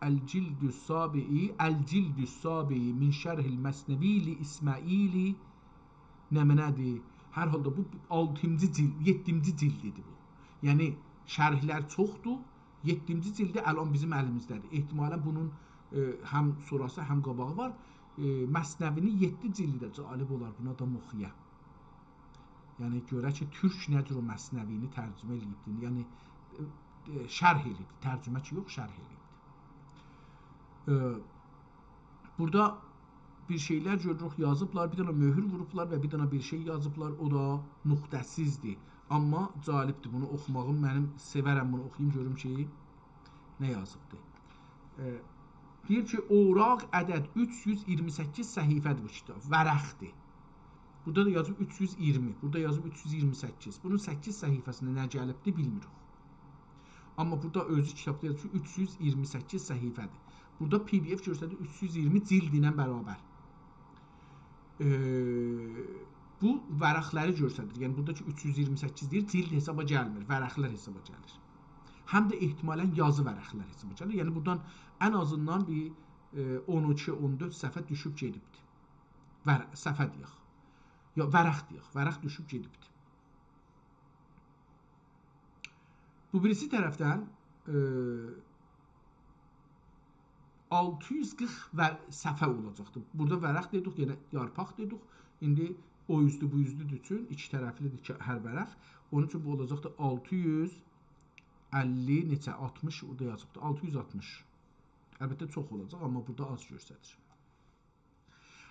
الجلد السابع، الجلد السابع من شرح المثنوی لاسماعیلی. نمنه‌دیر؟ هر حالدا بو آلتینجی جیلد، یئددینجی جیلدیدیر بو. یعنی شرحلر چوخدور، یئددینجی جیلدی الان بیزیم الیمیزده‌دیر. احتمالاً بونون، ائ، هم سونراسی، هم قاباغی وار. ائ، مثنوی‌نین یئددی جیلدی ده جالب اولار بونا آدام اوخویا. یعنی گؤره کی، تورک نه جور او مثنوی‌نی ترجمه ائله‌ییبدی. یعنی، ائ، ائ، شرح ائله‌ییبدی. ترجمه کی، یوخ، شرح ائله‌ییبدی. ائ، بورادا بیر شئیلر گؤروروک، یازیبلار، بیر دنه مؤهور ووروبلار و بیر دنه بیر شئی یازیبلار، او دا نقطه‌سیزدیر. آمما جالبدیر، بونو اوخوماغیم، منیم سئورم بونو اوخویوم، گؤروم کی، نه یازیبدی. ائ، دئییر کی، اوراق عدد اوچ یوز اییرمی سککیز صفحه‌دیر بو کیتاب، ورقدیر. بورادا دا یازیب اوچ یوز اییرمی، بورادا یازیب اوچ یوز اییرمی سککیز. بونون سککیز صفحه‌سینده نه گلیبدی، بیلمیریک. آمما بورادا اؤزو کیتابدا یازیر کی، اوچ یوز اییرمی سککیز صفحه‌دیر. بورادا پی دی اف گؤستریر اوچ یوز اییرمی جیلد ایله برابر. ائ، بو ورقلری گؤستریر. یعنی بورادا کی، اوچ یوز اییرمی سککیز دئییر، جیلد حسابا گلمیر، ورقلر حسابا گلیر. هم ده احتمالاً یازی ورقلر حسابا گلیر. یعنی بورادان ان آزیندان بیر، ائ، اون ایکی، اون دؤرد صفحه دوشوب گئدیبدیر. ور-، صفحه دئیک. یا، ورق دئیک، ورق دوشوب گئدیبدیر. بو بیریسی طرفدن، ائ، آلتی یوز قیرخ و-، صفحه اولاجاقدیر. بورادا ورق دئدیک، یئنه یارپاق دئدیک. ایندی او اوزدو، بو اوزدو اوچون ایکی طرفلیدیر کی، هر ورق. اونون اوچون بو اولاجاقدیر آلتی یوز اللی، نئچه؟ آلتمیش، بورادا یازیبدیر. آلتی یوز آلتمیش. البته، چوخ اولاجاق، آمما بورادا آز گؤستریر.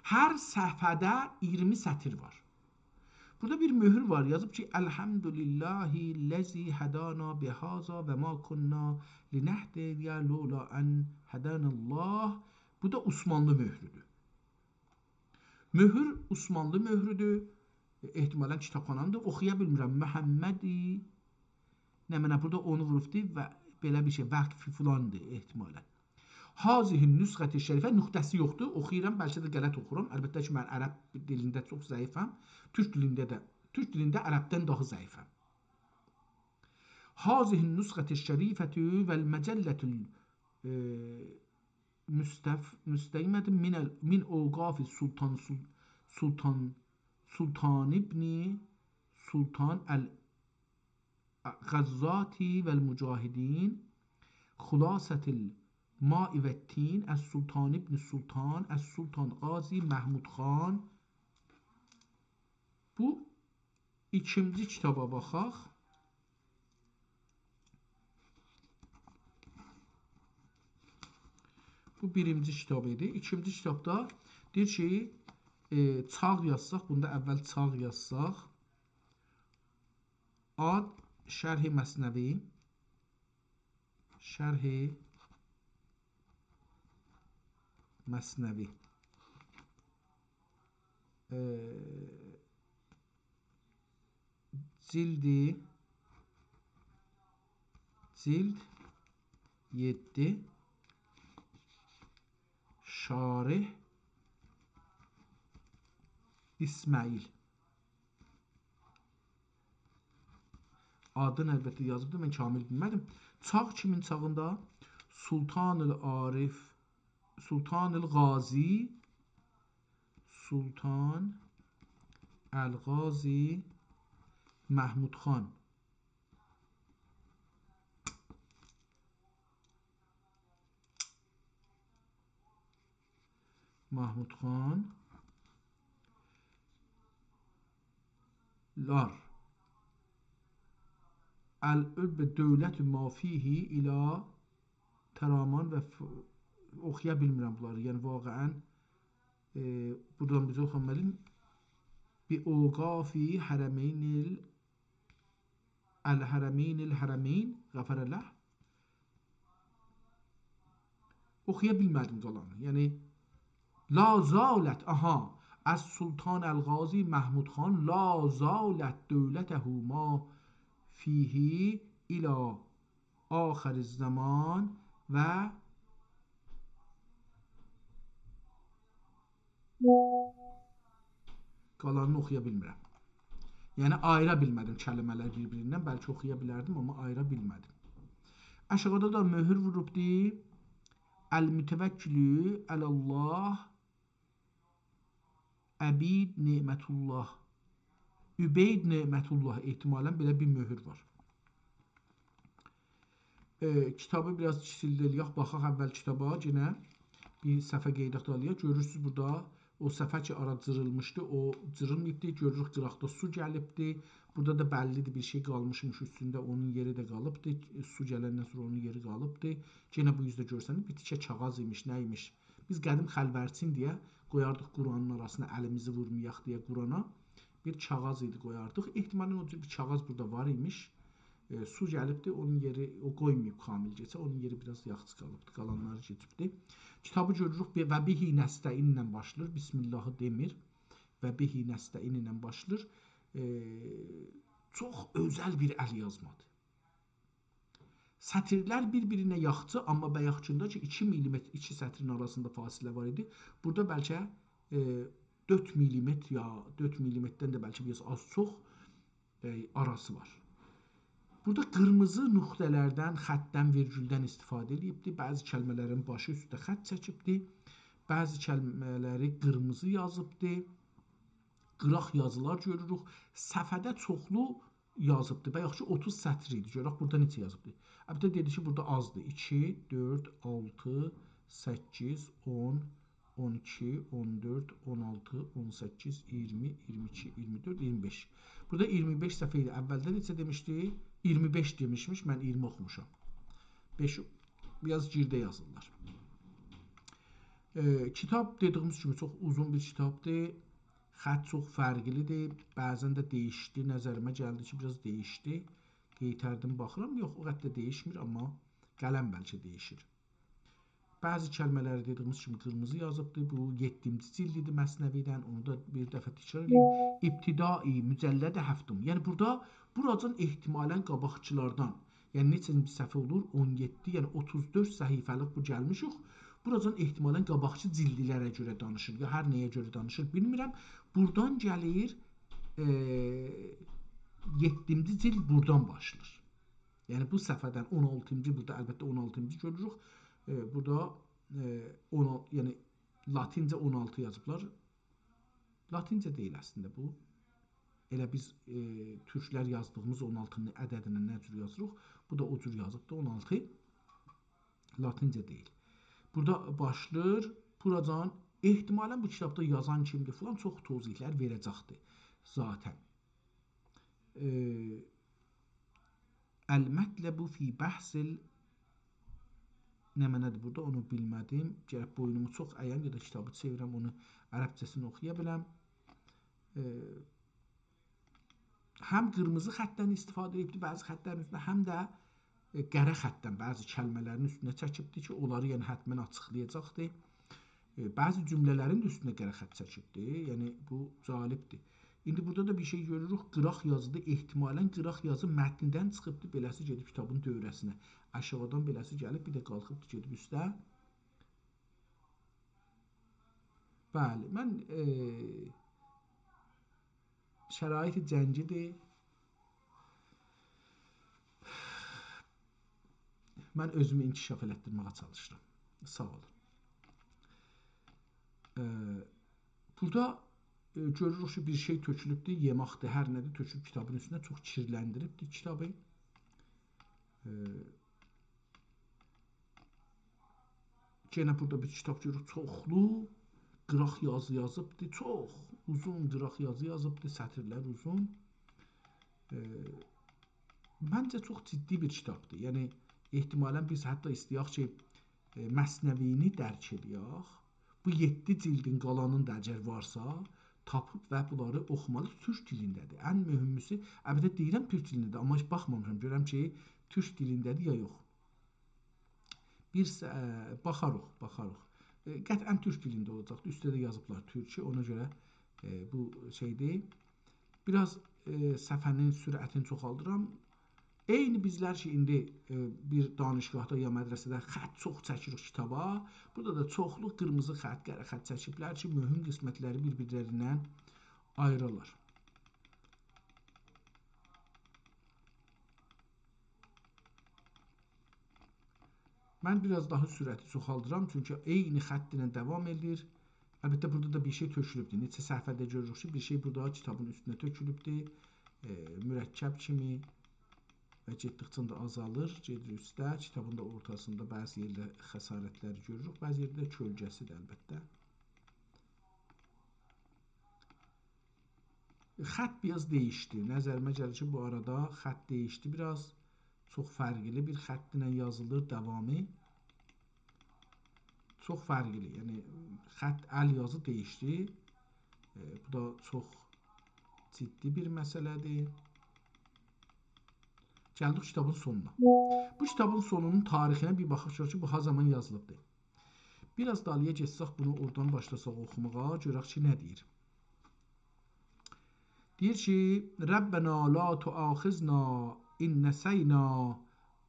هر صفحه‌ده اییرمی سطیر وار. بورادا بیر مؤهور وار، یازیب کی، «الحمد لله الذی هدانا بهذا و ما کنا لنهتدی لولا ان هدانا الله.» بو دا عثمانلی مؤهرودور. مؤهور عثمانلی مؤهرودور. احتمالاً کیتابخانانیدیر، اوخویا بیلمیرم. محمدی، نمنه، بورادا اونو ووروبدور و بئله بیر شئی، وقف فلاندیر احتمالاً. «هذه النسخة الشریفة»، نقطه‌سی یوخدور، اوخویورام، بلکه ده غلط اوخورام. البته کی، من عرب دیلینده چوخ ضعیفم. تورک دیلینده ده، تورک دیلینده عربدن داها ضعیفم. «هذه النسخة الشریفة والمجلة ال-، ائ، مستف-، مستیمة من ال-، من اوقاف سلطان سل-، سلطان، سلطان ابن سلطان ال-، غزاتی و المجاهدین، خلاصة الماء و التین، السلطان ابن سلطان، السلطان غازی محمود خان.» بو ایکینجی کیتابا باخاق. بو بیرینجی کیتاب ایدی. ایکینجی کیتابدا دئییر کی، ائ، چاغ یازساق، بوندا اول چاغ یازساق. آد شرح مثنوی. شرح مثنوی. ائ، جلدی، جلد یئددی. شارح اسماعیل. آدینی البته یازیبدی، من کامل بیلمه‌دیم. چاغ کیمین چاغیندا؟ سلطان العارف، سلطان الغازی، سلطان الغازی محمود خان. محمود خان لار. العلو دولت ما فیه الی ترامان و ف-، اوخویا بیلمیرم بونلاری. یعنی، واقعاً، ائ، بورادان بیز اوخومالی‌ییق. بی اوقافی حرمین ال-، الحرمین الحرمین غفر له. اوخویا بیلمه‌دیم قالانی. یعنی، لا زالت، آها، السلطان الغازی محمود خان، لا زالت دولته ما فیه الی آخر الزمان و قالانینی اوخویا بیلمیرم. یعنی، آییرا بیلمه‌دیم کلمه‌لری بیر-بیریندن. بلکه اوخویا بیلردیم، آمما آییرا بیلمه‌دیم. آشاغیدا دا مؤهور ووروبدی. المتوکل علی الله، عبید نعمت الله. عبید نعمت الله، احتمالاً بئله بیر مؤهور وار. ائ، کیتابی بیر آز کیچیلدیلک، باخاق اول کیتابا، یئنه بیر صفحه قئییداق دالییا. گؤرورسوز بورادا او صفحه کی، آرا جیریلمیشدی، او جیریلماییبدی. گؤروروک، قیراقدا سو گلیبدی. بورادا دا بللی‌دیر، بیر شئی قالمیشمیش اوستونده، اونون یئری ده قالیبدی. سو گلندن سونرا اونون یئری قالیبدی. یئنه بو اوزده گؤرسنیر، بیر تیکه کاغاذ ایمیش، نه ایمیش؟ بیز قدیم خلورچین دئیه قویاردیق قرآنین آراسینا الیمیزی وورمایاق دئیه قرآنا. بیر کاغاذ ایدی، قویاردیق. احتمالاً او جور بیر کاغاذ بورادا وار ایمیش. ائ، سو گلیبدی، اونون یئری، او قویماییب کامل کئچه، اونون یئری بیر آز یاخچی قالیبدی، قالانلاری کئچیبدی. کیتابی گؤروروک، به-، «و به نستعین» ایله باشلاییر، بسم اللهی دئمیر، «و به نستعین» ایله باشلاییر. ائ، چوخ اؤزل بیر ال یازمادیر. سطیرلر بیر-بیرینه یاخچی، آمما بایاقکیندا کی، ایکی میلیمتر، ایکی سطرین آراسیندا فاصله وار ایدی. بورادا بلکه، ائ، دؤرد میلیمتر یا دؤرد میلیمتردن ده بلکه بیر آز آز چوخ، ائ، آراسی وار. بورادا قیرمیزی نقطه‌لردن، خطدن، ویرگولدن استفاده ائله‌ییبدی. بعضی کلمه‌لرین باشی اوسته خط چکیبدی. بعضی کلمه‌لری قیرمیزی یازیبدی. قیراق یازیلار گؤروروک. صفحه‌ده چوخلو یازیبدی. بایاق کی، اوتوز سطر ایدی. گؤرک بورادا نئچه یازیبدی. البته، دئدی کی، بورادا آزدیر. ایکی، دؤرد، آلتی، سککیز، اون، اون ایکی، اون دؤرد، اون آلتی، اون سککیز، اییرمی، اییرمی ایکی، اییرمی دؤرد، اییرمی بئش. بورادا اییرمی بئش صفحه ایدی. اولده نئچه دئمیشدی؟ اییرمی بئش دئمیشمیش، من اییرمی اوخوموشام. بئشی بیر آز گیرده یازیرلار. ائ، کیتاب، دئدیگیمیز کیمی، چوخ اوزون بیر کیتابدیر. خط چوخ فرقلی‌دیر. بعضاً ده دییشدی. نظریمه گلدی کی، بیر آز دییشدی. قئیتردیم، باخیرام. یوخ، او قدر ده دییشمیر، آمما قلم بلکه دییشیر. بعضی کلمه‌لری، دئدیگیمیز کیمی، قیرمیزی یازیبدی. بو یئددینجی جلدیدیر مثنوی‌دن. اونو دا بیر دفعه تکرار ائدیم. ابتدایی، مجلد هفتم. یعنی بورادا، بوراجان احتمالاً قاباقکیلاردان، یعنی نئچه‌نجی صفحه اولور؟ اون یئددی، یعنی اوتوز دؤرد صفحه‌لیک بو گلمیشیک. بوراجان احتمالاً قاباقکی جلدلره گؤره دانیشیر، یا هر نه‌یه گؤره دانیشیر، بیلمیرم. بورادان گلیر، ائ، یئددینجی جلد بورادان باشلاییر. یعنی بو صفحه‌دن اون آلتینجی، بورادا البته اون آلتینجی گؤروروک. ائ، بورادا، ائ، اون آلتی، یعنی لاتینجه اون آلتی یازیبلار. لاتینجه دئییل اصلینده بو. ائله بیز، ائ، تورکلر یازدیغیمیز اون آلتینین عددینی نه جور یازیریق، بو دا او جور یازیبدی، اون آلتی. لاتینجه دئییل. بورادا باشلاییر، بوراجان احتمالاً بو کیتابدا یازان کیمدیر فلان، چوخ توضیحلر وئره‌جکدیر ذاتاً. ائ، المطلب فی بحث ال-، نمنه‌دیر بورادا، اونو بیلمه‌دیم. گرک بوینومو چوخ ایم، یا دا کیتابی چئویرم، اونو عربجه‌سینی اوخویا بیلم. ائ، هم قیرمیزی خطدن استفاده ائدیبدی بعضی خطلرین اوستونده، هم ده، ائ، قره خطدن بعضی کلمه‌لرین اوستونه چکیبدی کی، اونلاری، یعنی، حتماً آچیقلایاجاقدی. ائ، بعضی جمله‌لرین ده اوستونه قره خط چکیبدی. یعنی، بو جالبدیر. ایندی بورادا دا بیر شئی گؤروروک. قیراق یازیدیر. احتمالاً قیراق یازی متندن چیخیبدی، بئله‌سی گئدیب کیتابین دؤوره‌سینه. آشاغیدان بئله‌سی گلیب، بیر ده قالخیبدی، گئدیب اوسته. بلی، من، ائ، شرایط جنگی‌دیر. من اؤزومو انکشاف ائلتدیرمه‌یه چالیشیرام. ساغ اولون. ائ، بورادا، ائ، گؤروروک کی، بیر شئی تؤکولوبدور، یئماقدیر، هر نه‌دیر، تؤکولوب کیتابین اوستونه، چوخ کیرلندیریبدیر کیتابی. ائ، یئنه بورادا بیر کیتاب گؤروروک، چوخلو قیراق یازی یازیبدی، چوخ اوزون قیراق یازی یازیبدی، سطرلر اوزون. ائ، منجه چوخ جدی بیر کیتابدیر. یعنی، احتمالاً بیز حتی ایسته‌یک کی، ائ، مثنوی‌نی درک ائله‌یک. بو یئددی جلدین قالانینی دا اگر وارسا، تاپیب و بونلاری اوخومالی. تورک دیلینده‌دیر. ان مهموسو، البته دئییرم تورک دیلینده‌دیر، آمما هئچ باخمامیشام، گؤرم کی، تورک دیلینده‌دیر یا یوخ. بیر س-، اه، باخاریق، باخاریق. اه، قطعاً تورک دیلینده اولاجاقدیر. اوسته ده یازیبلار تورکی، اونا گؤره، اه، بو شئیدیر. بیر آز، اه، صفحه‌نین سرعتینی چوخالدیرام. عینی بیزلر کی، ایندی، اه، بیر دانشگاهدا یا مدرسه‌ده خط چوخ چکیریک کیتابا، بورادا دا چوخلو قیرمیزی خط، قره خط چکیبلر کی، مهم قسمتلری بیر-بیرلریندن آییرالار. من بیر آز داها سرعتی چوخالدیرام، چونکی عینی خط ایله داوام ائدیر. البته، بورادا دا بیر شئی تؤکولوبدور. نئچه صفحه‌ده گؤروروک کی، بیر شئی بورادا کیتابین اوستونه تؤکولوبدور. ائ، مرکب کیمی و گئتدیکجه ده آزالیر، گئدیر اوسته. کیتابین دا اورتاسیندا بعضی یئرده خسارتلری گؤروروک، بعضی یئرده ده کؤلگه‌سیدیر، البته. خط بیر آز دییشدی. نظریمه گلیر کی، بو آرادا خط دییشدی بیر آز. چوخ فرقلی بیر خط ایله یازیلیر، داوامی. چوخ فرقلی، یعنی خط، ال یازی دییشدی. ائ، بو دا چوخ جدی بیر مسئله‌دیر. گلدیک کیتابین سونونا. بو کیتابین سونونون تاریخینه بیر باخاق، گؤرک کی، بو ها زامان یازیلیبدیر. بیر آز دالییا گئتسک، بونو اورادان باشلاساق اوخوماغا، گؤرک کی، نه دئییر. دئییر کی، «ربنا لا تؤاخذنا إن نسينا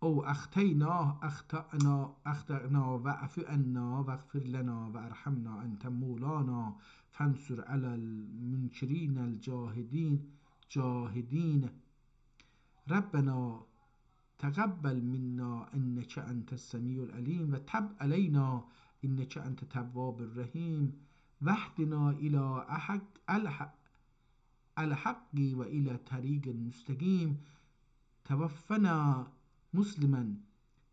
أو أخطأنا، أخطأنا، أخطأنا واعف عنا واغفر لنا وارحمنا أنت مولانا فانصر على المنكرين الجاحدين، جاحدين. ربنا تقبل منا إنك أنت السميع العليم وتب علينا إنك أنت التواب الرحيم واهدنا إلى أحق-، الح-، الحق وإلى طريق مستقيم. توفنا مسلما،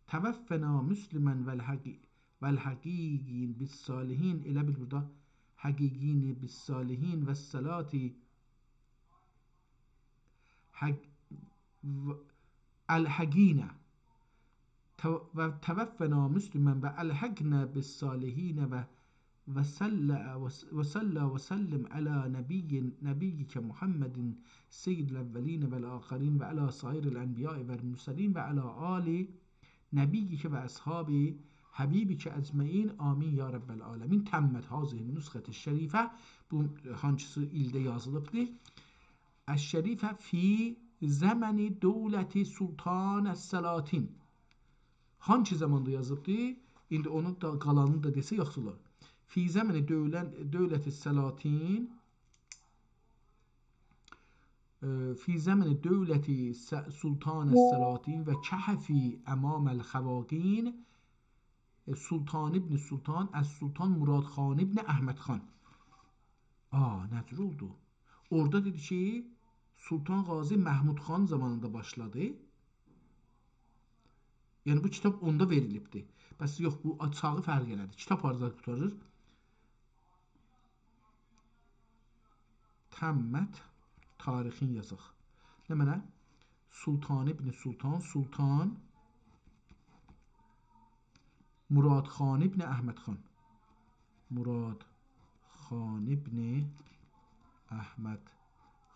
توفنا مسلما والحقي-، والحقين بالصالحين.» ائله بیل بورادا «حقين بالصالحين والصلاة حق-، و-، الحقين. تو-، وتوفنا مسلما وألحقنا بالصالحين و-، وصل-، وص-، وصلى وسلم على نبي-، نبيك محمد سيد الأولين والآخرين وعلى سائر الأنبياء والمرسلين وعلى آل نبيك وأصحاب حبيبك أجمعين، آمين يا رب العالمين. تمت هذه النسخة الشريفة. بو هانسیسی ایلده یازیلیبدیر؟ الشريفة في زمن دولة سلطان السلاطين. هانسی زاماندا یازیلیبدیر؟ ایندی اونون دا قالانینی دا دئسه یاخشی اولار. في زمن دولة، دولة السلاطين، ائ، في زمن دولة س-، سلطان السلاطين وكهفي أمام الخواقين. ائ، سلطان ابن سلطان، السلطان مراد خان ابن احمد خان. آ، نه جور اولدو؟ اورادا دئدی کی، سلطان غازی محمود خان زامانیندا باشلادی. یعنی بو کیتاب اوندا وئریلیبدی. بس یوخ، بو چاغی فرق ائله‌دی. کیتاب هاردا قوتاریر؟ تمت، تاریخین یازاق. نمنه؟ سلطان ابن سلطان، سلطان مراد خان ابن احمد خان. مراد خان ابن احمد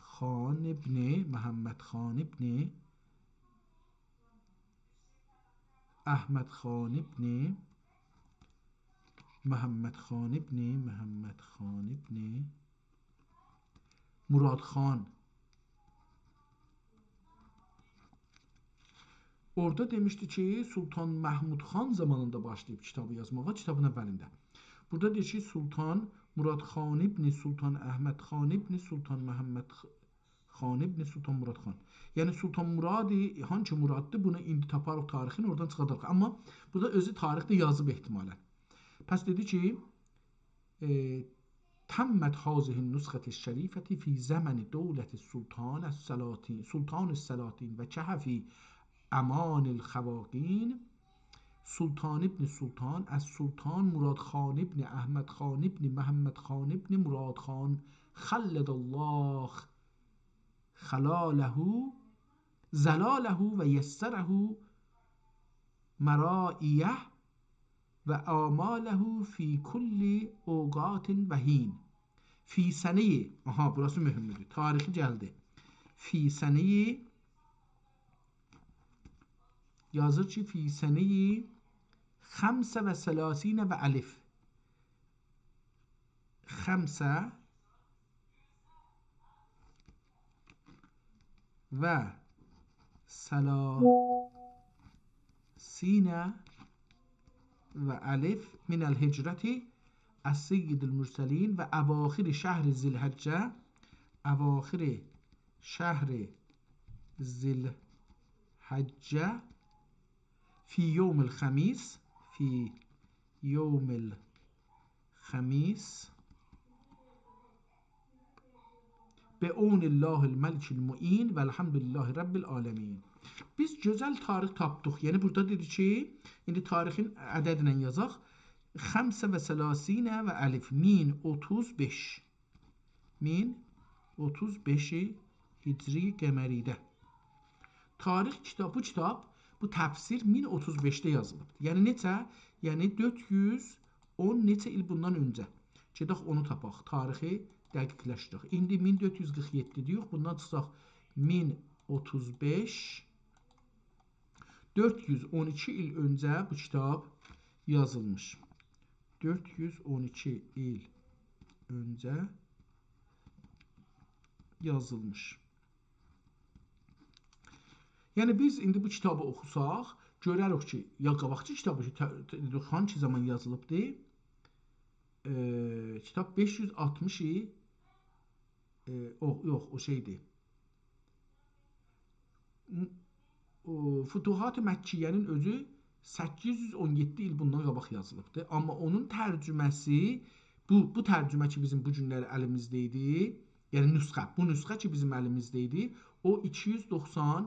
خان ابن محمد خان ابن احمد خان ابن محمد خان ابن محمد خان ابن مراد خان. اورادا دئمیشدی کی، سلطان محمود خان زامانیندا باشلاییب کیتابی یازماغا، کیتابین اولینده. بورادا دئییر کی، سلطان مراد خان ابن سلطان احمد خان ابن سلطان محمد خ-، خان ابن سلطان مراد خان. یعنی، سلطان مرادی، هانسی مراددیر، بونو ایندی تاپاریق تاریخین، اورادان چیخاداریق. آمما بورادا اؤزو تاریخده یازیب احتمالاً. پس دئدی کی، ائ، تمت هذه النسخة الشريفة في زمن دولة السلطان السلاطين، سلطان السلاطين وكهفي أمان الخواقين، سلطان ابن سلطان، السلطان مراد خان ابن احمد خان ابن محمد خان ابن مراد خان، خلد الله خلاله، ظلاله ويسره مراعيه وآماله في كل أوقات وحين. فی سنه‌ی، آها، بوراسی مهمدور. تاریخی گلدی. فی سنه‌ی، یازیر کی، فی سنه‌ی خمس و ثلاثین و الف. خمس و ثلاثین و الف من الهجرة، السید المرسلین، و اواخر شهر ذی الحجة، اواخر شهر ذی الحجة، فی یوم الخمیس، فی یوم الخمیس، بعون الله الملک المعین و الحمد لله رب العالمین. بیز گؤزل تاریخ تاپدیق. یعنی بورادا دئدی کی، ایندی تاریخین عددله یازاق. خمس و ثلاثین و الف، مین اوتوز بئش. مین اوتوز بئش هجری قمری‌ده. تاریخ کیتاب، بو کیتاب، بو تفسیر مین اوتوز بئشده یازیلیبدیر. یعنی نئچه؟ یعنی دؤرد یوز اون نئچه ایل بوندان اؤنجه. گئدک اونو تاپاق، تاریخی دقیقلشدیرک. ایندی مین دؤرد یوز قیرخ یئددی دئییک، بوندان چیخساق مین اوتوز بئش، دؤرد یوز اون ایکی ایل اؤنجه بو کیتاب یازیلمیش. دؤرد یوز اون ایکی ایل اؤنجه یازیلمیش. یعنی بیز ایندی بو کیتابی اوخوساق، گؤرریک کی، یا قاباقکی کیتابی کی، ته-، ته-، هانسی زامان یازیلیبدی؟ ائ، کیتاب بئش یوز آلتمیش ایل، ائ، او، یوخ، او شئیدیر. م-، او، فتوحات مکیه‌نین اؤزو سککیز یوز اون یئددی ایل بوندان قاباق یازیلیبدی. آمما اونون ترجمه‌سی، بو، بو ترجمه کی، بیزیم بو گونلری الیمیزده ایدی، یعنی نسخه، بو نسخه کی، بیزیم الیمیزده ایدی، او ایکی یوز دوخسان،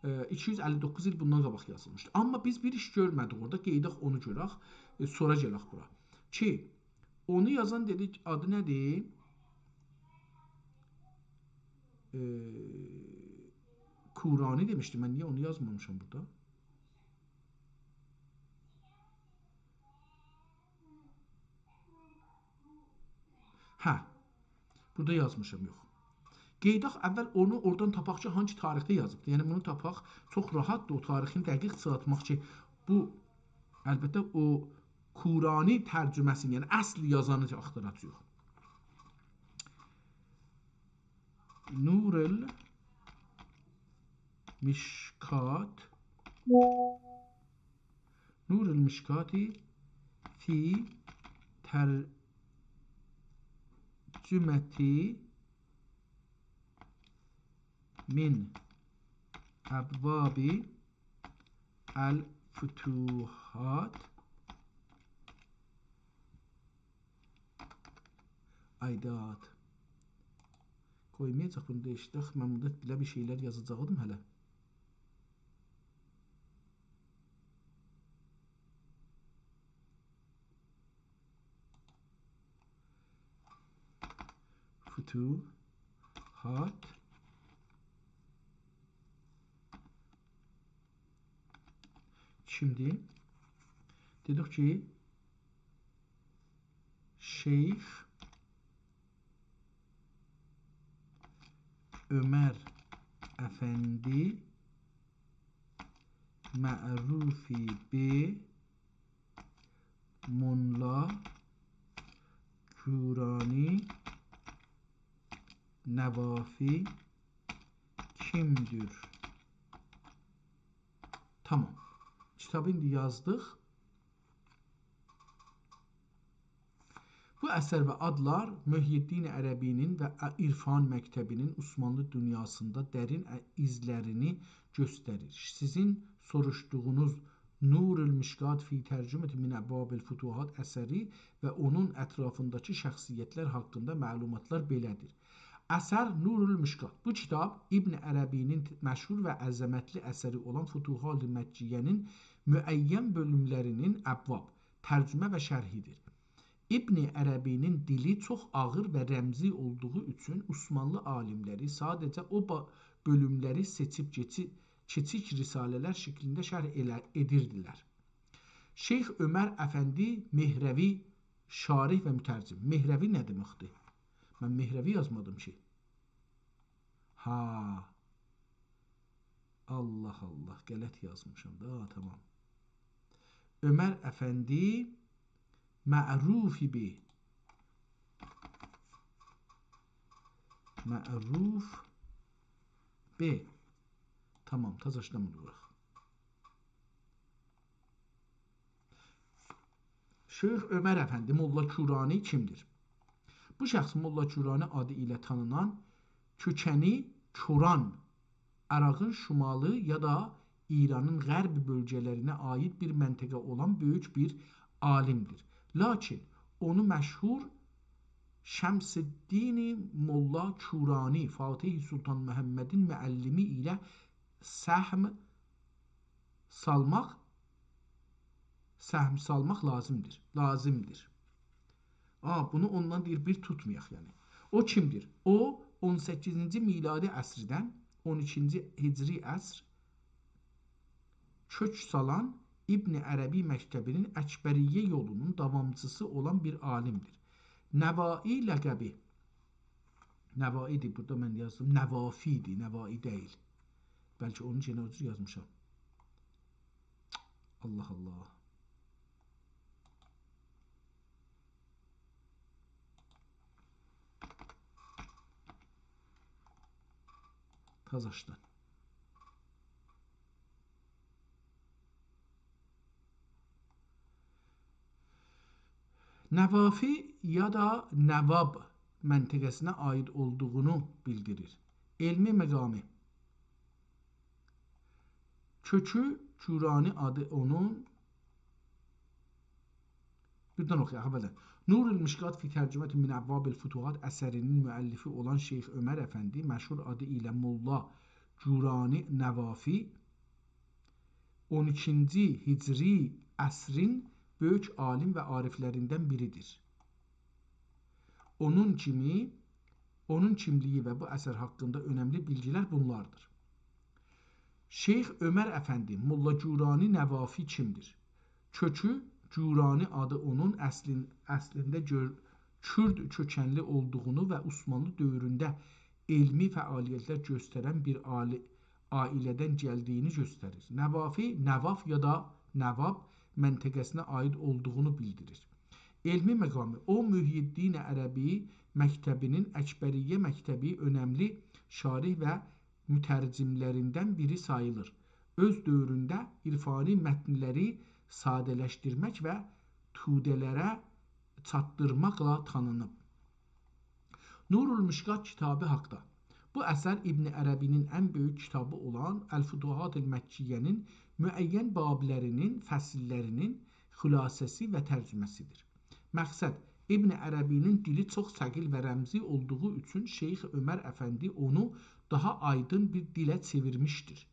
ائ، ایکی یوز اللی دوققوز ایل بوندان قاباق یازیلمیشدی. آمما بیز بیر ایش گؤرمه‌دیک اورادا، قئییداق اونو گؤرک، ائ، سونرا گلک بورا. کی، اونو یازان دئدیک، آدی نه‌دیر؟ ائ، کورانی دئمیشدیم. من نییه اونو یازمامیشام بورادا؟ هه، بورادا یازمیشام، یوخ. قئییداق اول اونو اورادان تاپاق کی، هانسی تاریخده یازیبدیر. یعنی بونو تاپاق، چوخ راحتدیر او تاریخین دقیق چیخارتماق کی، بو، البته، او کورانی ترجمه‌سینی، یعنی اصل یازانی آختاراجاغیق. نور المشکات، نور المشکات فی ترجمة من ابواب الفتوحات. آی داد. قویمایاجاق بونو دا ائشیدک. من بورادا بئله بیر شئیلر یازاجاق ایدیم هله. فتوحات کیمدیر؟ دئدیک کی، شیخ عمر افندی، معروف به ملا کورانی نوافی کیمدیر؟ تامام. کیتابی ایندی یازدیق. بو اثر و آدلار محی‌الدین عربی‌نین و عرفان مکتبی‌نین عثمانلی دونیاسیندا درین ایزلرینی گؤستریر. سیزین سوروشدوغونوز نور المشکات فی ترجمة من ابواب الفتوحات اثری و اونون اطرافینداکی شخصیتلر حاقیندا معلوماتلار بئله‌دیر. اثر نور المشکات. بو کیتاب ابن عربی‌نین مشهور و عظمتلی اثری اولان فتوحات مکیه‌نین معین بؤلوملری‌نین، ابواب، ترجمه و شرحی‌دیر. ابن عربی‌نین دیلی چوخ آغیر و رمزی اولدوغو اوچون عثمانلی عالیملری ساده‌جه او با-، بؤلوملری سئچیب کئچی-، کیچیک رساله‌لر شکلینده شرح ائله-، ائدیردیلر. شیخ عمر افندی مهروی، شارح و مترجم. مهروی نه دئمکدیر؟ من مهروی یازمادیم کی. ها. الله الله، غلط یازمیشام دا، تامام. عمر افندی معروف به، معروف به. تامام، تازاشدان بونو ووراق. شیخ عمر افندی ملا کورانی کیمدیر؟ بو شخص ملا کورانی آدی ایله تانینان، کؤکنی کوران، عراقین شمالی یا دا ایرانین غرب بؤلگه‌لرینه عایید بیر منطقه اولان بؤیوک بیر عالیمدیر. لاکین اونو مشهور شمس‌الدین ملا کورانی، فاتح سلطان محمدین معلمی ایله سهم سالماق، سهم سالماق لازیمدیر. لازیمدیر. آ، بونو اوندان دئییر، بیر توتمایاق، یعنی. او کیمدیر؟ او، اون سککیزینجی میلادی عصردن اون ایکینجی هجری عصر کؤک سالان ابن عربی مکتبینین اکبریه یولونون داوامچیسی اولان بیر عالیمدیر. نوایی لقبی، نوایی‌دیر، بورادا من یازدیم، نوافی‌دیر، نوایی دئییل. بلکه اونو یئنه او جور یازمیشام. الله الله. تازاشدان. نوافی یا دا نواب منطقه‌سینه عایید اولدوغونو بیلدیریر. علمی مقامی. کؤکو کورانی آدی اونون، بوردان اوخویاق اوّلدن. نورالمشکات فی ترجمة من ابواب الفتوحات اثرینین مؤلفی اولان شیخ عمر افندی، مشهور آدی ایله ملا کورانی نوافی، اون ایکینجی هجری عصرین بؤیوک عالیم و عارفلریندن بیریدیر. اونون کیمی، اونون کیملیگی و بو اثر حاقیندا اؤنملی بیلگیلر بونلاردیر. شیخ عمر افندی، ملا کورانی نوافی کیمدیر؟ کؤکو کورانی آدی اونون اصلین-، اصلینده گؤر-، کورد کؤکنلی اولدوغونو و عثمانلی دؤورونده علمی فعالیتلر گؤسترن بیر عالی-، عائله‌دن گلدیگینی گؤستریر. نوافی، نواف یا دا نواب منطقه‌سینه عایید اولدوغونو بیلدیریر. علمی مقامی. او، محی‌الدین عربی مکتبینین، اکبریه مکتبی، اؤنملی شارح و مترجملریندن بیری ساییلیر. اؤز دؤورونده عرفانی متنلری ساده‌لشدیرمک و توده‌لره چاتدیرماقلا تانینیب. نورالمشکات کیتابی حاقدا. بو اثر ابن عربی‌نین ان بؤیوک کیتابی اولان الفتوحات المکیه‌نین معین بابلرینین، فصللرینین خلاصه‌سی و ترجمه‌سیدیر. مقصد، ابن عربی‌نین دیلی چوخ ثقیل و رمزی اولدوغو اوچون شیخ عمر افندی اونو داها آیدین بیر دیله چئویرمیشدیر.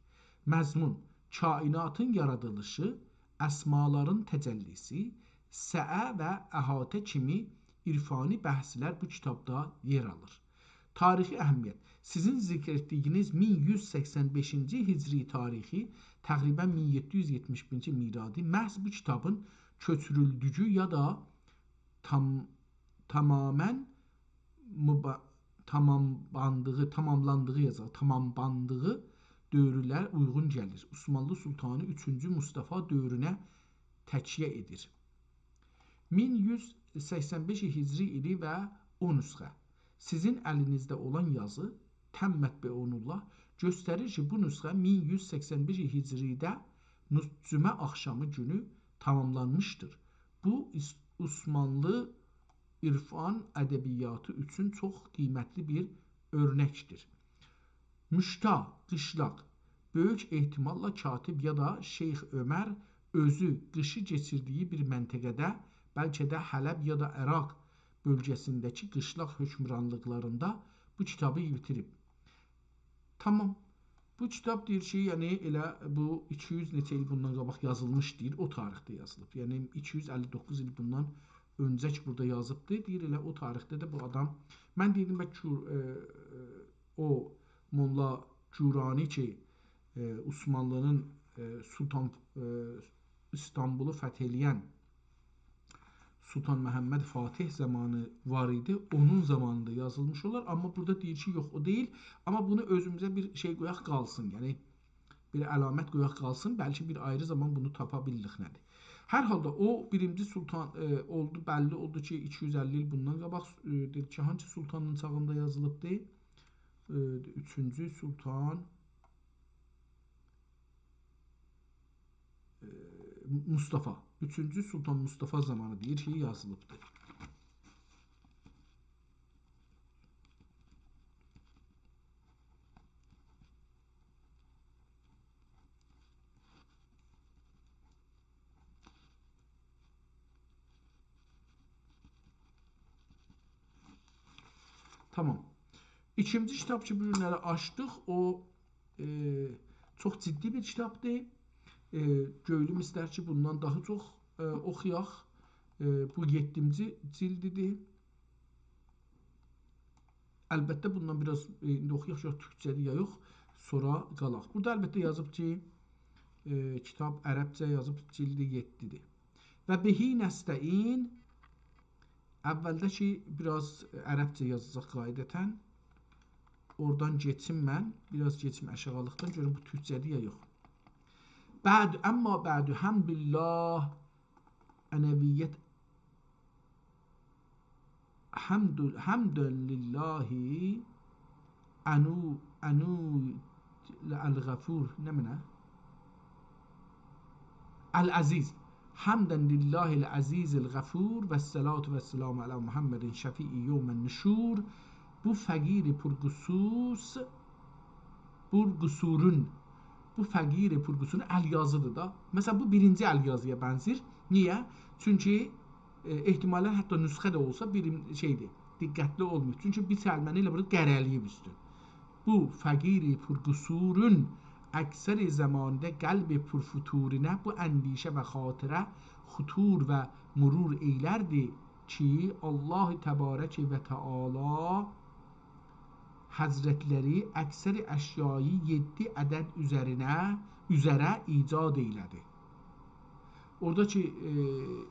مضمون، کائناتین یارادیلیشی، اسمالارین تجلی‌سی، سعه و احاطه کیمی عرفانی بحثلر بو کیتابدا یئر آلیر. تاریخی اهمیت. سیزین ذکر ائتدیگینیز مین یوز سکسن بئشینجی هجری تاریخی، تقریباً مین یئددی یوز یئتمیش بیرینجی میلادی، محض بو کیتابین کؤچورولدویو یا دا تام-، تماماً مبا-، تماملاندیغی، تماملاندیغی یازاق، تماملاندیغی دؤورلر اویغون گلیر. عثمانلی سلطانی اوچونجو مصطفی دؤورونه تکیه ائدیر. مین یوز سکسن بئش هجری ایلی و او نسخه. سیزین الینیزده اولان یازی، تمت به اون الله، گؤستریر کی، بو نسخه مین یوز سکسن بئش هجری‌ده نوس-، جمعه آخشامی گونو تماملانمیشدیر. بو، ایس-، عثمانلی عرفان ادبیاتی اوچون چوخ قیمتلی بیر اؤرنکدیر. مشتا، قیشلاق، بؤیوک احتماللا کاتب یا دا شیخ عمر اؤزو قیشی کئچیردیگی بیر منطقه‌ده، بلکه ده حلب یا دا عراق بؤلگه‌سینده‌کی قیشلاق حکمرانلیقلاریندا بو کیتابی بیتیریب. تامام. بو کیتاب دئییر کی، یعنی ائله بو ایکی یوز نئچه ایل بوندان قاباق یازیلمیش دئییر، او تاریخده یازیلیب. یعنی ایکی یوز اللی دوققوز ایل بوندان اؤنجه کی بورادا یازیبدی. دئییر ائله او تاریخده ده بو آدام، من دئییردیم بلکه کور-، ائ، ائ، او ملا کورانی کی، ائ، عثمانلی‌نین، ائ، سلطان، ائ، ایستانبولو فتح ائله‌ین سلطان محمد فاتح زامانی وار ایدی، اونون زامانیندا یازیلمیش اولار. آمما بورادا دئییر کی، یوخ، او دئییل. آمما بونو اؤزوموزه بیر شئی قویاق قالسین، یعنی بیر علامت قویاق قالسین، بلکه بیر آیری زامان بونو تاپا بیلیریک نه‌دیر. هر حالدا او بیرینجی سلطان، ائ، اولدو، بللی اولدو کی، ایکی یوز اللی ایل بوندان قاباق، ائ، دئدی کی، هانسی سلطانین چاغیندا یازیلیبدی؟ ائ، اوچونجو سلطان، ائ، مصطفی. اوچونجو سلطان مصطفی زامانی دئییر کی، یازیلیبدی. تامام. ایکینجی کیتاب کی، بو گونلری آچدیق، او، ائ، چوخ جدی بیر کیتابدیر. ائ، گؤیلوم ایستر کی، بوندان داها چوخ، ائ، اوخویاق. ائ، بو یئددینجی جلدیدیر. البته، بوندان بیر آز، ائ، ایندی اوخویاق، گؤرک تورکجه‌دیر یا یوخ، سونرا قالاق. بورادا البته یازیب کی، ائ، کیتاب عربجه یازیب، جلدی یئددیدیر. «و به نستعین»، اولده کی، بیر آز عربجه یازاجاق قاعدتاً. اورادان کئچیم من، بیر آز کئچیم آشاغیلیقدان، گؤروم بو تورکجه‌دیر یا یوخ. «بعد، اما بعد، حمد الله، عنویت، حمد، حمدا لله، انو، انو، الغفور»، نمنه؟ «العزیز. حمدا لله العزیز الغفور و الصلاة و السلام علی محمد شفیع یوم النشور». بو فقیر پرقصور، پرقصورون، بو فقیر پرقصورون ال یازیدیر دا. مثلا، بو بیرینجی ال یازییا بنزیر. نییه؟ چونکی، ائ، احتمالاً حتی نسخه ده اولسا، بیر شئیدیر، دقتلی اولماییب. چونکی بیر کلمه‌نی ائله بورادا قره‌له‌ییب اوستون. بو فقیر پرقصورون اکثر زمانده قلب پرفتورینه بو اندیشه و خاطره خطور و مرور ائیلردی کی، الله تبارک و تعالی حضرتلری اکثر اشیایی یئددی عدد اوزرینه، اوزره ایجاد ائیله‌دی. اورادا کی، ائ،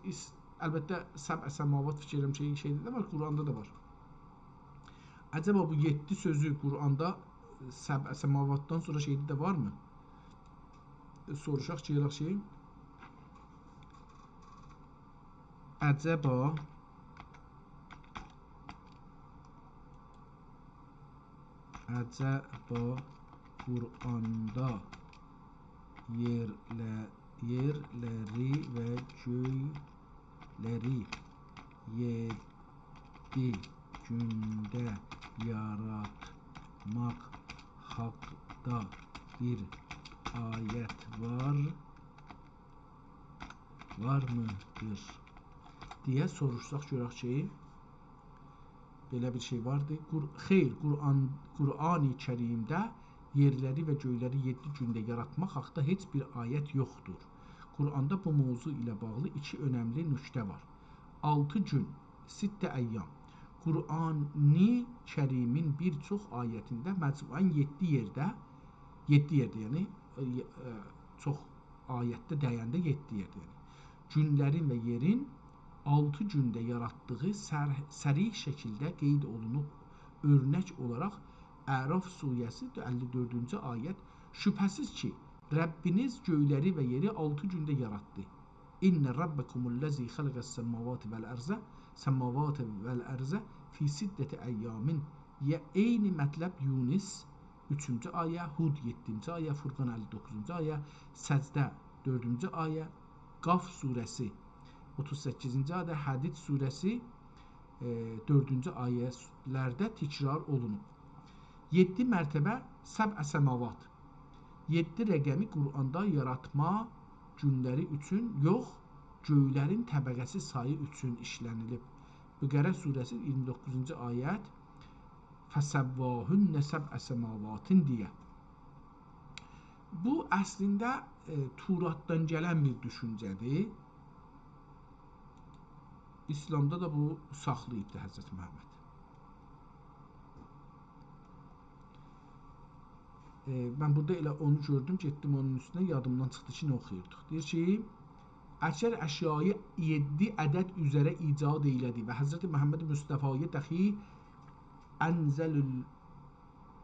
ایس-، البته، سبع سماوات فیکیر ائدیرم کی، شئیده ده وار، قرآندا دا وار. عجبا بو یئددی سؤزو قرآندا سبع سماواتدان سونرا شئیده ده وارمی؟ سوروشاق کی، گلک کی، عجبا، عجبا قرآندا یئرله-، یئرلری و گؤیلری یئددی گونده یاراتماق حاقدا بیر آیت وار، وارمیدیر؟ دئیه سوروشساق گؤرک کی، بئله بیر شئی واردی. قر-، خیر، قرآن، قرآن کریمده یئرلری و گؤیلری یئددی گونده یاراتماق حاقدا هئچ بیر آیت یوخدور. قرآندا بو موضوع ایله باغلی ایکی اؤنملی نکته وار. آلتی گون، ستة ایام. قرآن کریمین بیر چوخ آیتینده مجموعاً یئددی یئرده، یئددی یئرده، یعنی، ائ، ائ، چوخ آیتده دَینده یئددی یئرده، یعنی گونلرین و یئرین آلتی گونده یاراتدیغی سر-، صریح شکیلده قید اولونوب. اؤرنک اولاراق اعراف سوره‌سی، اللی دؤردونجو آیت: «شبهه‌سیز کی، ربّینیز گؤیلری و یئری آلتی گونده یاراتدی. إن ربّکم الذی خلق السماوات والأرض، سماوات والأرض فی ستة ایام.» یا عینی مطلب یونس، اوچونجو آیه، هود، یئددینجی آیه، فرقان، اللی دوققوزونجو آیه، سجده، دؤردونجو آیه، قاف سوره‌سی، اوتوز سککیزینجی آیه، حدید سوره‌سی، ائ، دؤردونجو آیه‌لرده تکرار اولونوب. یئددی مرتبه سبع سماوات. یئددی رقمی قرآندا یاراتما گونلری اوچون یوخ، گؤیلرین طبقه‌سی سایی اوچون ایشله‌نیلیب. بقره سوره‌سی اییرمی دوققوزونجو آیت، «فسواهن سبع سماوات» دئیه. بو اصلینده، ائ، توراتدان گلن بیر دوشونجه‌دیر. ایسلامدا دا بو ساخلاییبدی حضرت محمد. ائ، من بورادا ائله اونو گؤردوم، گئتدیم اونون اوستونه، یادیمدان چیخدی کی، نه اوخویوردوق. دئییر کی، اکثر اشیایی یئددی عدد اوزره ایجاد ائیله‌دی و حضرت محمد مصطفایا دخی انزل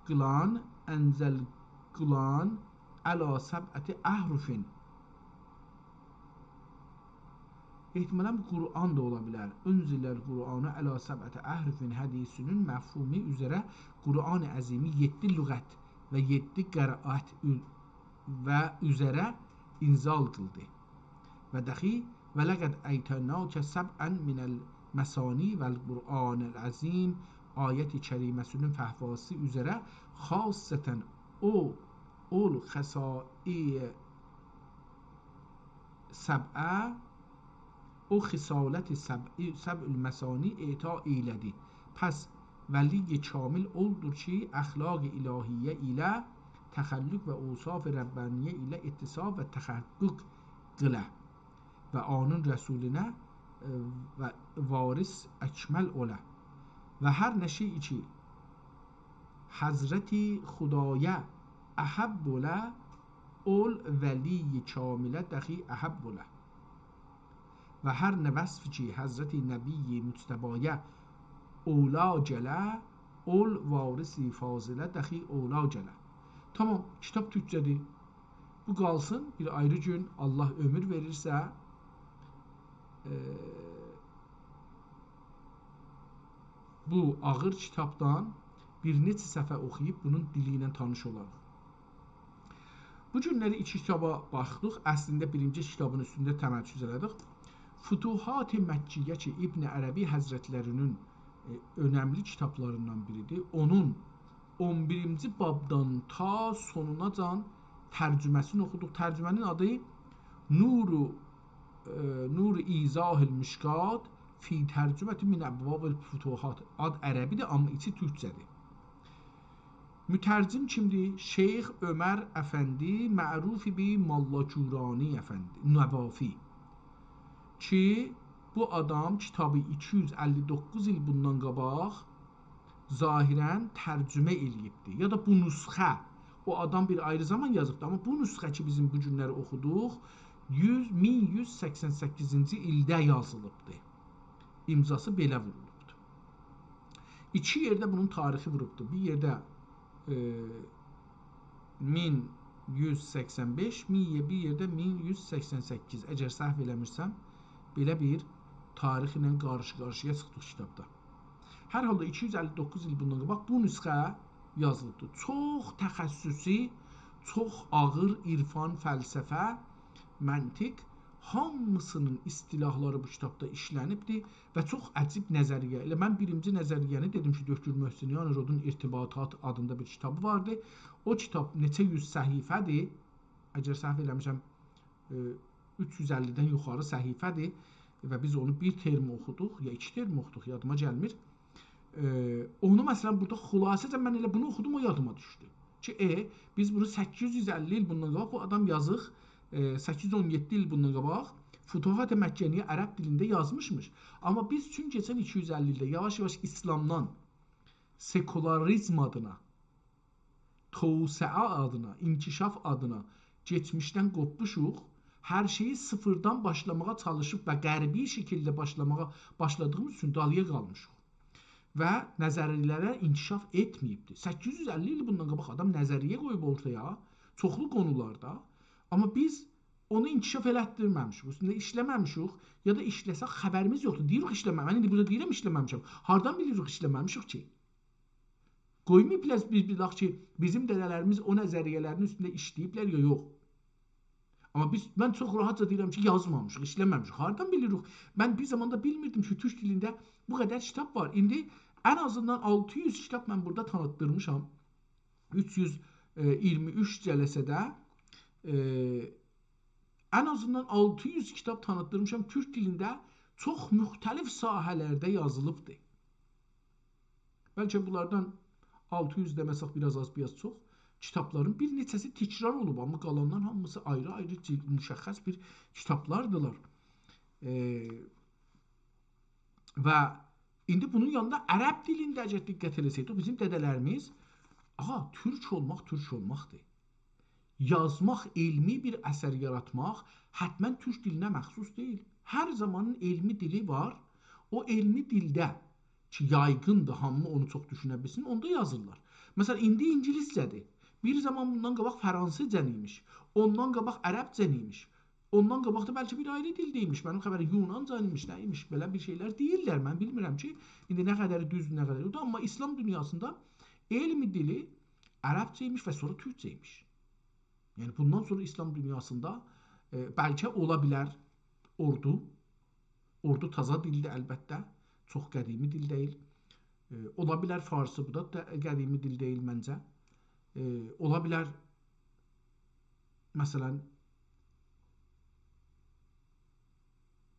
القرآن، انزل القرآن علی سبعة احرف. احتمالاً بو قرآن دا اولا بیلر. انزل القرآن علی سبعة احرف حدیثی‌نین مفهومو اوزره قرآن عظیمی یئددی لغت و یئددی قرائت و اوزره انزال قیلدی. و دخی «ولقد آتیناک سبعا من المثانی والقرآن العظیم» آیت کریمه‌سی‌نین فهواسی‌سی اوزره خاصتاً او، اول خصائل سبعه، او خصالت سبع، سبع المثانی اعطا ائیله‌دی. پس ولی کامل اولدور کی، اخلاق الهیه ایله تخلق و اوصاف ربانیه ایله اتصاف و تحقق قیله و اونون رسولینه، ائ، و وارث اکمل اوله. و هر نه شئی کی، حضرت خدایا احب اوله، اول ولی کامله دخی احب اوله. و هر نه وصف کی، حضرت نبی مجتبایا اولا گله، اول وارث فاضله دخی اولا گله. تامام، کیتاب تورکجه‌دیر. بو قالسین، بیر آیری گون الله عؤمور وئریرسه، ائ، بو آغیر کیتابدان بیر نئچه صفحه اوخویوب بونون دیلی ایله تانیش اولاریق. بو گونلری ایکی کیتابا باخدیق. اصلینده بیرینجی کیتابین اوستونده تمرکز ائله‌دیک. فتوحات مکیه کی، ابن عربی حضرتلری‌نین، ائ، اؤنملی کیتابلاریندان بیریدیر. اونون اون بیرینجی بابدان تا سونوناجان ترجمه‌سینی اوخودوق. ترجمه‌نین آدی نور، ائ، نور ایضاح المشکات فی ترجمة من ابواب الفتوحات. آد عربی‌دیر، آمما ایچی تورکجه‌دیر. مترجم کیمدیر؟ شیخ عمر افندی، معروف به ملا گورانی افندی، نوافی. کی، بو آدام کیتابی ایکی یوز اللی دوققوز ایل بوندان قاباق ظاهراً ترجمه ائله‌ییبدی. یا دا بو نسخه، او آدام بیر آیری زامان یازیبدی، آمما بو نسخه کی، بیزیم بو گونلری اوخودوق، یوز، مین یوز سکسن سککیزینجی ایلده یازیلیبدی. امضاسی بئله وورولوبدو. ایکی یئرده بونون تاریخی ووروبدو. بیر یئرده، ائ، مین یوز سکسن بئش، مین یه-، بیر یئرده مین یوز سکسن سککیز. اگر سهو ائله‌میرسم، بئله بیر تاریخ ایله قارشی-قارشییا چیخدیق کیتابدا. هر حالدا ایکی یوز اللی دوققوز ایل بوندان قاباق بو نسخه یازیلیبدی. چوخ تخصصی، چوخ آغیر عرفان، فلسفه، منطق، هامیسی‌نین اصطلاحلاری بو کیتابدا ایشله‌نیبدی و چوخ عجیب نظریه. ائله من بیرینجی نظریه‌نی دئدیم کی، دکتر محسنیان رودون ارتباطات آدیندا بیر کیتابی واردی. او کیتاب نئچه یوز صفحه‌دیر، اگر سهو ائله‌میرسم، ائ، اوچ یوز اللی‌دن یوخاری صفحه‌دیر و بیز اونو بیر ترم اوخودوق، یا ایکی ترم اوخودوق، یادیما گلمیر. ائ، اونو، مثلاً، بورادا خلاصه‌جه من ائله بونو اوخودوم، او یادیما دوشدو. کی، ائ، بیز بونو سککیز یوز اللی ایل بوندان قاباق بو آدام یازیق، ائ، سککیز یوز اون یئددی ایل بوندان قاباق فتوحات مکیه‌نی عرب دیلینده یازمیشمیش. آمما بیز چون کئچن ایکی یوز اللی ایلده یاواش-یاواش ایسلامدان سکولاریزم آدینا، توسعه آدینا، انکشاف آدینا کئچمیشدن قوپموشوق، هر شئیی صفردن باشلاماغا چالیشیب و غربی شکیلده باشلاماغا باشلادیغیمیز اوچون دالییا قالمیشیق. و نظریه‌لره انکشاف ائتمه‌ییبدیر. سککیز یوز اللی ایل بوندان قاباق آدام نظریه قویوب اورتایا، چوخلو قونولاردا، آمما بیز اونو انکشاف ائلتدیرمه‌میشیک، اوستونده ایشله‌مه‌میشیک، یا دا ایشله‌سک خبریمیز یوخدور. دئییریک ایشله‌مه-، من ایندی بورادا دئییرم ایشله‌مه‌میشم. هاردان بیلیریک ایشله‌مه‌میشیک کی؟ قویماییبلار بیز بیلک کی، بیزیم دده‌لریمیز او نظریه‌لرین اوستونده ایشله‌ییبلر یا یوخ. آمما بیز، من چوخ راحتجا دئییرم کی، یازمامیشیق، ایشله‌مه‌میشیک. هاردان بیلیریک؟ من بیر زاماندا بیلمیردیم کی، تورک دیلینده بو قدر کیتاب وار. ایندی ان آزیندان آلتی یوز کیتاب من بورادا تانیتدیرمیشام. اوچ یوز ایگیرمی اوچ جلسه‌ده، ائ، ان آزیندان آلتی یوز کیتاب تانیتدیرمیشام تورک دیلینده، چوخ مختلف ساحه‌لرده یازیلیبدیر. بلکه بونلاردان آلتی یوز دئمه‌سک، بیر آز آز، بیر آز چوخ، کیتابلارین بیر نئچه‌سی تکرار اولوب، آمما قالانلار هامیسی آیری-آیری جیلد، مشخص بیر کیتابلاردیلار. ائ، و ایندی بونون یانیندا عرب دیلینده اگر دقت ائله‌سه‌یدیک، بیزیم دده‌لریمیز، آغا، تورک اولماق تورک اولماقدیر. یازماق، علمی بیر اثر یاراتماق حتماً تورک دیلینه مخصوص دئییل. هر زامانین علمی دیلی وار. او علمی دیلده کی، یایغیندیر، هامی اونو چوخ دوشونه بیلسین، اوندا یازیرلار. مثلاً، ایندی اینگیلیسجه‌دیر. بیر زامان بوندان قاباق فرانسیزجا ایمیش، اوندان قاباق عربجه ایمیش، اوندان قاباق دا بلکه بیر آیری دیلده ایمیش. منیم خبریم یونانجا ایمیش، نه ایمیش، بئله بیر شئیلر دئییرلر. من بیلمیرم کی، ایندی نه قدری دوزدور، نه قدری یوخدور. آمما ایسلام دونیاسیندا علمی دیلی عربجه ایمیش و سونرا تورکجه ایمیش. یعنی، بوندان سونرا ایسلام دونیاسیندا، ائ، بلکه اولا بیلر اردو. اردو تازا دیلدیر البته. چوخ قدیمی دیل دئییل. ائ، اولا بیلر فارسی، بو دا ده-، قدیمی دیل دئییل منجه. ائ، اولا بیلر، مثلاً،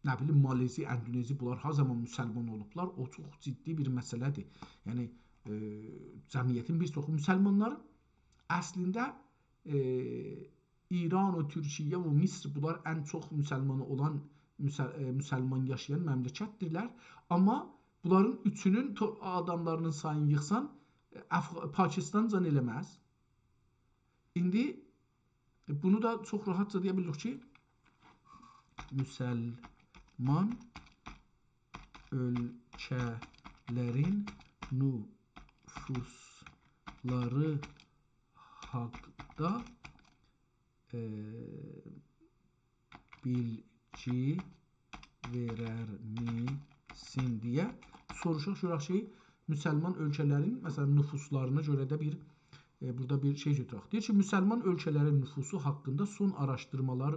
نه بیلیم، مالزی، اندونزی، بونلار ها زامان مسلمان اولوبلار؟ او چوخ جدی بیر مسئله‌دیر. یعنی، ائ، جمعیتین بیر چوخو مسلمانلار. اصلینده، ائ، ایران و تورکیه و مصر، بونلار ان چوخ مسلمانی اولان، مسل-، ائ، مسلمان یاشایان مملکتدیرلر. آمما بونلارین اوچونون تو-، آداملارینین سایینی ییغسان، ائ، افغ-، پاکستانجان ائله‌مز. ایندی بونو دا چوخ راحتجا دئیه بیلیریک کی، مسلمان اؤلکه‌لرین نفوسلاری حاقدا، ائ، بیلگی وئرر میسین دئیه سوروشاق، گؤرک کی، مسلمان اؤلکه‌لرین، مثلاً، نفوسلارینا گؤره ده بیر، ائ، بورادا بیر شئی گؤتورک. دئییر کی، مسلمان اؤلکه‌لرین نفوسو حاقیندا سون آراشدیرمالار،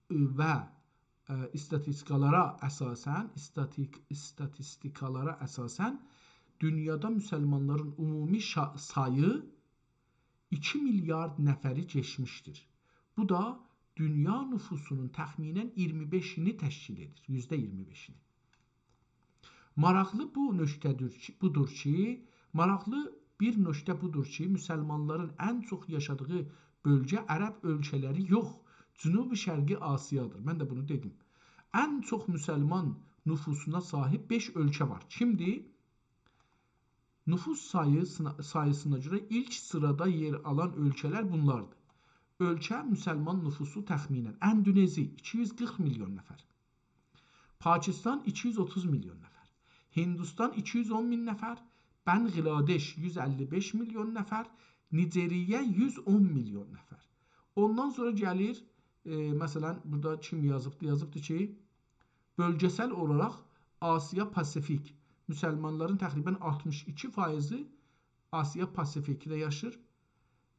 ائ، و، ائ، ایستاتیستیکالارا اساساً، ایستاتیک-، ایستاتیستیکالارا اساساً دونیادا مسلمانلارین عمومی شا-، سایی ایکی میلیارد نفری کئچمیشدیر. بو دا دونیا نفوسونون تخمیناً اییرمی بئشینی تشکیل ائدیر، یوزده اییرمی بئشینی. ماراقلی بو نکته‌دیر کی، بودور کی، ماراقلی بیر نکته بودور کی، مسلمانلارین ان چوخ یاشادیغی بؤلگه عرب اؤلکه‌لری یوخ، جنوب شرقی آسیادیر. من ده بونو دئدیم. ان چوخ مسلمان نفوسونا صاحیب بئش اؤلکه وار. کیمدیر؟ نفوس ساییسینا، ساییسینا گؤره ایلک سیرادا یئر آلان اؤلکه‌لر بونلاردیر. اؤلکه مسلمان نفوسو تخمیناً: اندونزی، ایکی یوز قیرخ میلیون نفر. پاکستان، ایکی یوز اوتوز میلیون نفر. هندوستان، ایکی یوز اون مین نفر. بنگلادش، یوز اللی بئش میلیون نفر. نیجریه، یوز اون میلیون نفر. اوندان سونرا گلیر، ائ، مثلاً، بورادا کیم یازیبدی؟ یازیبدی کی، بؤلگه‌سل اولاراق آسیا پاسیفیک مسلمانلارین تقریباً آلتمیش ایکی فاییزی آسیا پاسیفیکده یاشیر.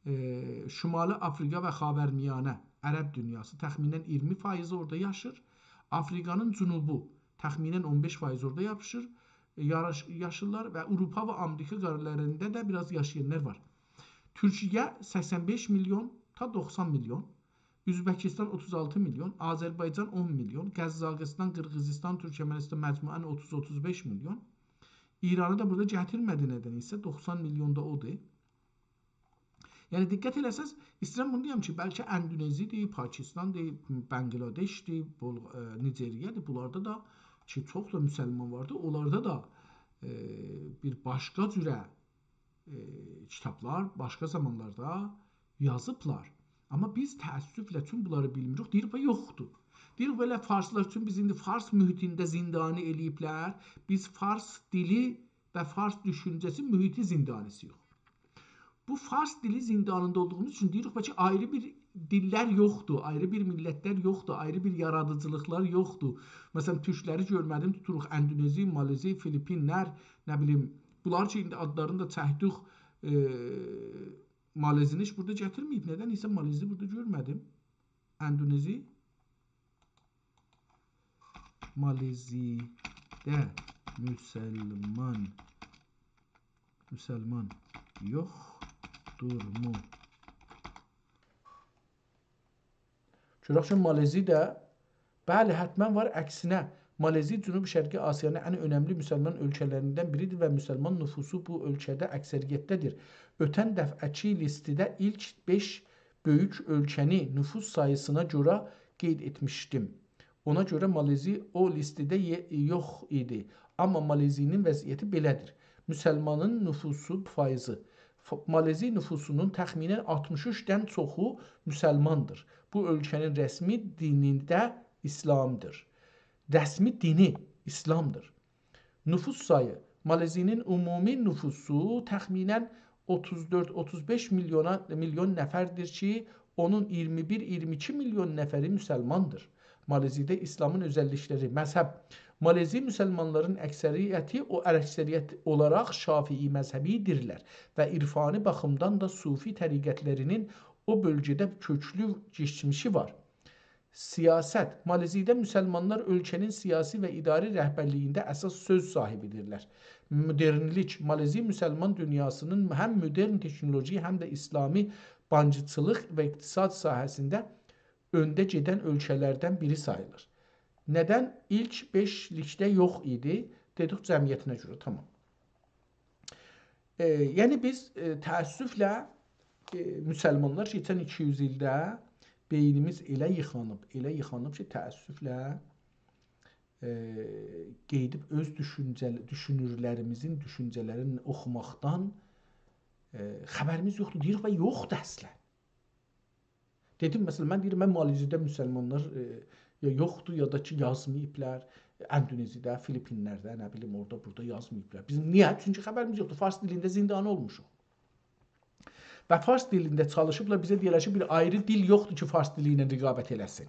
ائ، شمالی آفریقا و خاورمیانه، عرب دونیاسی، تخمیناً اییرمی فاییزی اورادا یاشیر. آفریقانین جنوبو تخمیناً اون بئش فاییز اورادا یاشیر، یاراش-، یاشیرلار و آوروپا و آمریکا قاره‌لرینده ده بیر آز یاشایانلار وار. تورکیه سکسن بئش میلیون تا دوخسان میلیون. اؤزبکیستان اوتوز آلتی میلیون، آذربایجان اون میلیون، قزاقیستان، قیرغیزیستان، تورکمنیستان مجموعاً اوتوز، اوتوز بئش میلیون. ایرانی دا بورادا گتیرمه‌دی ندن ایسه، دوخسان میلیون دا اودور. یعنی، دقت ائله‌سز، ایسته‌ییرم بونو دئیم کی، بلکه اندونزی‌دیر، پاکستان‌دیر، بنگلادش‌دیر، بول-، ائ، نیجریه‌دیر. بونلاردا دا کی، چوخ دا مسلمان واردی، اونلاردا دا، ائ، بیر باشقا جوره ائ، کیتابلار باشقا زامانلاردا یازیبلار. آمما بیز تأسفله چون بونلاری بیلمیریک، دئییریک، «بو یوخدور.» دئییریک، «بئله فارسلار چون بیز ایندی فارس محیطینده زندانی ائله‌ییبلر، بیز فارس دیلی و فارس دوشونجه‌سی محیطی زندانی‌سی‌یوخ.» بو فارس دیلی زندانیندا اولدوغوموز اوچون دئییریک، بلکه آیری بیر دیللر یوخدور، آیری بیر میللتلر یوخدور، آیری بیر یارادیجیلیقلار یوخدور. مثلاً، تورکلری گؤرمه‌دیم، توتوروق اندونزی، مالزی، فیلیپینلر، نه بیلیم، بونلار کی، ایندی آدلارینی دا چکدیک، ائ، مالزینی هئچ بورادا گتیرمه‌ییب. ندن ایسه مالزی بورادا گؤرمه‌دیم. اندونزی. مالزی‌ده مسلمان، مسلمان یوخدورمو؟ گؤرک کی، مالزی‌ده، بلی، حتماً وار. عکسینه، مالزی جنوب شرقی آسیانین ان اؤنملی مسلمان اؤلکه‌لریندن بیریدیر و مسلمان نفوسو بو اؤلکه‌ده اکثریتده‌دیر. اؤتن دفعه‌کی لیسته‌ده ایلک بئش بؤیوک اؤلکه‌نی نفوس ساییسینا گؤره قید ائتمیشدیم. اونا گؤره مالزی او لیسته‌ده یئ-، یوخ ایدی. آمما مالزی‌نین وضعیتی بئله‌دیر. مسلمانین نفوسو فاییزی، ف-، مالزی نفوسونون تخمیناً آلتمیش اوچدن چوخو مسلماندیر. بو اؤلکه‌نین رسمی دینی ده ایسلامدیر. رسمی دینی ایسلامدیر. نفوس سایی. مالزی‌نین عمومی نفوسو تخمیناً اوتوز دؤرد، اوتوز بئش میلیونا، میلیون نفردیر کی، اونون ایگیرمی بیر، ایگیرمی ایکی میلیون نفری مسلماندیر. مالزی‌ده ایسلامین اؤزللیکلری، مذهب. مالزی مسلمانلارین اکثریتی، او اکثریت اولاراق شافعی مذهبی‌دیرلر و عرفانی باخیمدان دا صوفی طریقتلرینین او بؤلگه‌ده کؤکلو کئچمیشی وار. سیاست. مالزی‌ده مسلمانلار اؤلکه‌نین سیاسی و اداری رهبرلیگینده اساس سؤز صاحیبی‌دیرلر. مدرنلیک. مالزی مسلمان دونیاسینین هم مدرن تکنولوژی، هم ده ایسلامی بانکیچیلیق و اقتصاد ساحه‌سینده اؤنده گئدن اؤلکه‌لردن بیری ساییلیر. ندن ایلک بئشلیکده یوخ ایدی؟ دئدیک، جمعیتینه گؤره، تامام. ائ، یعنی بیز، ائ، تأسفله، ائ، مسلمانلار کئچن ایکی یوز ایلده بئینیمیز ائله ییخانیب، ائله ییخانیب کی، تأسفله، ائ، قئییدیب اؤز دوشونجه-، دوشونورلریمیزین دوشونجه‌لرینی اوخوماقدان، ائ، خبریمیز یوخدور. دئییر، و یوخدور اصلاً. دئدیم، مثلاً، من دئییرم، من مالزی‌ده مسلمانلار، ائ، یا یوخدور، یا دا کی، یازماییبلار. اندونزی‌ده، فیلیپین‌لرده، نه بیلیم، اورادا، بورادا یازماییبلار. بیزیم نییه؟ چونکی خبریمیز یوخدور. فارس دیلینده زندانی اولموشوق. و فارس دیلینده چالیشیبلار، بیزه دئییرلر کی، بیر آیری دیل یوخدور کی، فارس دیلی ایله رقابت ائله‌سین.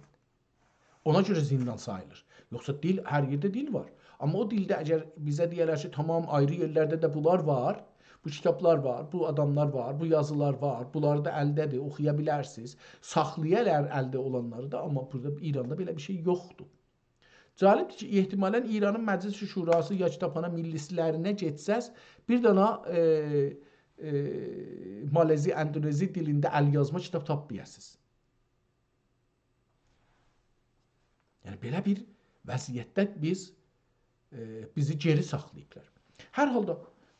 اونا گؤره زندان ساییلیر. یوخسا دیل، هر یئرده دیل وار. آمما او دیلده اگر بیزه دئیه‌لر کی، تامام، آیری یئرلرده ده بونلار وار، بو کیتابلار وار، بو آداملار وار، بو یازیلار وار، بونلار دا الده‌دیر، اوخویا بیلرسینیز. ساخلایالار الده اولانلاری دا، آمما بورادا، ایراندا بئله بیر شئی یوخدور. جالبدیر کی، احتمالاً ایرانین مجلس شوراسی یا کیتابخانا ملی‌لرینه گئتسز، بیر دنه، ائ، ائ، مالزی، اندونزی دیلینده ال‌یازما کیتاب تاپمایاسینیز. یعنی، بئله بیر وضعیتده بیز، ائ، بیزی گئری ساخلاییبلار. هر حالدا،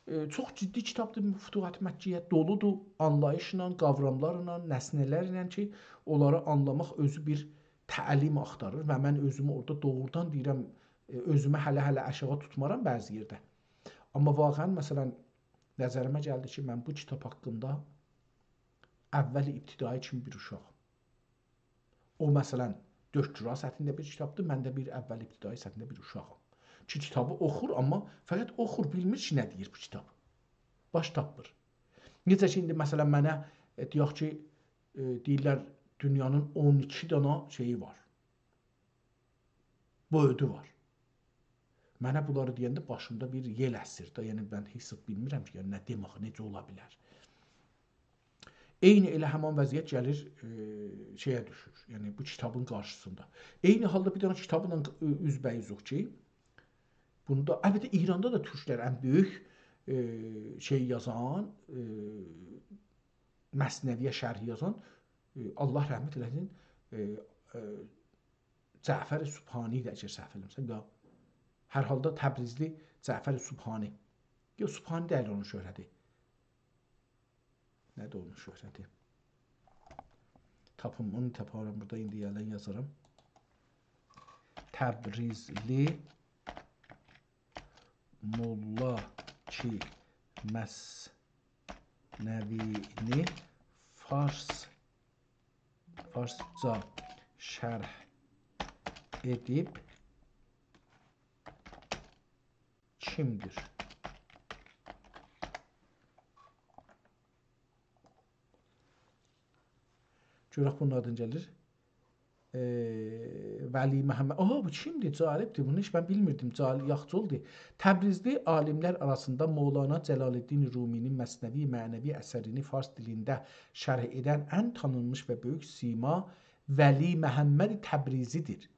ائ، چوخ جدی کیتابدیر، فتوحات مکه‌یه دولودور، آنلاییشلا، قاوراملارلا، نسنه‌لرله کی، اونلاری آنلاماق اؤزو بیر تعلیم آختاریر و من اؤزومو اورادا دوغرودان دئییرم، ائ، اؤزومو هله-هله آشاغی توتمارام بعضی یئرده. آمما واقعاً، مثلاً، نظریمه گلدی کی، من بو کیتاب حاقیندا اول ابتدایی کیمی بیر اوشاغام. او، مثلاً، دکترا سطحینده بیر کیتابدیر، من ده بیر اول ابتدایی سطحینده بیر اوشاغام. کی، کیتابی اوخور، آمما فقط اوخور، بیلمیر کی، نه دئییر بو کیتاب. باش تاپمیر. نئجه کی، ایندی، مثلاً، منه، ائ، دئیک کی، ائ، دئییرلر، دونیانین اون ایکی دانا شئیی وار. بویودو وار. منه بونلاری دئینده باشیمدا بیر یئل اسیر ده، یعنی من هئچ زاد بیلمیرم کی، یعنی نه دئمک، نئجه اولا بیلر. عینی ائله همان وضعیت گلیر، ائ، شئیه دوشور، یعنی بو کیتابین قارشیسیندا. عینی حالدا بیر دنه کیتابلا، ائ، اوزبه‌اوزوق کی، بونو دا، البته، ایراندا دا تورکلر ان بؤیوک، ائ، شئی یازان، ائ، مثنوی‌یه شرح یازان، ائ، الله رحمت ائله‌سین، ائ، ائ، جعفر سبحانی ایدی، اگر سهو ائله‌میرم، یا هر حالدا تبریزلی جعفر سبحانی. یوخ، سبحانی دئییل اونون شهرتی. نه‌دیر اونون شهرتی؟ تاپیم، اونو تاپارام بورادا، ایندی یئلن یازارام. تبریزلی موللا کی، مثنوی‌نی فارس، فارسجا شرح ائدیب کیمدیر؟ گؤرک بونون آدی نه گلیر. ائ، ولی محمد. آها، بو کیمدیر؟ جالبدیر. بونو هئچ من بیلمیردیم. جال-، یاخشی اولدو. تبریزلی عالیملر آراسیندا مولانا جلال‌الدین رومی‌نین مثنوی معنوی اثرینی فارس دیلینده شرح ائدن ان تانینمیش و بؤیوک سیما ولی محمد تبریزی‌دیر.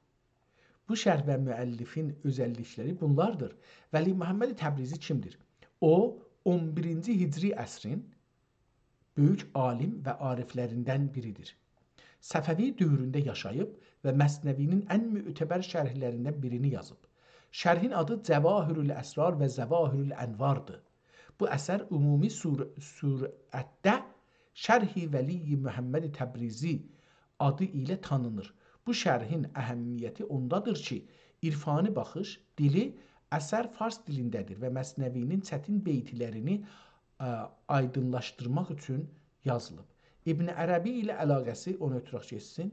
بو شرح و مؤلفین اؤزللیکلری بونلاردیر. ولی محمد تبریزی کیمدیر؟ او، اون بیرینجی هجری عصرین بؤیوک عالیم و عارفلریندن بیریدیر. صفوی دؤورونده یاشاییب و مثنوی‌نین ان معتبر شرحلریندن بیرینی یازیب. شرحین آدی جواهرالاسرار و ظواهرالانواردیر. بو اثر عمومی سور-، صورتده شرح ولی محمد تبریزی آدی ایله تانینیر. بو شرحین اهمیتی اوندادیر کی، عرفانی باخیش، دیلی، اثر فارس دیلینده‌دیر و مثنوی‌نین چتین بیتلرینی ائ، آیدینلاشدیرماق اوچون یازیلیب. ابن عربی ایله علاقه‌سی، اونو اؤتورک گئچسین.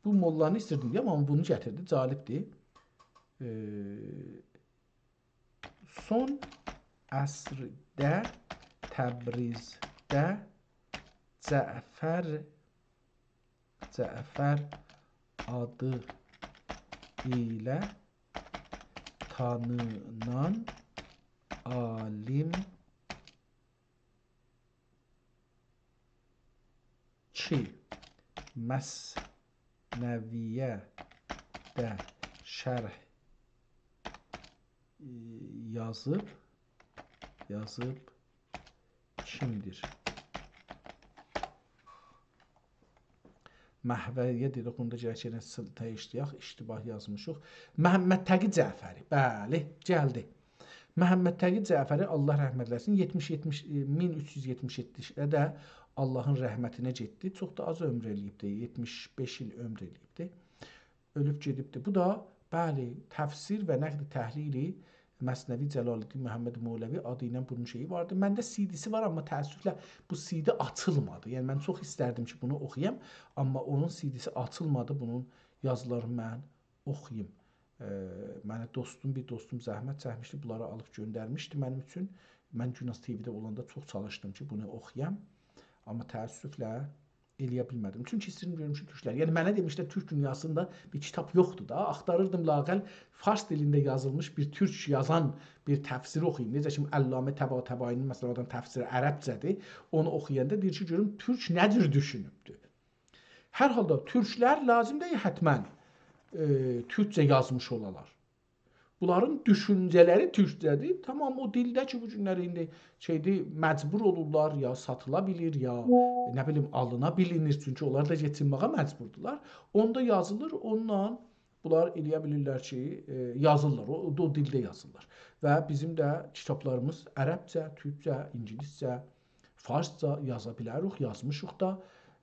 بو موللانی ایستیردیم دئیم، آمما بونو گتیردی، جالبدیر. ائ، سون عصرده تبریزده جعفر، جعفر آدی ایله تانینان عالیم کی، مثنوی‌یه ده شرح، ائ، یازیب، یازیب کیمدیر؟ محویه دئدیک، اوندا گرک یئنه سیل-، دییشدیریک، اشتباه یازمیشیق. محمد تقی جعفری، بلی، گلدی. محمد تقی جعفری، الله رحمت ائله‌سین، یئتمیش، یئتمیش، ائ، مین اوچ یوز یئتمیش یئددی‌ده آللاهین رحمتینه گئتدی. چوخ دا آز عؤمور ائله‌ییبدی، یئتمیش بئش ایل عؤمور ائله‌ییبدی. اؤلوب گئدیبدی. بو دا، بلی، تفسیر و نقد تحلیل مثنوی جلال‌الدین محمد مولوی آدی ایله بونون شئیی واردی. منده سی‌دی‌سی وار، آمما تأسفله بو سی‌دی آچیلمادی. یعنی، من چوخ ایستردیم کی، بونو اوخویام، آمما اونون سی‌دی‌سی آچیلمادی، بونون یازیلارینی من اوخویوم. ائ، منه دوستوم، بیر دوستوم زحمت چکمیشدی، بونلاری آلیب گؤندرمیشدی منیم اوچون. من گوناز تی‌وی‌ده اولاندا چوخ چالیشدیم کی، بونو اوخویام. آمما تأسفله ائله‌یه بیلمه‌دیم. چونکی ایسته‌ییرم گؤروم کی، تورکلر، یعنی منه دئمیشلر، تورک دونیاسیندا بیر کیتاب یوخدور دا. آختاریردیم، لااقل فارس دیلینده یازیلمیش بیر تورک یازان بیر تفسیری اوخویوم. نئجه کی، علامه طباطبایی‌نین، مثلا، آدام تفسیری عربجه‌دیر. اونو اوخویاندا دئییر کی، گؤروم تورک نه جور دوشونوبدور. هر حالدا تورکلر لازیم دئییل حتما، ائ، تورکجه یازمیش اولالار. بونلارین دوشونجه‌لری تورکجه‌دیر. تامام، او دیلده کی، بو گونلری ایندی شئیدیر، مجبور اولورلار، یا ساتیلا بیلیر، یا، نه بیلیم، آلینا بیلینیر. چونکی اونلار دا کئچینمه‌یه مجبوردولار. اوندا یازیلیر، اونونلا بونلار ائله‌یه بیلیرلر کی، ائ، یازیرلار، او، او دیلده یازیرلار. و بیزیم ده کیتابلاریمیز عربجه، تورکجه، اینگیلیسجه، فارسجا یازا بیلریک، یازمیشیق دا.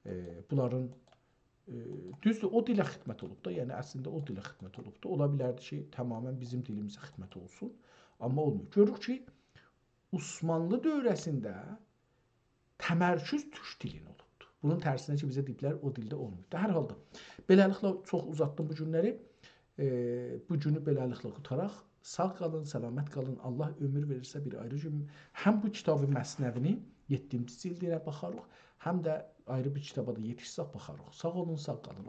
ائ، بونلارین، ائ، دوزدور، او دیله خدمت اولوب دا، یعنی اصلینده او دیله خدمت اولوب دا. اولا بیلردی کی، تماما بیزیم دیلیمیزه خدمت اولسون، آمما اولمور. گؤروروک کی، عثمانلی دؤوره‌سینده تمرکز تورک دیلینه اولوبدور. بونون ترسینه کی، بیزه دئییبلر، او دیلده اولماییب دا. هر حالدا، بئله‌لیکله، چوخ اوزاتدیم بو گونلری. ائ، بو گونو بئله‌لیکله قوتاراق. ساغ قالین، سلامت قالین. الله عؤمور وئریرسه، بیر آیری گون هم بو کیتاب مثنوی‌نین یئددینجی جلدینه باخاریق، هم ده آیری بیر کیتابا دا یئتیشسک باخاریق. ساغ اولون، ساغ قالین.